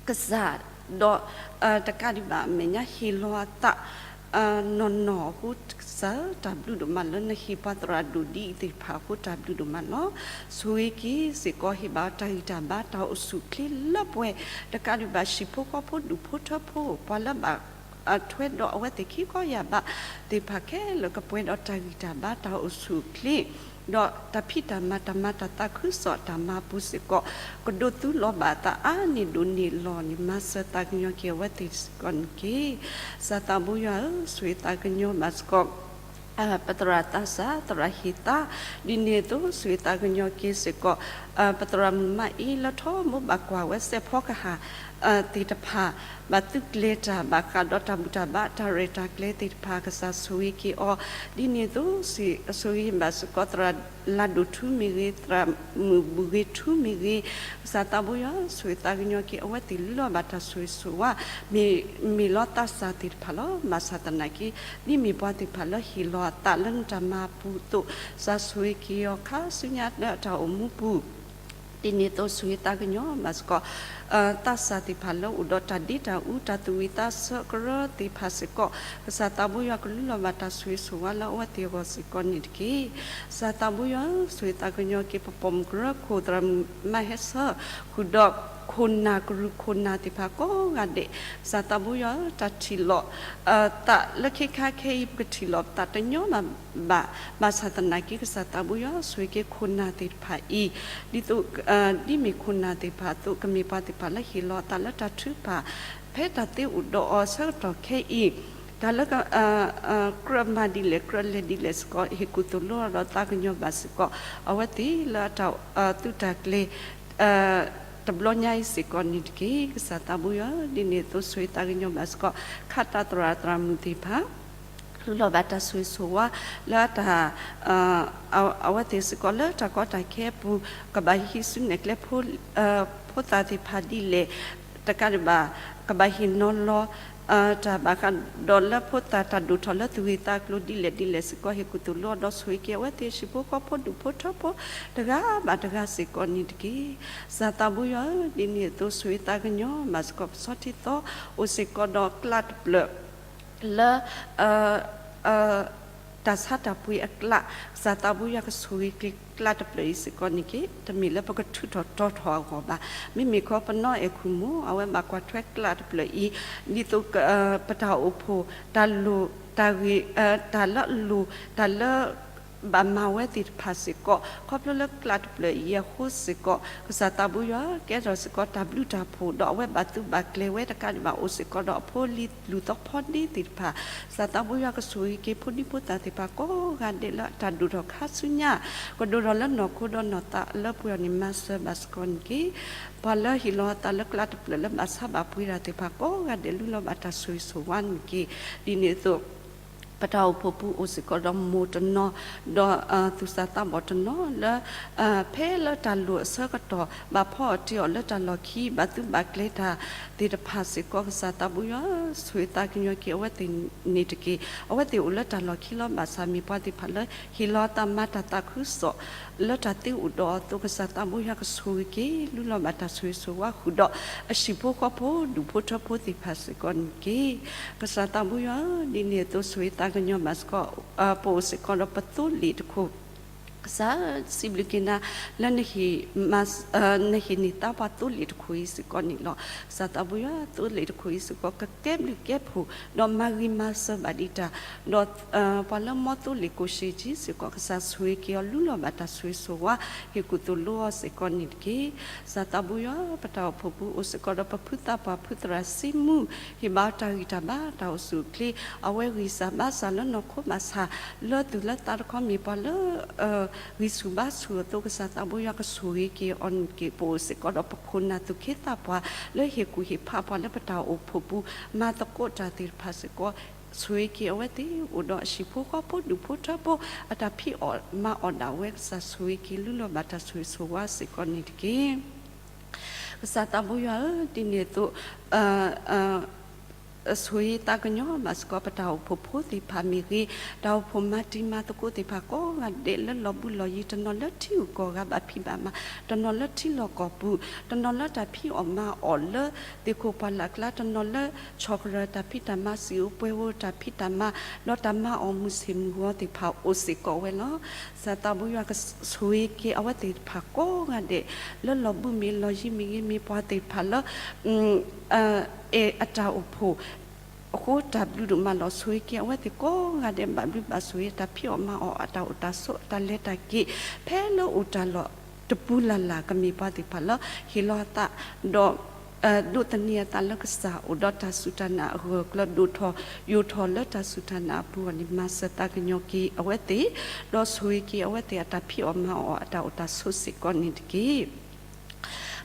ကစၢ်, ဒီးတကးဒံးဘၣ်အမဲာ်ညါ ဟ့ၣ်လီၤအသး နီၢ်နီၢ်အဃိ ကစၢ်ဧၢ, တၢ်ဘျုးဒိၣ်မးလၢနဟ့ၣ်ပှၤသရၣ်ဒိၣ်ဒ်အံၤသ့ၣ်တဖၣ်အဃိ တၢ်ဘျုးဒိၣ်မးလီၤ. ဆိၣ်ဂ့ၤက့ၤစ့ၢ်ကီး ဟ့ၣ်ဘၣ်တၢ်ဂံၢ်တၢ်ဘါ တၢ်အိၣ်ဆူၣ်အိၣ်ချ့လၢပှဲၤ, တကးဒံးဘၣ် ဟံၣ်ဖိဃီဖိ ဒူၣ်ဖိထၢဖိ ပှၤလၢဘၣ်ထွဲဒီးအဝဲသ့ၣ်ခံခီယၢ်ဘးသ့ၣ်တဖၣ်ခဲလၢာ် ကပှဲၤဒီးတၢ်ဂံၢ်တၢ်ဘါ တၢ်အိၣ်ဆူၣ်အိၣ်ချ့ ဒီးတၢ်ဖံးတၢ်မၤ တၢ်မၤတၢ်သးခုကစီၣ်တၢ်မၤအပူၤစ့ၢ်ကီး ကဒိးသူလီၤဘၣ်အသးအါန့ၢ်ဒိၣ်န့ၢ်လီၤန့ၣ် မၤစၢၤသးကညီၤက့ၤအဝဲသ့ၣ်စ့ၢ်ကီးန့ၣ်တက့ၢ်. ကစၢ်သးဘိယွၤဧၢ, ဆိၣ်ဂ့ၤသးကညီၤဘၣ်စ့ၢ်ကီး ပသရၣ်သးစၢ် သရၣ်ဟ့ၣ်သါ, ဒ်န့ၣ်အသိး ဆိၣ်ဂ့ၤသးကညီၤက့ၤစ့ၢ်ကီး ပသရၣ်မုၣ်မးအံၤ လၢထီဘိဘၣ်ကွၢ်ဝဲစဲးဖီကဟၣ် သ့ၣ်တဖၣ် ဘၣ်သုးကျဲၤတၢ်ဘၣ်ဃးဒီးတၢ်ဘူၣ်တၢ်ဘါ တၢ်ရဲၣ်တၢ်ကျဲၤသ့ၣ်တဖၣ် ကစၢ်ဆိၣ်ဂ့ၤက့ၤအီၤ, ဒ်န့ၣ်အသိး ဆိၣ်ဂ့ၤဘၣ်စ့ၢ်ကီး သရၣ်လၤဒိၣ်ထူမ့ၢ်ဂ့ၤ, သရၣ်မုၣ်ဘူၣ်ဂ့ၤထူမ့ၢ်ဂ့ၤ, ကစၢ်သးဘိယွၤ ဆိၣ်ဂ့ၤသးကညီၤက့ၤ အဝဲသ့ၣ်လၢအဘၣ်တၢ်ဆိၣ်ဂ့ၤဆိၣ်ဝါ မ့ၢ်လီၤသးစၢ်သ့ၣ်တဖၣ်လီၤ. ဘၣ်ဆၣ်သနာ်က့ ဒ်မ့ၢ်ပှၤသ့ၣ်တဖၣ်လၢဟ့ၣ်လီၤအသးလၢနတၢ်မၤအပူၤအသိး ကစၢ်ဆိၣ်ဂ့ၤက့ၤအီၤခါဆူညါလၢအတၢ်အိၣ်မူပူၤ ဒ်န့ၣ်အသိး ဆိၣ်ဂ့ၤသးကညီၤဘၣ်စ့ၢ်ကီး သးစၢ်သ့ၣ်တဖၣ်လၢအိၣ်ဒီးတၢ်ဒ့တၢ်အူ တၢ်သူၣ်ဝံၣ်သးဆၢကရၢသ့ၣ်တဖၣ်စ့ၢ်ကီး, ကစၢ်သးဘိယွၤကလူလီၤဘၣ်တၢ်ဆိၣ်ဂ့ၤဆိၣ်ဝါလၢအဝဲသ့ၣ်အဂီၢ်စ့ၢ်ကီးန့ၣ်တက့ၢ်. ကစၢ်သးဘိယွၤဧၢ, ဆိၣ်ဂ့ၤသးကညီၤက့ၤပပိာ်မုၣ်ကရၢခိၣ် သရၣ်မုၣ်မးဟဲဆၢ ဃုာ်ဒီးခိၣ်နၢ်ကရူၢ်ခိၣ်နၢ်သ့ၣ်တဖၣ်ကိးဂၤဒဲး, ကစၢ်သးဘိယွၤဧၢ, တၢ်ထံၣ်လိာ် သးလၢခဲခါခဲအံၤ ပကထံၣ်လိာ်ပသးတညီဘၣ်ဘၣ်, ဘၣ်ဆၣ်သနာ်က့ ကစၢ်သးဘိယွၤ ဆိၣ်ဂ့ၤက့ၤခိၣ်နၢ်သ့ၣ်တဖၣ်အံၤ, ဒ်သိး ဒ်မ့ၢ်ခိၣ်နၢ်သ့ၣ်တဖၣ်အသိး ကမ့ၢ်ပှၤသ့ၣ်တဖၣ်လၢဟ့ၣ်လီၤအသးလၢတၢ်ထုကဖၣ် ဖဲတၢ်သ့အိၣ်ဒီးအီၤဆၢကတီၢ်ခဲအံၤ, တၢ်လၢ ကြၢးမၤဒ်လဲၣ် ကြၢးလဲၤဒ်လဲၣ်စ့ၢ်ကီး ဟ့ၣ်ကူၣ်သိၣ်လိဒီးသးကညီၤဘၣ်စ့ၢ်ကီး အဝဲသ့ၣ်လၢအတၢ်သူၣ်တၢ်ကျဲၤ တဘျီညါအံၤစ့ၢ်ကီးန့ၣ်တက့ၢ်. ကစၢ်သးဘိယွၤဧၢ, ဒ်န့ၣ်အသိး ဆိၣ်ဂ့ၤသးကညီၤဘၣ်စ့ၢ်ကီး ခးတၢ်သရၣ်သရၣ်မုၣ်သ့ၣ်တဖၣ် လူလီၤဘၣ်တၢ်ဆိၣ်ဂ့ၤဆိၣ်ဝါ လၢတၢ် အဝဲသ့ၣ်စ့ၢ်ကီးလၢတၢ်ကီတၢ်ခဲအပူၤ ကဘၣ်ဟံးစုနဲၣ်ကျဲ ဖိသၣ်သ့ၣ်တဖၣ်ဒ်လဲၣ်, တကးဒံးဘၣ် ကဘၣ်ဟ့ၣ်နီၤလီၤ တၢ်ဘၣ်ဃးဒီးလၢဖိသၣ်တၢ်ဒိၣ်ထီၣ်လၢသူၣ်ဂ့ၤသးကျိၤဒ်လဲၣ်ဒ်လဲၣ်စ့ၢ်ကီး ဟ့ၣ်ကူၣ်သိၣ်လိဒီးဆိၣ်ဂ့ၤက့ၤအဝဲသ့ၣ်ဟံၣ်ဖိဃီဖိဒူၣ်ဖိထၢဖိ တဂၤဘၣ်တဂၤစ့ၢ်ကီးန့ၣ်တက့ၢ်. ကစၢ်သးဘိယွၤဧၢ, ဒ်န့ၣ်အသိး ဆိၣ်ဂ့ၤသးကညီၤဘၣ်စ့ၢ်ကီး ပဆီထံသီ အိၣ်စ့ၢ်ကီးဒီးကျးတဖျၢၣ် လၢ တၢ်ဆါတၢ်ပှ့ၤအကျး, ကစၢ်သးဘိယွၤကဆိၣ်ဂ့ၤက့ၤကျးတဖျၢၣ်အံၤစ့ၢ်ကီးန့ၣ်တက့ၢ်. တမ့ၢ်လၢပကထုးထီၣ်တီထီၣ်အဂီၢ်ဘၣ်. မ့မ့ၢ်ခီပနီၢ်အဲၣ်ခူၣ်မိၢ် အဝဲဘၣ်ကွၢ်ထွဲကျးတဖျၢၣ်အံၤ ဒ်သိး ပတၢ်အိၣ်ဖှိၣ် တၢ်လိၣ် တၢ်ဂ့ၤ တၢ်လၢအလိၣ် တၢ်လၢ ဘၣ်မၤဝဲသ့ၣ်တဖၣ်စ့ၢ်ကီး ခီဖျိလၢကျးတဖျၢၣ်အံၤအဃိစ့ၢ်ကီး ကစၢ်သးဘိယွၤ ကဲထီၣ်စ့ၢ်ကီးတၢ်ဘျုးတၢ်ဖှိၣ် ဒီးအဝဲဘၣ်သူဘၣ်ကျဲၤဝဲတကးဒံးဘၣ် အိၣ်စ့ၢ်ကီးဒီးအဖိလံၤလူၢ်သီဖီဒ့သ့ၣ်တဖၣ် ကစၢ်သးဘိယွၤကဆိၣ်ဂ့ၤက့ၤဖိဒံဖိသၣ်သ့ၣ်တဖၣ်ကိးဂၤဒဲးလၢတၢ်ဒိၣ်ထီၣ်ခါဆူညါ ကဒိၣ်ထီၣ်လၢနီၢ်ခိဒီးနီၢ်သးလၢပှဲၤအီၤန့ၣ် မၤစၢၤဘၣ်စ့ၢ်ကီးန့ၣ်တက့ၢ်. ပှၤလၢဟ့ၣ်လီၤအသးလၢကျးတဖျၢၣ်လၢဘၣ်ဆါဘၣ်ပှ့ၤတၢ်သ့ၣ်တဖၣ်ကိးဂၤဒဲး လူလီၤဘၣ်တၢ်ဆိၣ်ဂ့ၤဆိၣ်ဝါန့ၣ်တက့ၢ်. ဒ်န့ၣ်အသိး ပတၢ်အိၣ်ဖှိၣ်ပူၤအိၣ်စ့ၢ်ကီးဒီးမိၢ်တနီၤ ဒီးသူၣ်စၢ်သးဘီၣ်တနီၤလၢ ဖဲလၢတၢ်လိၣ်အဆၢကတီၢ် ဘၣ်ဖီအီၣ်တ့ၢ်အီၣ်လၢတၢ်လီၢ်ခံ ဘၣ်သူဘၣ်ကျဲၤတၢ်သ့ၣ်တဖၣ်စ့ၢ်ကီး ကစၢ်သးဘိယွၤ ဆိၣ်ဂ့ၤသးကညီၤက့ၤအဝဲသ့ၣ်န့ၣ်တက့ၢ်. အဝဲသ့ၣ်အိၣ်လၢတၢ်လီၢ်ခံလီၤ ဘၣ်ဆၣ်မ့ၢ်ပှၤသ့ၣ်တဖၣ်လၢ ဟ့ၣ်လီၤအသးမၤတၢ်သးခုကစီၣ် လၢတၢ်သ့အိၣ်ဒီးအီၤအသိး ကစၢ်သးဘိယွၤကဆိၣ်ဂ့ၤက့ၤ လူလီၤဘၣ်တၢ်ဆိၣ်ဂ့ၤဆိၣ်ဝါဃုာ်ဒီး အဟံၣ်ဖိဃီဖိ ဒူၣ်ဖိထၢဖိသ့ၣ်တဖၣ်စ့ၢ်ကီးန့ၣ်တက့ၢ်. ကစၢ်သးဘိယွၤဧၢ, ဒ်န့ၣ်အသိးဆိၣ်ဂ့ၤသးကညီၤဘၣ်စ့ၢ်ကီး ပအိၣ်စ့ၢ်ကီးဒီးပသိလ့ၣ်တခိၣ် ကစၢ်စံးဘျုးက့ၤနၤ လၢ နဟ့ၣ်နသးပှၤသိလ့ၣ်တခိၣ်အံၤစ့ၢ်ကီးန့ၣ်လီၤ. ကစၢ်သးဘိယွၤ သိလ့ၣ်တခိၣ်အံၤစ့ၢ်ကီး ကကဲဘျုးကဲဖှိၣ် ဒီးမၤဂ့ၤမၤစၢၤဘၣ်ဒံးတၢ် ဒီးပှၤလၢမ်သိလ့ၣ်ကိၣ်ရှ့ၣ်ကၠံစ့ၢ်ကီး ကစၢ်ဆိၣ်ဂ့ၤက့ၤအီၤ လူလီၤဘၣ်တၢ်ဆိၣ်ဂ့ၤဆိၣ်ဝါ ဟ့ၣ်ကူၣ်သိၣ်လိအီၤစ့ၢ်ကီးန့ၣ်တက့ၢ်. ကစၢ်သးဘိယွၤ ပတၢ်အိၣ်ဖှိၣ်ပူၤအိၣ်စ့ၢ်ကီးဒီးပဖုသးပှၢ်ဖုသရၣ်စံမူ ဟ့ၣ်ဘၣ်အီၤတၢ်ဂံၢ်တၢ်ဘါ တၢ်အိၣ်ဆူၣ်အိၣ်ချ့ အဝဲဂံၢ်စၢ်ဘါစၢ်လၢနီၢ်ခိဘၣ်ဆၣ် လၢသူၣ်လၢသးတခီမ့ၢ်ပှၤလၢ ဂံၢ်ဆူၣ်ဘါဆူၣ်အသိး ကစၢ်သးဘိယွၤကဆိၣ်ဂ့ၤက့ၤအီၤန့ၣ်တက့ၢ်. ပအိၣ်စ့ၢ်ကီးဒီးပခိၣ်နၢ်သူၣ်က့သးပှၢ် လၢဟ့ၣ်ကူၣ်ဟ့ၣ်ဖးပှၤလၢပတၢ်အိၣ်ဖှိၣ်ပူၤ မၤသကိးတၢ်သ့ၣ်တဖၣ်စ့ၢ်ကီး ဆိၣ်ဂ့ၤက့ၤအဝဲသ့ၣ် အိၣ်ဒီးအဟံၣ်ဖိဃီဖိဒူၣ်ဖိထၢဖိ အတၢ်ဖံးအီၣ်မၤအီၣ်ဒၣ်ဝဲ ကစၢ်ဆိၣ်ဂ့ၤက့ၤ လူလီၤဘၣ်တၢ်ဆိၣ်ဂ့ၤဆိၣ်ဝါစ့ၢ်ကီးန့ၣ်တက့ၢ်. ကစၢ်သးဘိယွၤဧၢ, ဒ်န့ၣ်အသိး ဆိၣ်ဂ့ၤသးကညီၤဘၣ်စ့ၢ်ကီး ပတၢ်အိၣ်ဖှိၣ်ဖိသ့ၣ်တဖၣ်မ့ၢ်ဂ့ၤ, တၢ်အိၣ်ဖှိၣ်မၤတံၤမၤသကိးသ့ၣ်တဖၣ်ကိးဂၤဒဲးလၢလီၤဘှံးလီၤယံၤ, တနီၤလၢထံဂုၤကီၢ်ဂၤဘၣ်ဖံးဘၣ်မၤ, တနီၤလၢထံလီၢ်ကီၢ်ပူၤ, တနီၤလၢတၢ်ဖံးအီၣ်မၤအီၣ်လၢသ့ၣ်ခိၣ်ပှၢ်လၢ်ကျါ, တနီၤလၢဆီၣ်ကရၢၢ်တၢ်ဖံးတၢ်မၤ, စံာ်ဧိၤပှဲၤဧိၤတၢ်ဖံးတၢ်မၤ, ဒီးတၢ်မၤအီၣ်မုၢ်ဆ့ၣ်မုၢ်ဂီၤသ့ၣ်တဖၣ်အိၣ်စ့ၢ်ကီးဝဲလီၤ. ကစၢ်သးဘိယွၤကဆိၣ်ဂ့ၤက့ၤအဝဲသ့ၣ်တဖၣ်ကိးဂၤဒဲး လၢလီၤဘှံးမ့ၢ်လီၤယံၤမ့ၢ်ဂ့ၤ, မ့ၢ်ပှၤသ့ၣ်တဖၣ်လၢ အဲၣ်အတၢ်အိၣ်ဖှိၣ်အဃိ တၢ်ဘျုးဒိၣ်မးလီၤ. ဆိၣ်ဂ့ၤက့ၤအဝဲသ့ၣ်ကိးဂၤဒဲး ဘၣ်ဘျုးဘၣ်ဆိၣ်ဂ့ၤ တၢ်ဖံးအီၣ်မၤအီၣ်အတၢ်အိၣ်တၢ်ဆိး အတၢ်လဲၤတၢ်က့ၤ ဖဲလၢအိၣ်တၢ်လီၢ်တပူၤလၢ်လၢ် ကမ့ၢ်ပှၤသ့ၣ်တဖၣ်လၢဟ့ၣ်လီၤအသး ဒီး ဒိးသန့ၤအသးလၢကစၢ် အိၣ်ဒီးတၢ်စူၢ်တၢ်နာ်အဂၢၢ်အကျၢၤ ဒိၣ်ထီၣ်ယိာ်ထီၣ်လၢတၢ်စူၢ်တၢ်နာ်အပူၤအဂီၢ်န့ၣ် မၤစၢၤသးကညီၤက့ၤအဝဲသ့ၣ်, ဒီးဆိၣ်ဂ့ၤက့ၤအဝဲသ့ၣ်အတၢ်ဖံးအီၣ်မၤအီၣ်အတၢ်အိၣ်တၢ်ဆိးစ့ၢ်ကီးန့ၣ်တက့ၢ်.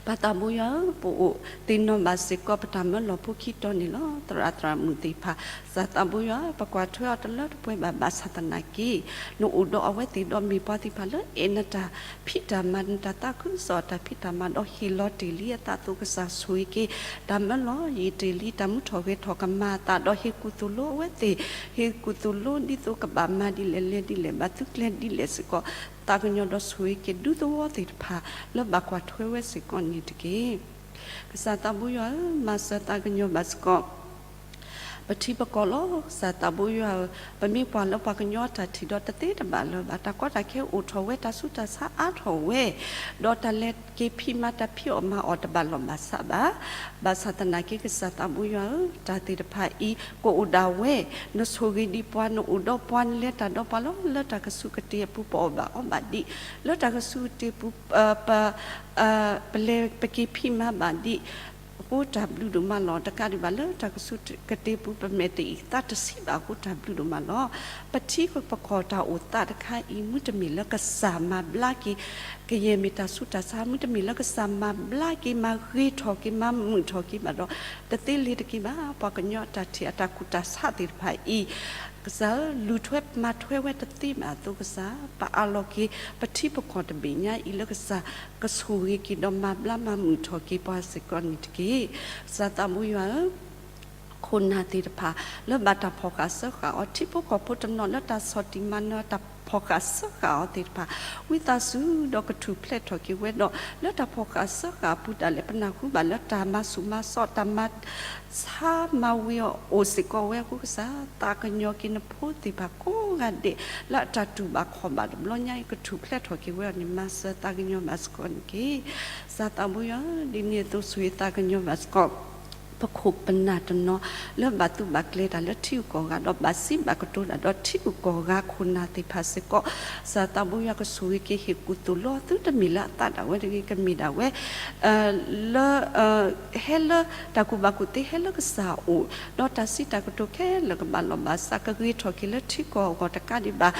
ပၢ်သးဘိယွၤဧၢ, ပအိၣ်သ့ၣ်နီၣ်ဘၣ်စ့ၢ်ကီး ပတၢ်မၢလီၤဖိခံတီၤန့ၣ်လီၤ. သရၣ်သရၣ်မုၣ်သ့ၣ်တဖၣ် ကစၢ်သးဘိယွၤဧၢ, ပကွၢ်ထွဲအီၤတလၢတပှဲၤဘၣ် ဘၣ်ဆၣ်သနာ်က့ နအိၣ်ဒီးအဝဲသ့ၣ်ဒီး မ့ၢ်ပှၤသ့ၣ်တဖၣ်လၢအဲၣ်နတၢ်ဖံးတၢ်မၤ နတၢ်သးခုကစီၣ်အတၢ်ဖံးတၢ်မၤ ဒီးဟ့ၣ်လီၤတ့ၢ်လံအသးအသိး ကစၢ်ဆိၣ်ဂ့ၤက့ၤ တၢ်မၢလီၤယံၤတ့ၢ်လံ တၢ်မူထီၣ်ဂဲၤထီၣ်ကမၤအသး ဒီးဟ့ၣ်ကူၣ်သိၣ်လိအဝဲသ့ၣ်, ဟ့ၣ်ကူၣ်သိၣ်လိဒ်သိးကဘၣ်မၤဒ်လဲၣ်လဲၤဒ်လဲၣ် ဘၣ်သုကျဲၤဒ်လဲၣ်စ့ၢ်ကီး သးကညီၤဒီးဆိၣ်ဂ့ၤက့ၤဒူသဝီသ့ၣ်တဖၣ် လၢဘၣ်ကွၢ်ထွဲဝဲစ့ၢ်ကီးန့ၣ်တက့ၢ်. ကစၢ်သးဘိယွၤဧၢ, မၤစၢၤသးကညီၤဘၣ်စ့ၢ်ကီး ပထံပကီၢ်လီၤ. ကစၢ်သးဘိယွၤဧၢ, ပမ့ၢ်ကွၢ်လၢပှၤကညီအတၢ်ထံၣ်ဒီးတသ့တဘၣ်လၢၤဘၣ်, တၢ်ကီတၢ်ခဲအိၣ်ထီၣ်ဝဲ, တၢ်ဆူးတၢ်ဆါအါထီၣ်ဝဲ, ဒီးတၢ်လဲၤက့ၤဖံးမၤတၢ်ဖံးအီၣ်မၤအီၣ်တဘၣ်လီၢ်ဘၣ်စးဘၣ်. ဘၣ်ဆၣ်သနာ်က့ ကစၢ်သးဘိယွၤဧၢ, တၢ်သ့ၣ်တဖၣ်အံၤ ကအိၣ်ဒၣ်ဝဲ, နဆိၣ်ဂ့ၤဒံးပှၤ, နအိၣ်ဒီးပှၤ, နလဲၤတၢ်ဒီးပှၤလီၤ. လၢတၢ်ကစူၢ်ကတ့ၤအပူၤ ပအီၣ်ဘၣ်အီဘၣ်ဒံး, လၢတၢ်ကစူၢ်ကတ့ၤပူၤ ပ ပလဲၤပက့ၤဖံးမၤဘၣ်ဒံးအဃိ တၢ်ဘျုးဒိၣ်မးလီၤ. တကးဒံးဘၣ် လၢတၢ်ကစူၢ်ကတ့ၤပူၤ ပမဲာ်တအံၤသးတဆံးဘၣ်အဃိ တၢ်ဘျုးဒိၣ်မးလီၤ. ပထံပကီၢ်တၢ်အိၣ်သးတခါအံၤ မ့တမ့ၢ်လၢကစၢ်မၤဘျါက့ၤ ကယဲၢ်မ့ၢ်တၢ်ဆူးတၢ်ဆါ, မ့တမ့ၢ်လၢကစၢ်မၤဘျါက့ၤ မၤဂ့ၤထီၣ်က့ၤ မၤမုာ်ထီၣ်က့ၤဘၣ်ဒီး တသ့လ့ၤတက့ၤဘၣ်. ပှၤကညီအတၢ်ထံၣ်အတၢ်ကူၣ်တၢ်ဆးသ့ၣ်တဖၣ်အံၤ ကစၢ်ဧၢ, လူၤထွဲမၤထွဲဝဲတသ့ဘၣ်အသိး ကစၢ် ပအးလီၤက့ၤ ပထံပကီၢ်တဘ့ၣ်ညါအံၤ လၢကစၢ်ကဆိၣ်ဂ့ၤက့ၤဒီးမၤဘျါမၤမုာ်ထီၣ်က့ၤပှၤစ့ၢ်ကီးန့ၣ်တက့ၢ်. ကစၢ်သးဘိယွၤဧၢ, ခိၣ်နၢ်သ့ၣ်တဖၣ် လၢဘၣ်တၢ်ဖီၣ်ဃာ်စၢဃာ်အီၤ, ထံဖိကီၢ်ဖိတနီၤလၢတၢ်ဆီၣ်တံၢ်မၤနၢၤ တၢ်ဖီၣ်ဃာ်စၢဃာ်အီၤသ့ၣ်တဖၣ် ဝံသးစူၤဒီးကထူၣ်ဖျဲးထီၣ်က့ၤဝဲဒီး လၢတၢ်ဖီၣ်ဃာ်စၢဃာ်အပူၤဒၣ်လဲာ် ပနၢ်ဟူဘၣ်လၢတၢ်မၤဆူၣ်မၤစီး တၢ်မၤဆါမၤဝံၤအီၤအိၣ်စ့ၢ်ကီးဝဲအဃိ ကစၢ်သးကညီၤက့ၤနဖိသ့ၣ်တဖၣ်ကိးဂၤဒဲး လၢအတၢ်တူၢ်ဘၣ်ခီၣ်ဘၣ်တဘျီညါအံၤ ကထူၣ်ဖျဲးထီၣ်က့ၤဝဲအီၤန့ၣ် မၤစၢၤသးကညီၤဘၣ်စ့ၢ်ကီးန့ၣ်တက့ၢ်. ကစၢ်သးဘိယွၤဧၢ, ဒ်န့ၣ်အသိးဆိၣ်ဂ့ၤသးကညီၤဘၣ်စ့ၢ်ကီး ပခိၣ်ပနၢ်တနီၤ လၢဘၣ်သူၣ်ဘၣ်ကျဲၤတၢ်လၢထံဂုၤကီၢ်ဂၤ ဒီးဘၣ်စံးဘၣ်ကတိၤတၢ်ဒီးထံဂုၤကီၢ်ဂၤခိၣ်နၢ်သ့ၣ်တဖၣ်စ့ၢ်ကီး, ကစၢ်သးဘိယွၤကဆိၣ်ဂ့ၤက့ၤဟ့ၣ်ကူၣ်သိၣ်လိအသုတမ့ၢ်လၢအသးဒၣ်ဝဲတဂ့ၤ, ကမ့ၢ်ဒၣ်ဝဲ လၢ ဟဲလၢ တၢ်ကူၣ်ဘၣ်ကူၣ်သ့ဟဲလၢကစၢ်အအိၣ်, ဒီးတၢ်စံးတၢ်ကတိၤခဲလၢာ်ကဘၣ်လိာ်ဘၣ်စး ကဂ့ၤထီၣ်က့ၤလၢထံကီၢ်အဂီၢ်တကးဒံးဘၣ်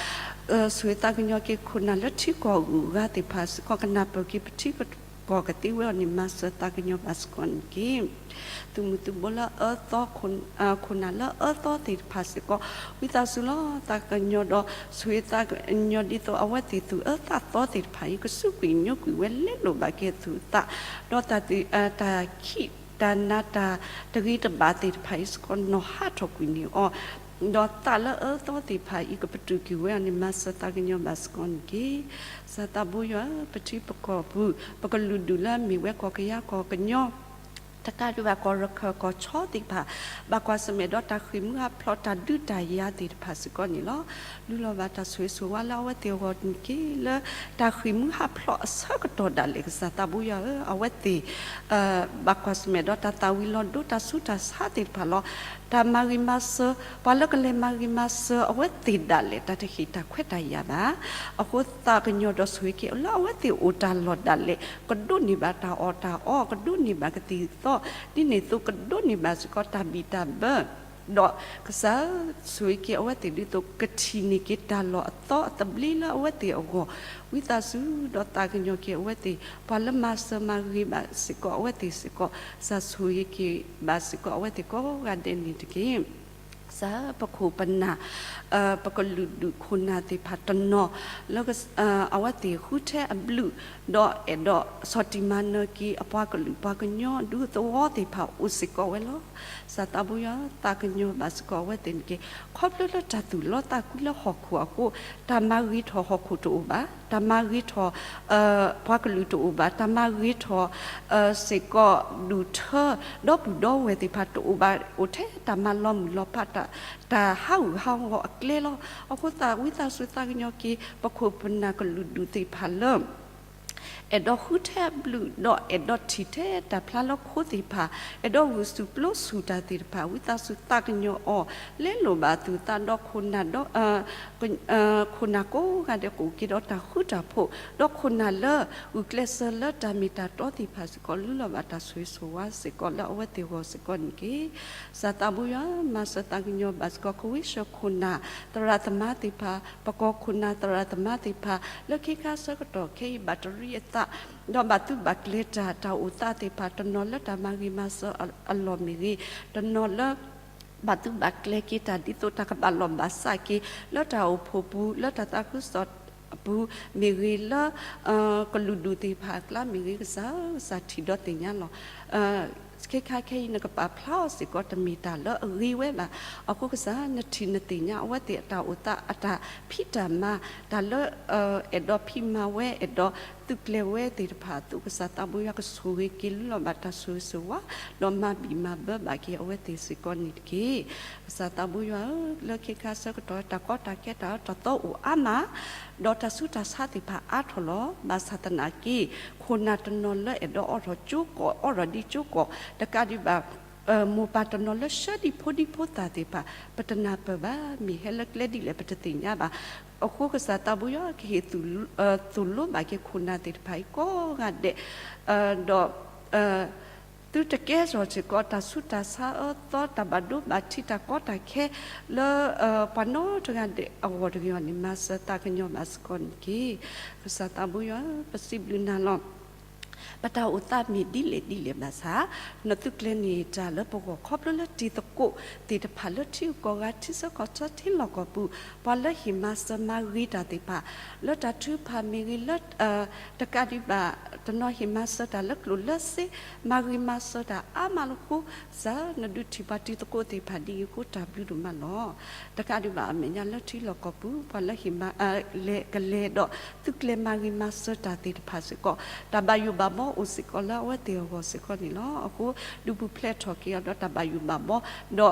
ဆိၣ်ဂ့ၤသးကညီၤက့ၤခိၣ်နၢ်လၢထံကီၢ်ဂုၤဂၤသ့ၣ်တဖၣ်စ့ၢ်ကီး ကနၢ်ပၢၢ်က့ၤပထံပကီၢ်ကသ့ဝဲအီၤန့ၣ် မၤစၢၤသးကညီၤဘၣ်စ့ၢ်ကီးန့ၣ်တက့ၢ်. သုးမုၢ်သုးဘိလၢအအၢသီ ခိၣ်နၢ်လၢအအၢသီသ့ၣ်တဖၣ်စ့ၢ်ကီး ဝံသးစူၤလီၤသးကညီၤဒီး ဆိၣ်ဂ့ၤသးကညီၤဒ်သိးအဝဲသ့ၣ်သူၣ်အၢသးသီသ့ၣ်တဖၣ်အံၤ ကစူးကွံာ်ညိကွံာ်ဝဲလဲလိာ်ဘၣ်က့ၤအသူၣ်အသး, ဒီးတၢ် တၢ်ခံးတၢ်နၤတၢ်တဂ့ၤတဘၣ်သ့ၣ်တဖၣ်အံၤစ့ၢ်ကီး နီၣ်ဟးထီၣ်ကွံာ်န့ၢ်အီၤ, ဒီးသးလၢအအၢသီသ့ၣ်တဖၣ်အံၤ ကပတုာ်ကွံာ်ဝဲအီၤန့ၣ် မၤစၢၤသးကညီၤဘၣ်စ့ၢ်ကီးန့ၣ်တက့ၢ်. ကစၢ်သးဘိယွၤဧၢ, ပထံပကီၢ်ပူၤ ပကလုာ်ဒူၣ်လၢအမ့ၢ်ဝဲကီၢ်ကယၤကီၢ်ကညီ တကးဒံးဘၣ်ကီၢ်ရခၢၣ်ကီၢ်ဆီသ့ၣ်တဖၣ် ဘၣ်ကွၢ်ဆၢၣ်မဲာ်ဒီးတၢ်ဃ့ၢ်မှံဟးဖျိးတၢ်ဒုးတၢ်ယၤသ့ၣ်တဖၣ်စ့ၢ်ကီးန့ၣ်လီၤ. လူလီၤဘၣ်တၢ်ဆိၣ်ဂ့ၤဆိၣ်ဝါလၢအဝဲသ့ၣ်အဂီၢ်န့ၣ်တက့ၢ်. လၢတၢ်ဃ့ၢ်မှံဟးဖျိးအဆၢကတီၢ်ဒၣ်လဲာ် ကစၢ်သးဘိယွၤဧၢ, အဝဲသ့ၣ် ဘၣ်ကွၢ်ဆၢၣ်မဲာ်ဒီးတၢ်သၣ်ဝံၤလီၤဒိ တၢ်ဆူးတၢ်ဆါသ့ၣ်တဖၣ်လီၤ. တၢ်မၤဂ့ၤမၤစၢၤ ပှၤလၢကလဲၤမၤဂ့ၤမၤစၢၤအဝဲသ့ၣ်ဒၣ်လဲာ် တၢ်တဟ့ၣ်တၢ်ခွဲးတၢ်ယာ်ဘၣ်. အဃိသးကညီၤဒီးဆိၣ်ဂ့ၤက့ၤ လၢအဝဲသ့ၣ်အိၣ်တၢ်လီၢ်ဒၣ်လဲာ် ကဒိးန့ၢ်ဘၣ်တၢ်အီၣ်တၢ်အီ ကဒိးန့ၢ်ဘၣ်ကသံၣ်ကသီ ဒ်န့ၣ်အသိးကဒိးန့ၢ်ဘၣ်စ့ၢ်ကီးတၢ်ဘံၣ်တၢ်ဘၢ ဒီးကစၢ်ဆိၣ်ဂ့ၤက့ၤအဝဲသ့ၣ်ဒ်သိး ကထံၣ်န့ၢ်က့ၤတၢ်လီၢ်အသီအသဘျ့လၢအဝဲသ့ၣ်အဂီၢ်, ဝံသးစူၤဒီးသးကညီၤက့ၤအဝဲသ့ၣ် ပှၤလၢမၤစၢၤမၤဂ့ၤဘၣ်စ့ၢ်ကီးအဝဲသ့ၣ်စ့ၢ်ကီး, ကစၢ်ဆိၣ်ဂ့ၤက့ၤဘၣ်စ့ၢ်ကီးအဝဲသ့ၣ်ကိးဂၤဒဲးန့ၣ်တက့ၢ်. ကစၢ်ပခိၣ်ပနၢ် ပကလုာ်ဒူၣ်ခိၣ်နၢ်သ့ၣ်တဖၣ်တနီၤ လၢ အဝဲသ့ၣ်ဃုထၢအဘျုး ဒီးအဲၣ်ဒိးဆီၣ်တံၢ်မၤနၢၤက့ၤ အပှၤကလုာ်ပှၤကညီဒူသဝီသ့ၣ်တဖၣ်အိၣ်စ့ၢ်ကီးဝဲလီၤ. ကစၢ်သးဘိယွၤ သးကညီၤဘၣ်စ့ၢ်ကီးအဝဲသ့ၣ်န့ၣ်တက့ၢ်. ခီဖျိလၢတၢ်သူၣ်လီသးကွံလၢဟီၣ်ခိၣ်အဃိ တၢ်မၤဂ့ၤထီၣ်ဟီၣ်ခိၣ်တအိၣ်ဘၣ်, တၢ်မၤဂ့ၤထီၣ် ပှၤကလုာ်တအိၣ်ဘၣ်, တၢ်မၤဂ့ၤထီၣ် စ့ၢ်ကီးဒူၣ်ထၢ ဒီပုၢ်ဒီဝဲၢ်သ့ၣ်တဖၣ်တအိၣ်ဘၣ်, အိၣ်ထဲတၢ်မၤလီၤမုၢ်လီၤဖး တၢ်ဟးဂူာ်ဟးဂီၤအကျဲလီၤ. အဃိသတး ဝံသးစူၤသးကညီၤက့ၤ ပခိၣ်ပနၢ်ကလုာ်ဒူၣ်သ့ၣ်တဖၣ်လၢ အဲၣ်ဒိးဃုထၢအဘျုး ဒီးအဲၣ်ဒိးထံၣ်ထဲတၢ်ဖျါလၢခိသ့ၣ်တဖၣ်, အဲၣ်ဒိးဂုာ်ဆူၣ်ပျိဆူၣ်တၢ်သ့ၣ်တဖၣ် ဝံသးစူၤသးကညီၤအီၤ လဲလိာ်ဘၣ်အသူၣ်အသးဒီးခိၣ်နၢ်ဒီး ခိၣ်နၢ်ကိးဂၤဒဲးကအိၣ်က့ၤဒီးတၢ်ဃူတၢ်ဖိး, ဒီးခိၣ်နၢ်လၢဂုာ်ကျဲးစၢးလၢတၢ်မ့ၢ်တၢ်တီသ့ၣ်တဖၣ်စ့ၢ်ကီး လူလီၤဘၣ်တၢ်ဆိၣ်ဂ့ၤဆိၣ်ဝါစ့ၢ်ကီးလၢအဝဲသ့ၣ်အဂီၢ်စ့ၢ်ကီးန့ၣ်တက့ၢ်. ကစၢ်သးဘိယွၤ မၤစၢၤသးကညီၤဘၣ်စ့ၢ်ကီး ကဝံၡၢၣ်ခိၣ်နၢ် သရၣ်သမါသ့ၣ်တဖၣ်, ပကီၢ်ခိၣ်နၢ်သရၣ်သမါသ့ၣ်တဖၣ် လၢခဲခါဆၢကတီၢ်ခဲအံၤဘၣ်တရံးအသး ဒီးဘၣ်သူၣ်ဘၣ်ကျဲၤတၢ် တၢ်အိၣ်သးသ့ၣ်တဖၣ် တနီၤလၢတၢ်မၤဂ့ၤမၤစၢၤအလီၢ်မ့ၢ်ဂ့ၤ, တနီၤလၢ ဘၣ်သူၣ်ဘၣ်ကျဲၤက့ၤတၢ်ဒ်သိးတၢ်ကဘၣ်လီၢ်ဘၣ်စးက့ၤ လၢတၢ်အိၣ်ဖှိၣ်ပူၤ လၢတၢ်သးခုကစီၣ်ပူၤမ့ၢ်ဂ့ၤ လၢ ကလုာ်ဒူၣ်သ့ၣ်တဖၣ်အကျါမ့ၢ်ဂ့ၤ ကစၢ် ကစၢ်ထံၣ်ဒီးသ့ၣ်ညါလီၤ. ခဲခါခဲအံၤ နကပာ်ဖျါအီၤစ့ၢ်ကီးတမ့ၢ်တၢ်လၢအဂ့ၤဝဲဘၣ်. အဃိကစၢ် နထံၣ်နသ့ၣ်ညါအဝဲသ့ၣ်အတၢ်အိၣ်သး အတၢ်ဖံးတၢ်မၤ တၢ်လၢ အဲၣ်ဒိးဖံးမၤဝဲ အဲၣ်ဒိးသုးကျဲၤဝဲသ့ၣ်တဖၣ်အသိး ကစၢ်သးဘိယွၤကဆိၣ်ဂ့ၤက့ၤ လူလီၤဘၣ်တၢ်ဆိၣ်ဂ့ၤဆိၣ်ဝါ ဒီးမၤဘံၣ်မၤဘၢဘၣ်က့ၤအဝဲသ့ၣ်စ့ၢ်ကီးန့ၣ်တက့ၢ်. ကစၢ်သးဘိယွၤဧၢ, လၢခဲခါဆၢကတီၢ် တၢ်ကီတၢ်ခဲ တၢ်အၢတၢ်သီအိၣ်အါမး ဒီးတၢ်ဆူးတၢ်ဆါသ့ၣ်တဖၣ်အါထီၣ်လီၤ. ဘၣ်ဆၣ်သနာ်က့ ခိၣ်နၢ်တနီၤလၢအဲၣ်ဒိးအိးထီၣ်ကၠိကီၢ် အိးထီၣ်ဒံးကၠိကီၢ် တကးဒံးဘၣ် မိၢ်ပၢ်တနီၤလၢဆှၢဒံးဖိဒံးဖိသၣ်သ့ၣ်တဖၣ် ပတနၢ်ပၢၢ်ဘၣ် မ့ၢ်ဟဲလၢကျဲဒ်လဲၣ် ပတသ့ၣ်ညါဘၣ်. အဃိကစၢ်သးဘိယွၤကဟ့ၣ် သိၣ်လိဘၣ်က့ၤခိၣ်နၢ်သ့ၣ်တဖၣ်အံၤကိးဂၤဒဲး ဒီး သုတကဲထီၣ်စ့ၢ်ကီး တၢ်ဆူးတၢ်ဆါအၢသီ တၢ်ဘၣ်ဒိဘၣ်ထံး တၢ်ကီတၢ်ခဲ လၢ ပှၤနီတဂၤဒဲးအဂီၢ်တဂ့ၤအီၤန့ၣ် မၤစၢၤသးကညီၤဘၣ်စ့ၢ်ကီးန့ၣ်တက့ၢ်. ကစၢ်သးဘိယွၤ ပစံးဘျုးနၤလီၤ. ပတၢ်အိၣ်သးမ့ၢ်ဒ်လဲၣ်ဒ်လဲၣ်ဘၣ်ဆၣ် နသုးကျဲၤန့ၢ်တၢ်လၢပဂီၢ် ခီဖျိလၢတံၤသကိးသ့ၣ်တဖၣ်လၢထံဂုၤကီၢ်ဂၤ ထံဆၢကီၢ်ဆၢထံလီၢ်ကီၢ်ပူၤ ပှၤလၢဟ့ၣ်မၤစၢၤမၤဂ့ၤတၢ်သ့ၣ်တဖၣ် လၢတၢ်ထုကဖၣ်မ့ၢ်ဂ့ၤ လၢ တကးဒံးဘၣ် တနီၤဟ့ၣ်မၤစၢၤတၢ်လၢကျိၣ်လၢစ့ မၤဂ့ၤမၤစၢၤတၢ်အါမးလၢဃိ ကစၢ် နဒုးထံၣ်ပှၤတံၤသကိးသ့ၣ်တဖၣ်ဒ်အံၤအဃိ တၢ်ဘျုးဒိၣ်မးလီၤ. တကးဒံးဘၣ်အမဲာ်ညါလၢထံလီၢ်ကီၢ်ပူၤ ပှၤလၢဟ့ၣ်မၤ လဲၤကလဲၤဒီး သုးကျဲၤမၤဂ့ၤမၤစၢၤတၢ်သ့ၣ်တဖၣ်စ့ၢ်ကီး တၢ်ဘၣ်ယိၣ်ဘၣ်ဘီအိၣ်စ့ၢ်ကီးလၢအဝဲသ့ၣ်အဂီၢ်စ့ၢ်ကီးန့ၣ်လီၤ. အဃိ ဒုးပူၤဖျဲးထီၣ်က့ၤအီၤဒီးတၢ်ဘၣ်ယိၣ်ဘၣ်ဘီ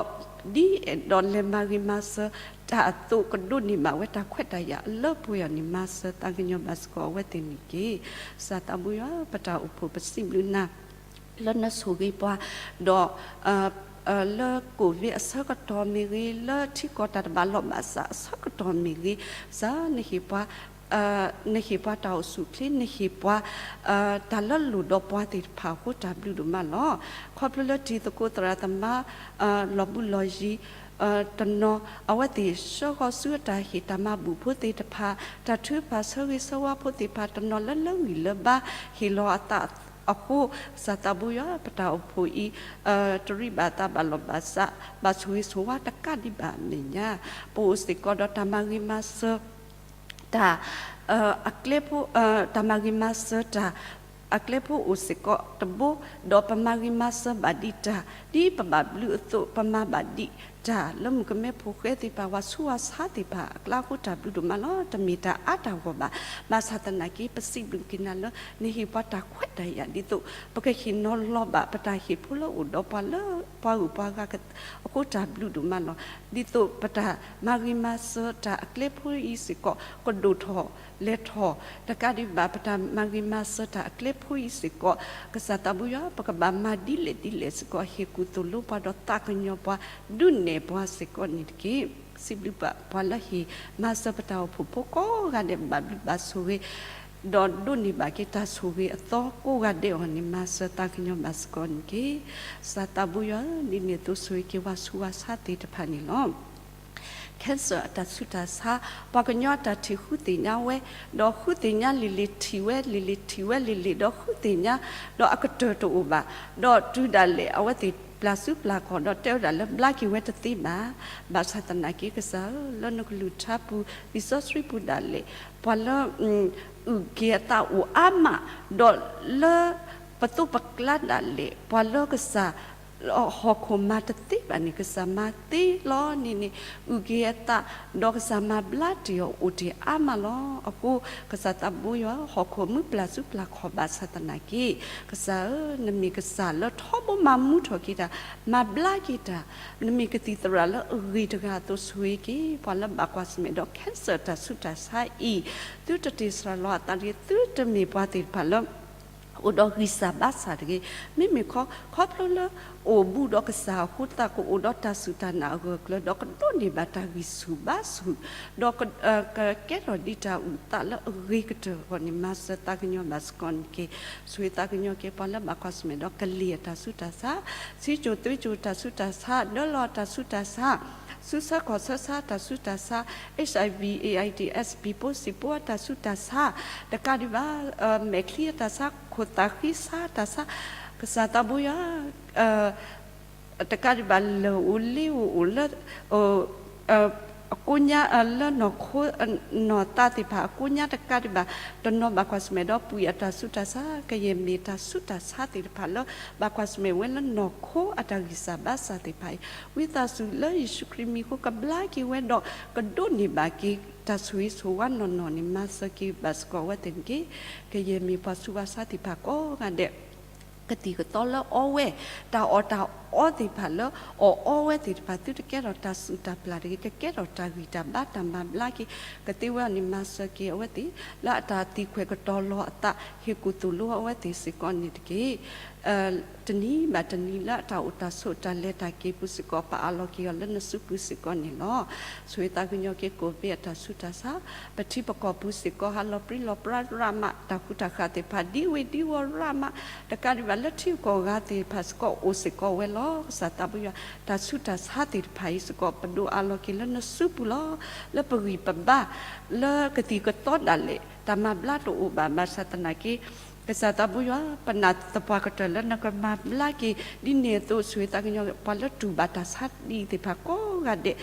ဒီး ဒ်အဲၣ်ဒိးလဲၤမၤဂ့ၤမၤစၢၤတၢ်အသိး ကဒိးန့ၢ်ဘၣ်ဝဲတၢ်ခွဲးတၢ်ယာ်အလၢပှဲၤအီၤန့ၣ် မၤစၢၤသးကညီၤဘၣ်စ့ၢ်ကီးအဝဲသ့ၣ်န့ၣ်တက့ၢ်. ကစၢ်သးဘိယွၤ ပတၢ်အိၣ်ဖှိၣ်ပစံးဘျုးနၤ လၢနဆိၣ်ဂ့ၤပှၤ, ဒီး လၢ COVID အဆၢကတီၢ်မ့ၢ်ဂ့ၤ, လၢထံကီၢ်တၢ်တဘၣ်လိာ်ဘၣ်စးအဆၢကတီၢ်မ့ၢ်ဂ့ၤ, ကစၢ်နဟ့ၣ်ပှၤ နဟ့ၣ်ပှၤတၢ်အိၣ်ဆူၣ်အိၣ်ချ့, နဟ့ၣ်ပှၤ တၢ်လၢလိၣ်ဒီးပှၤသ့ၣ်တဖၣ်အဃိ တၢ်ဘျုးဒိၣ်မးလီၤ. ခီဖျိလၢတံၤသကိးသရၣ်သမါ လီၤဘူးလီၤယံၤ တနီၤ အဝဲသ့ၣ်ဆှၢဃီၤဆူအတၢ်ဟ့ၣ်တၢ်မၤဘူၣ်ဖိသ့ၣ်တဖၣ်, တၢ်ထုကဖၣ်ဆၢဂ့ၤဆၢဝါဖိသ့ၣ်တဖၣ် တနီၤလၢလၢဂံၢ်လၢဘါ ဟ့ၣ်လီၤအသးအဃိ, ကစၢ်သးဘိယွၤ ပတၢ်အိၣ်ဖှိၣ်အံၤ တရံးဘၣ်အသးဘၣ်လိာ်ဘၣ်စး ဘၣ်ဆိၣ်ဂ့ၤဆိၣ်ဝါတကးဒံးဘၣ်အမဲာ်ညါ, ပအိၣ်စ့ၢ်ကီးဒီးတၢ်မၤဂ့ၤမၤစၢၤ တၢ် အကျဲဖိ တၢ်မၤဂ့ၤမၤစၢၤတၢ် အကျဲဖိအိၣ်စ့ၢ်ကီးတဘိ, ဒီးပမၤဂ့ၤမၤစၢၤဘၣ်ဒံးတၢ် ဒ်ပဘၣ်ဘျုးအသိး ပမၤဘၣ်ဒံးတၢ်လၢမုၣ်ကမဲဖိဃဲသ့ၣ်တဖၣ် ဝၤဆူးဝၤဆါသ့ၣ်တဖၣ်အကျါအဃိ တၢ်ဘျုးဒိၣ်မးလီၤ. တမ့ၢ်တၢ်အါတၢ်ဂီၢ်ဘၣ်. ဘၣ်ဆၣ်သနာ်က့ ပစံးဘျုးက့ၤနၤလၢ နဟ့ၣ်ပှၤတၢ်ခွဲးတၢ်ယာ်ဒ်သိး ပကဟ့ၣ်နီၤလီၤဘၣ် ပတၢ်ဟ့ၣ်ဖိလၢအိၣ်ဒီးပှၤလၢပှၤဂုၤပှၤဂၤအဃိ တၢ်ဘျုးဒိၣ်မးလီၤ. ဒ်သိးပတၢ်မၤဂ့ၤမၤစၢၤတၢ်အကျဲဖိအံၤစ့ၢ်ကီး ကဒိၣ်ထီၣ်လဲၤထီၣ် တကးဒံးဘၣ် ပတၢ်မၤဂ့ၤမၤစၢၤတၢ်အကျဲဖိအံၤစ့ၢ်ကီး ကစၢ်သးဘိယွၤ ပကဘၣ်မၤဒ်လဲၣ်ဒ်လဲၣ်စ့ၢ်ကီး ဟ့ၣ်ကူၣ်သိၣ်လိပှၤဒီးသးကညီၤပှၤ ဒုးနဲၣ်ပှၤစ့ၢ်ကီးန့ၣ်တက့ၢ်. စံးဘျုးဘၣ်ပှၤလၢဟ့ၣ်မၤစၢၤပတၢ်အိၣ်ဖှိၣ်ဖိကိးဂၤဒဲး ဘၣ်ဘျုးဘၣ်ဆိၣ်ဂ့ၤ ဒီးဒိးန့ၢ်ဘၣ်က့ၤတၢ်ဆိၣ်ဂ့ၤအသီကိးဂၤဒဲးအဂီၢ်န့ၣ် မၤစၢၤသးကညီၤဘၣ်စ့ၢ်ကီးန့ၣ်တက့ၢ်. ကစၢ်သးဘိယွၤဧၢ, ဒ်န့ၣ်အသိးဆိၣ်ဂ့ၤက့ၤပှၤဆူးဝၤဆါသ့ၣ်တဖၣ်န့ၣ်လီၤ. cancer အတၢ်ဆူးတၢ်ဆါ, ပှၤကညီအတၢ်ထံၣ်ဃုသ့ၣ်ညါဝဲ, ဒီးဃုသ့ၣ်ညါလံၤလံၤထံၣ်ဝဲလံၤလံၤထံၣ်ဝဲလံၤလံၤ ဒီးဃုသ့ၣ်ညါ, ဒီးအကတၢၢ်တအိၣ်ဘၣ်, ဒီးတုၤဒၣ်လဲာ်အဝဲသ့ၣ်ပျၢ်စုပျၢ်ခီၣ် ဒီးတဲဝဲဒၣ်လၢဘျါက့ၤဝဲတသ့ဘၣ်. ဘၣ်ဆၣ်သနာ်က့ ကစၢ်ဧၢ, လၢနကလုၢ်ကထါပူၤ လံာ်စီဆှံပူၤဒၣ်လဲာ် ပှၤလၢ အုၣ်က့ၤအသးအိၣ်အါမး, ဒီးလၢ ပသိးပကျါဒၣ်လဲာ် ပှၤလၢကစၢ် ဟီၣ်ခိၣ်မၤတသ့ဘၣ်န့ၣ် ကစၢ်မၤသ့လီၤန့ၣ်န့ၣ် အုၣ်က့ၤအသး ဒီးကစၢ်မၤဘျါတ့ၢ်အီၤအိၣ်တ့ၢ်အါမးလီၤ. အဃိ ကစၢ်သးဘိယွၤ ဟီၣ်ခိၣ်မုၢ်ပျၢ်စုပျၢ်ခီၣ်ဘၣ်ဆၣ်သနာ်က့ ကစၢ်ဧၢ, နမ့ၢ်ကစၢ်လၢထီဘိမၤမူထီၣ်က့ၤတၢ်, မၤဘျါက့ၤတၢ်, နမ့ၢ်ကသံၣ်သရၣ်လၢအဂ့ၤတဂၤအသိးဆိၣ်ဂ့ၤက့ၤ ပှၤလၢဘၣ်ကွၢ်ဆၢၣ်မဲာ်ဒီး cancer တၢ်ဆူးတၢ်ဆါအံၤ, သုတတ့ၢ်စှၤလီၤအသးတဂ့ၤ, သုတမ့ၢ်ပှၤသ့ၣ်တဖၣ်လၢ အိၣ်ဒီးဂံၢ်စၢ်ဘါစၢ်တဂ့ၤ, မ့မ့ၢ်ခီ ခီဖျိလၢ အိၣ်ဘူးဒီးကစၢ်အဃိသတး ကအိၣ်ဒီးတၢ်စူၢ်တၢ်နာ်အဂၢၢ်အကျၢၤ ဒီးကဒိးန့ၢ်ဘၣ်တၢ်ဂံၢ်ဆူၣ်ဘါဆူၣ်, ဒီး ကကဲထီၣ်ဒ်တၢ်အုၣ်သးလၢအဂ့ၤကတၢၢ်အဂီၢ်န့ၣ် မၤစၢၤသးကညီၤဘၣ်စ့ၢ်ကီးန့ၣ်တက့ၢ်. ဆိၣ်ဂ့ၤသးကညီၤက့ၤပှၤလၢဘၣ်ကွၢ်ဆၢၣ်မဲာ်ဒီး ကလံၤအတၢ်ဆူးတၢ်ဆါ, ဆံးကိၣ်သွ့ကိၣ်တၢ်ဆူးတၢ်ဆါ, ဒၢလီၤတၢ်ဆူးတၢ်ဆါ, ဆူဆၢခီၣ်ဆၢဆါတၢ်ဆူးတၢ်ဆါ, HIV AIDS ဘံၣ်ဖိစံၣ်ဖိအတၢ်ဆူးတၢ်ဆါ, တကးဒံးဘၣ် မဲာ်ချံအတၢ်ဆါ, ခိၣ်သၣ်ဃံဆါတၢ်ဆါ, ကစၢ်သးဘိယွၤ တကးဒံးဘၣ် လၢၢ်အိၣ်လ့အိၣ်အိၣ်လၢ အကိးညါ လၢနီၢ်ခိ နီၢ်သးသ့ၣ်တဖၣ်အကိးညါတကးဒံးဘၣ်, တနီၤဘၣ်ကွၢ်ဆၢၣ်မဲာ်ဒီး ပှံၢ်အတၢ်ဆူးတၢ်ဆါ, ကယဲၢ်မ့ၢ်တၢ်ဆူးတၢ်ဆါသ့ၣ်တဖၣ်လၢ ဘၣ်ကွၢ်ဆၢၣ်မဲာ်ဝဲလၢနီၢ်ခိအတၢ်ဂံၢ်စၢ်ဘါစၢ်သ့ၣ်တဖၣ်အံၤ, ဝံသးစူၤလၢယ့ၣ်ၡူးခရံာ်မံၤအဃိ ကဘျါက့ၤဝဲဒီး ကဒိးန့ၢ်ဘၣ်က့ၤ တၢ်ဆိၣ်ဂ့ၤဆိၣ်ဝါနီၢ်နီၢ်န့ၣ် မၤစၢၤက့ၤဘၣ်စ့ၢ်ကီးအဝဲသ့ၣ်န့ၣ်တက့ၢ်. ကယဲၢ်မ့ၢ်ပှၤဆူးပှၤဆါသ့ၣ်တဖၣ်ကိးဂၤဒဲး ကသံၣ်ကသီလၢအီဝဲ, တၢ်အီၣ်တၢ်အီသ့ၣ်တဖၣ်လၢအီၣ်အီဝဲသ့ၣ်တဖၣ် သုတကဲထီၣ်တၢ်စူၢ်တၢ်ပျၢ်တဂ့ၤ, ကကဲထီၣ်တၢ်ဂံၢ်တၢ်ဘါတၢ်မၤဘျါက့ၤ ကသ့ဝဲအီၤန့ၣ် မၤစၢၤက့ၤအဝဲသ့ၣ် လၢအတၢ်သံကွၢ်ကတီၤလီၤအသး ဟ့ၣ်ကူၣ်သိၣ်လိအဝဲသ့ၣ်စ့ၢ်ကီးန့ၣ်တက့ၢ်. တနံၤဘၣ်တနံၤလၢအတၢ်အိၣ်တၢ်ဆိးတၢ်လဲၤတၢ်က့ၤပူၤစ့ၢ်ကီး ပအးလီၤက့ၤအီၤလၢနစုပူၤစ့ၢ်ကီးန့ၣ်လီၤ. ဆိၣ်ဂ့ၤသးကညီၤက့ၤ ကိၣ်ဘ့ၣ်အတၢ်ဆူးတၢ်ဆါ, ပထံပကီၢ်ပူၤစ့ၢ်ကီး ဟးလီၤပြံလီၤပြါရၣ်မး, တၢ်ဃူတၢ်ဃာ်သ့ၣ်တဖၣ် ဒံဝ့ၤဒံဝီၤရၣ်မး, တကးဒံးဘၣ်လၢထံဂုၤကီၢ်ဂၤသ့ၣ်တဖၣ်စ့ၢ်ကီး အိၣ်စ့ၢ်ကီးဝဲလီၤ. ကစၢ်သးဘိယွၤ တၢ်ဆူးတၢ်ဆါသ့ၣ်တဖၣ်အံၤစ့ၢ်ကီး ပဒိးအးလီၤက့ၤလၢနစုပူၤလီၤ. လၢပဂံၢ်ပဘါ လၢကသံၣ်ကသီဒၣ်လဲာ် တၢ်မၤဘျါတအိၣ်ဘၣ် ဘၣ်ဆၣ်သနာ်က့ ကစၢ်သးဘိယွၤ ပနာ်သပှၢ်ကတၢၢ်လၢနကမၤဘျါက့ၤ ဒ်န့ၣ်အသိး ဆိၣ်ဂ့ၤသးကညီၤ ပှၤလၢတူၢ်ဘၣ်တၢ်ဆါဒံးသ့ၣ်တဖၣ်ကိးဂၤဒဲး,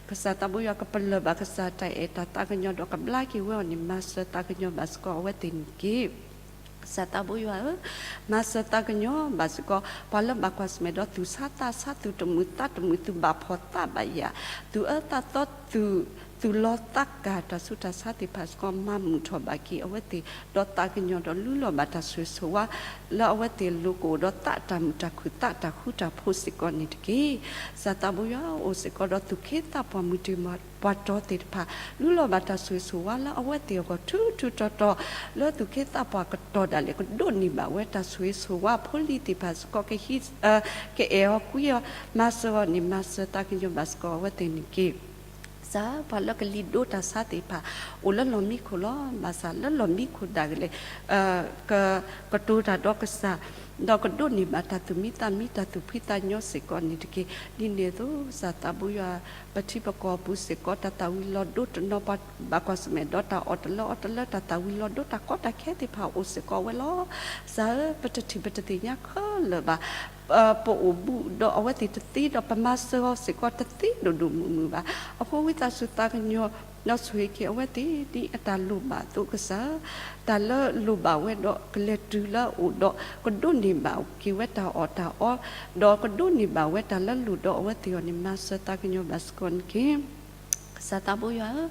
ကစၢ်သးဘိယွၤ ကပလၢၢ်ဘၣ်ကစၢ်တၢ်အဲၣ်တၢ်သးကညီၤဒီး ကဘျါက့ၤဝဲအီၤန့ၣ် မၤစၢၤသးကညီၤဘၣ်စ့ၢ်ကီးအဝဲသ့ၣ်န့ၣ်တက့ၢ်. ကစၢ်သးဘိယွၤဧၢ, မၤစၢၤသးကညီၤဘၣ်စ့ၢ်ကီး ပှၤလၢဘၣ်ကွၢ်ဆၢၣ်မဲာ်ဒီး သူၣ်ဆါသးဆါ သူၣ်တမုာ်သးတမုာ် သူၣ်ဘၣ်ဖှီၣ်သးဘၣ်ယာ် သူၣ်အၢသးသီ သူၣ် သူၣ်လီသးကၤတၢ်ဆူးတၢ်ဆါသ့ၣ်တဖၣ်စ့ၢ်ကီး မၤမုာ်ထီၣ်ဘၣ်က့ၤအဝဲသ့ၣ် ဒီးသးကညီၤဒီးလူလီၤဘၣ်တၢ်ဆိၣ်ဂ့ၤဆိၣ်ဝါ လၢအဝဲသ့ၣ်အလိၤ ကအိၣ်ဒီးသးတၢ်မုာ်တၢ်ခုၣ်သးတၢ်ဃူတၢ်ဖိးစ့ၢ်ကီးန့ၣ်တက့ၢ်. ကစၢ်သးဘိယွၤအိၣ်စ့ၢ်ကီးဒီးသူၣ်က့သးပှၢ်မုၢ်တ့ၢ်ပှၤတီသ့ၣ်တဖၣ် လူလီၤဘၣ်တၢ်ဆိၣ်ဂ့ၤဆိၣ်ဝါလၢအဝဲသ့ၣ်အဂီၢ်ထူးထူးတီၤတီၤ လၢသူၣ်က့သးပှၢ်ကတီၢ်ဒၣ်လဲာ် ကဒိးန့ၢ်ဘၣ်ဝဲတၢ်ဆိၣ်ဂ့ၤဆိၣ်ဝါ ဖိလံၤသ့ၣ်တဖၣ်စ့ၢ်ကီး ကဟံး ကအဲၣ်အီၤကွံအီၤ မၤစၢၤအီၤန့ၣ် မၤစၢၤသးကညီၤဘၣ်စ့ၢ်ကီးအဝဲသ့ၣ်န့ၣ်တက့ၢ်. ကစၢ်ပှၤလၢကလံၤဒိတၢ်ဆါသ့ၣ်တဖၣ် အိၣ်လၢလီၢ်မံခိၣ်လီၤ. ဘၣ်ဆၣ်လၢလီၢ်မံခိၣ်ဒၣ်လဲာ် က ကတိၤတၢ်ဒီးကစၢ် ဒီးကဒိးန့ၢ်ဘၣ်တၢ်သူၣ်မံသးမံ တၢ်သူၣ်ဖှံသးညီစ့ၢ်ကီးန့ၣ်တက့ၢ်. ဒ်န့ၣ်အသိး ကစၢ်သးဘိယွၤ ပထံပကီၢ်ပူၤစ့ၢ်ကီး တၢ်သၣ်ဝံၤလီၤဒိတနီၤ ပှၤဘၣ်ကွၢ်ဆၢၣ်မဲာ်ဒီးတၢ်အီၣ်တလၢအီတလၢ တၢ်သၣ်ဝံၤလီၤဒိ တၢ်ကီတၢ်ခဲသ့ၣ်တဖၣ်အိၣ်စ့ၢ်ကီးဝဲလီၤ. ကစၢ်ဧၢ, ပတထံၣ်ပတသ့ၣ်ညါခဲလၢာ်ဘၣ်. ပအိၣ်ဘူးဒီးအဝဲသ့ၣ်တသ့ဒီး ပမၤစၢၤအီၤစ့ၢ်ကီးတသ့ဒိၣ်ဒိၣ်မုၢ်မုၢ်ဘၣ်. အဃိဝံသးစူၤသးကညီၤ ဒီးဆိၣ်ဂ့ၤက့ၤအဝဲသ့ၣ်ဒ်အတၢ်လိၣ်ဘၣ်အသိးကစၢ် တၢ်လၢလိၣ်ဘၣ်ဝဲဒီးကလဲၤတုၤလၢအအိၣ်ဒီး ကဒိးန့ၢ်ဘၣ်က့ၤဝဲတၢ်အီၣ်တၢ်အီ ဒီးကဒိးန့ၢ်ဘၣ်ဝဲတၢ်လၢလိၣ်ဒီးအဝဲသ့ၣ်အဂီၢ်န့ၣ် မၤစၢၤသးကညီၤဘၣ်စ့ၢ်ကီးန့ၣ်တက့ၢ်. ကစၢ်သးဘိယွၤဧၢ,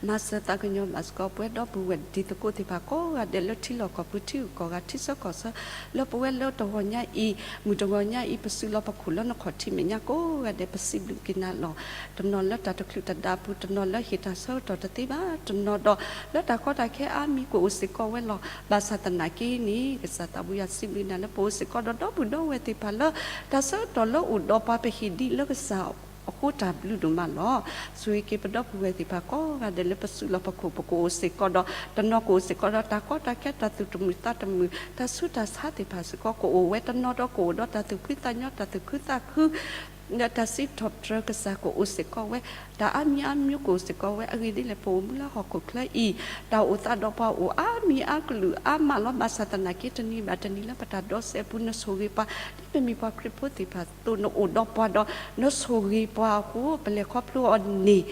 မၤစၢၤသးကညီၤဘၣ်စ့ၢ်ကီး ပဝဲဒီပုၢ်ဝဲၢ်တံၤသကိးသ့ၣ်တဖၣ်ကိးဂၤဒဲး လၢထံလီၢ်ကီၢ်ပူၤ ထံဂုၤကီၢ်ဂၤ ထံဆၢကီၢ်ဆၢ လၢပဝဲလၢတဂီၤညါအံၤ မုၢ်တဂီၤညါအံၤ ပစုးလီၤပခိၣ်လၢနခီၣ်ထံးမဲာ်ညါကိးဂၤဒဲး ပစံးဘျုးက့ၤနၤလီၤ. တနီၤလၢတၢ်တချုးတဒါပူၤ, တနီၤလၢဟ့ၣ်တၢ်ဆၢကတီၢ်တသ့ဘၣ်, တနီၤဒီးလၢတၢ်ကီတၢ်ခဲအါမံၤကအိၣ်စ့ၢ်ကီးဝဲလီၤ. ဘၣ်ဆၣ်သနာ်က့န့ၣ် ကစၢ်သးဘိယွၤ စံးဘျုးနၤလၢပအိၣ်စ့ၢ်ကီးဒီးဒီပုၢ်ဒီဝဲၢ်သ့ၣ်တဖၣ်လၢ တၢ်ဆၢကတီၢ်လၢအိၣ်ဒီးပှၤ ပဟ့ၣ်ဒံးလၢကစၢ်အဃိ တၢ်ဘျုးဒိၣ်မးလီၤ. ဆိၣ်ဂ့ၤက့ၤပဒီပုၢ်ဝဲၢ်သ့ၣ်တဖၣ်ကိးဂၤဒဲး လၢပစုးလီၤပခိၣ် ပကအိၣ်စ့ၢ်ကီးဒီး တနီၤကအိၣ်စ့ၢ်ကီးဒီးတၢ်ကီတၢ်ခဲ တၢ်သူၣ်တမုာ်သးတမုာ် တၢ်ဆူးတၢ်ဆါသ့ၣ်တဖၣ်စ့ၢ်ကီး ကအိၣ်ဝဲ, တနီၤဒီးကအိၣ်ဒီးတၢ်သူၣ်ဖှံသးညီ တၢ်သူၣ်ခုသးခု ဒီးတၢ်စံးထီၣ်ပတြၢၤကစၢ်ကအိၣ်စ့ၢ်ကီးဝဲ, တၢ်အါမံၤအါမံၤကအိၣ်စ့ၢ်ကီးဝဲ. အဂ့ၢ်ဒ်လဲၣ် ပအိၣ်မူလၢဟီၣ်ခိၣ်ချၢအံၤ တၢ်အိၣ်သးဒီးပှၤအိၣ်အါမံၤအါကလုာ်အါမးလီၤ. ဘၣ်ဆၣ်သနာ်က့ တနံၤဘၣ်တနံၤလၢပတၢ်ဒိးစဲးအပူၤ နဆိၣ်ဂ့ၤပှၤ ဒ်ပမ့ၢ်ပှၤခရံာ်ဖိသ့ၣ်တဖၣ်အသိး နအိၣ်ဒီးပှၤဒီး နဆိၣ်ဂ့ၤပှၤအဃိ ပလဲၤခီဖျိအီၤန့ၣ်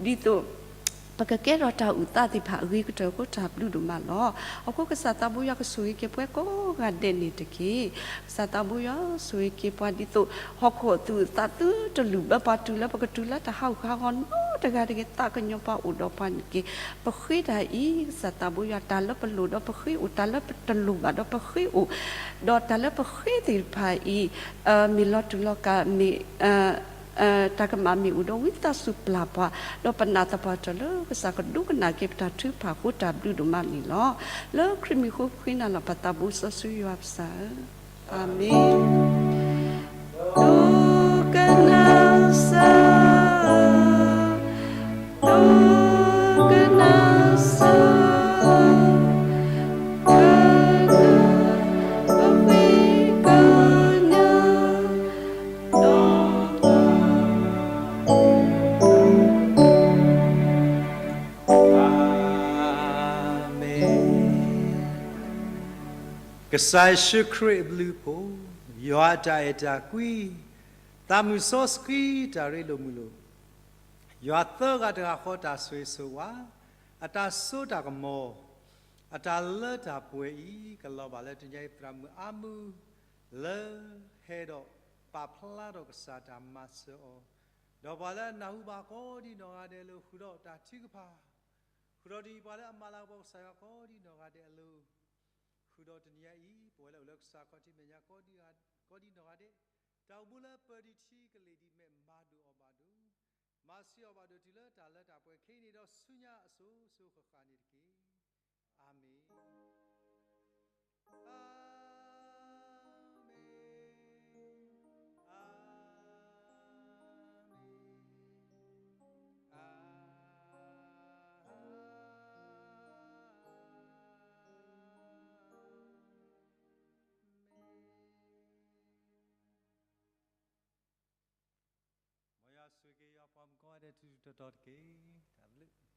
ဒ်သိး ပကကဲထီၣ်တၢ်အုၣ်သးသ့ၣ်တဖၣ်အဂ့ၤကတၢၢ်အဃိ တၢ်ဘျုးဒိၣ်မးလီၤ. အဃိကစၢ်သးဘိယွၤကဆိၣ်ဂ့ၤက့ၤပှၤကိးဂၤဒဲးန့ၣ်တက့ၢ်. ကစၢ်သးဘိယွၤဆိၣ်ဂ့ၤက့ၤပှၤဒ်သိး ဟီၣ်ခိၣ်အသူၣ်အသးသုတလုၢ်ဘၢပှၤတုၤလၢပကတုၤလၢတၢ်ဟးဂူာ်ဟးဂီၤ နီတဂၤတဂ့ၤ သးကညီၤပှၤအိၣ်ဒီးပှၤန့ၣ်တက့ၢ်. ပဃ့တၢ်အံၤ ကစၢ်သးဘိယွၤ တၢ်လၢပလိၣ်ဒီးပဃ့အိၣ်, တၢ်လၢပတလိၣ်ဘၣ်ဒီးပဃ့အိၣ်, ဒီးတၢ်လၢပဃ့သ့ၣ်တဖၣ်အံၤ မ့ၢ်လီၤတူာ်လီၤကာ် မ့ၢ် တၢ်ကမၣ်မ့ၢ်အိၣ်ဒီးဝံသးစူၤပျၢ်ပှၤ, ဒီးပနာ်သပှၢ်တၢၢ်လၢကစၢ်ကဒိကနၣ်က့ၤပတၢ်ထုကဖၣ်အဃိ တၢ်ဘျုးဒိၣ်မးန့ၣ်လီၤ. လၢခရံာ်မံၤအဃိဃ့နၤလီၤ ပသးဘိစီဆှံယွၤပၢ်ဧၢ, အၤမ့ၣ်. ဒိကနၣ်စၢ်, ဒိကနၣ်စၢ်, က, က, ပဃ့ကညး အၤမ့ၣ်. ကစၢ်ယ့ၣ်ၡူးခရံာ်အဘျုးအဖှိၣ်, ယွၤအတၢ်အဲၣ်တၢ်ကွံ, သးမုၢ်စီဆှံတၢ်ရ့လိာ်မုာ်လိာ်, ယွၤသၢဂၤတဂၤဃီတၢ်ဆိၣ်ဂ့ၤဆိၣ်ဝါ, အတၢ်စိတၢ်ကမီၤ, အတၢ်လၢတၢ်ပှဲၤအံၤ ကလီၤဘၣ်လၢတနံၤအံၤသရၣ်မုၣ်အါမုၢ် လၢဟဲဒီးပာ်ဖျါထီၣ်ကစၢ်တၢ်မၤစၢၤအီၤ, ဒီးပှၤလၢအနၢ်ဟူဘၣ်ကိးဒံးနီၢ်ဂၤဒဲးအလိၤ ဃုာ်ဒီးတၢ်ထုကဖၣ်, ဃုာ်ဒီးတယံၤပှၤလၢအမၤလၤကပီၤကစၢ်ယွၤကိးဒံးနီၢ်ဂၤဒဲးအလိၤ, ဃုာ်ဒီးတနံၤအံၤ ပဝဲလၢအိၣ်လၢကစၢ်ခီၣ်ထံးမဲာ်ညါ ကိးဒံးနီၢ်ဂၤဒဲး, တၢ်အိၣ်မူလၢပၢၤဒံးထံကလ့ၢ်ဒံးမဲာ် မၤဒိၣ်အီၤဘၣ်ဒိ, မၤစၢၤအီၤဘၣ်ဒိးတုၤလၢတၢ်လၢတၢ်ပှဲၤခဲအံၤန့ၣ်ဒီး ဆူညါအစိၤစိၤဃၣ်ဃၣ်န့ၣ်တက့ၢ်. အၤမ့ၣ်, အၤမ့ၣ်, အၤမ့ၣ်, အၤမ့ၣ်. မ်ယွၤဆိၣ်ဂ့ၤက့ၤယွၤပှၤမုၣ်ကိးဂၤဒဲး ထူးထူးတီၤတီၤတက့ၢ်. တၢ်ဘျုး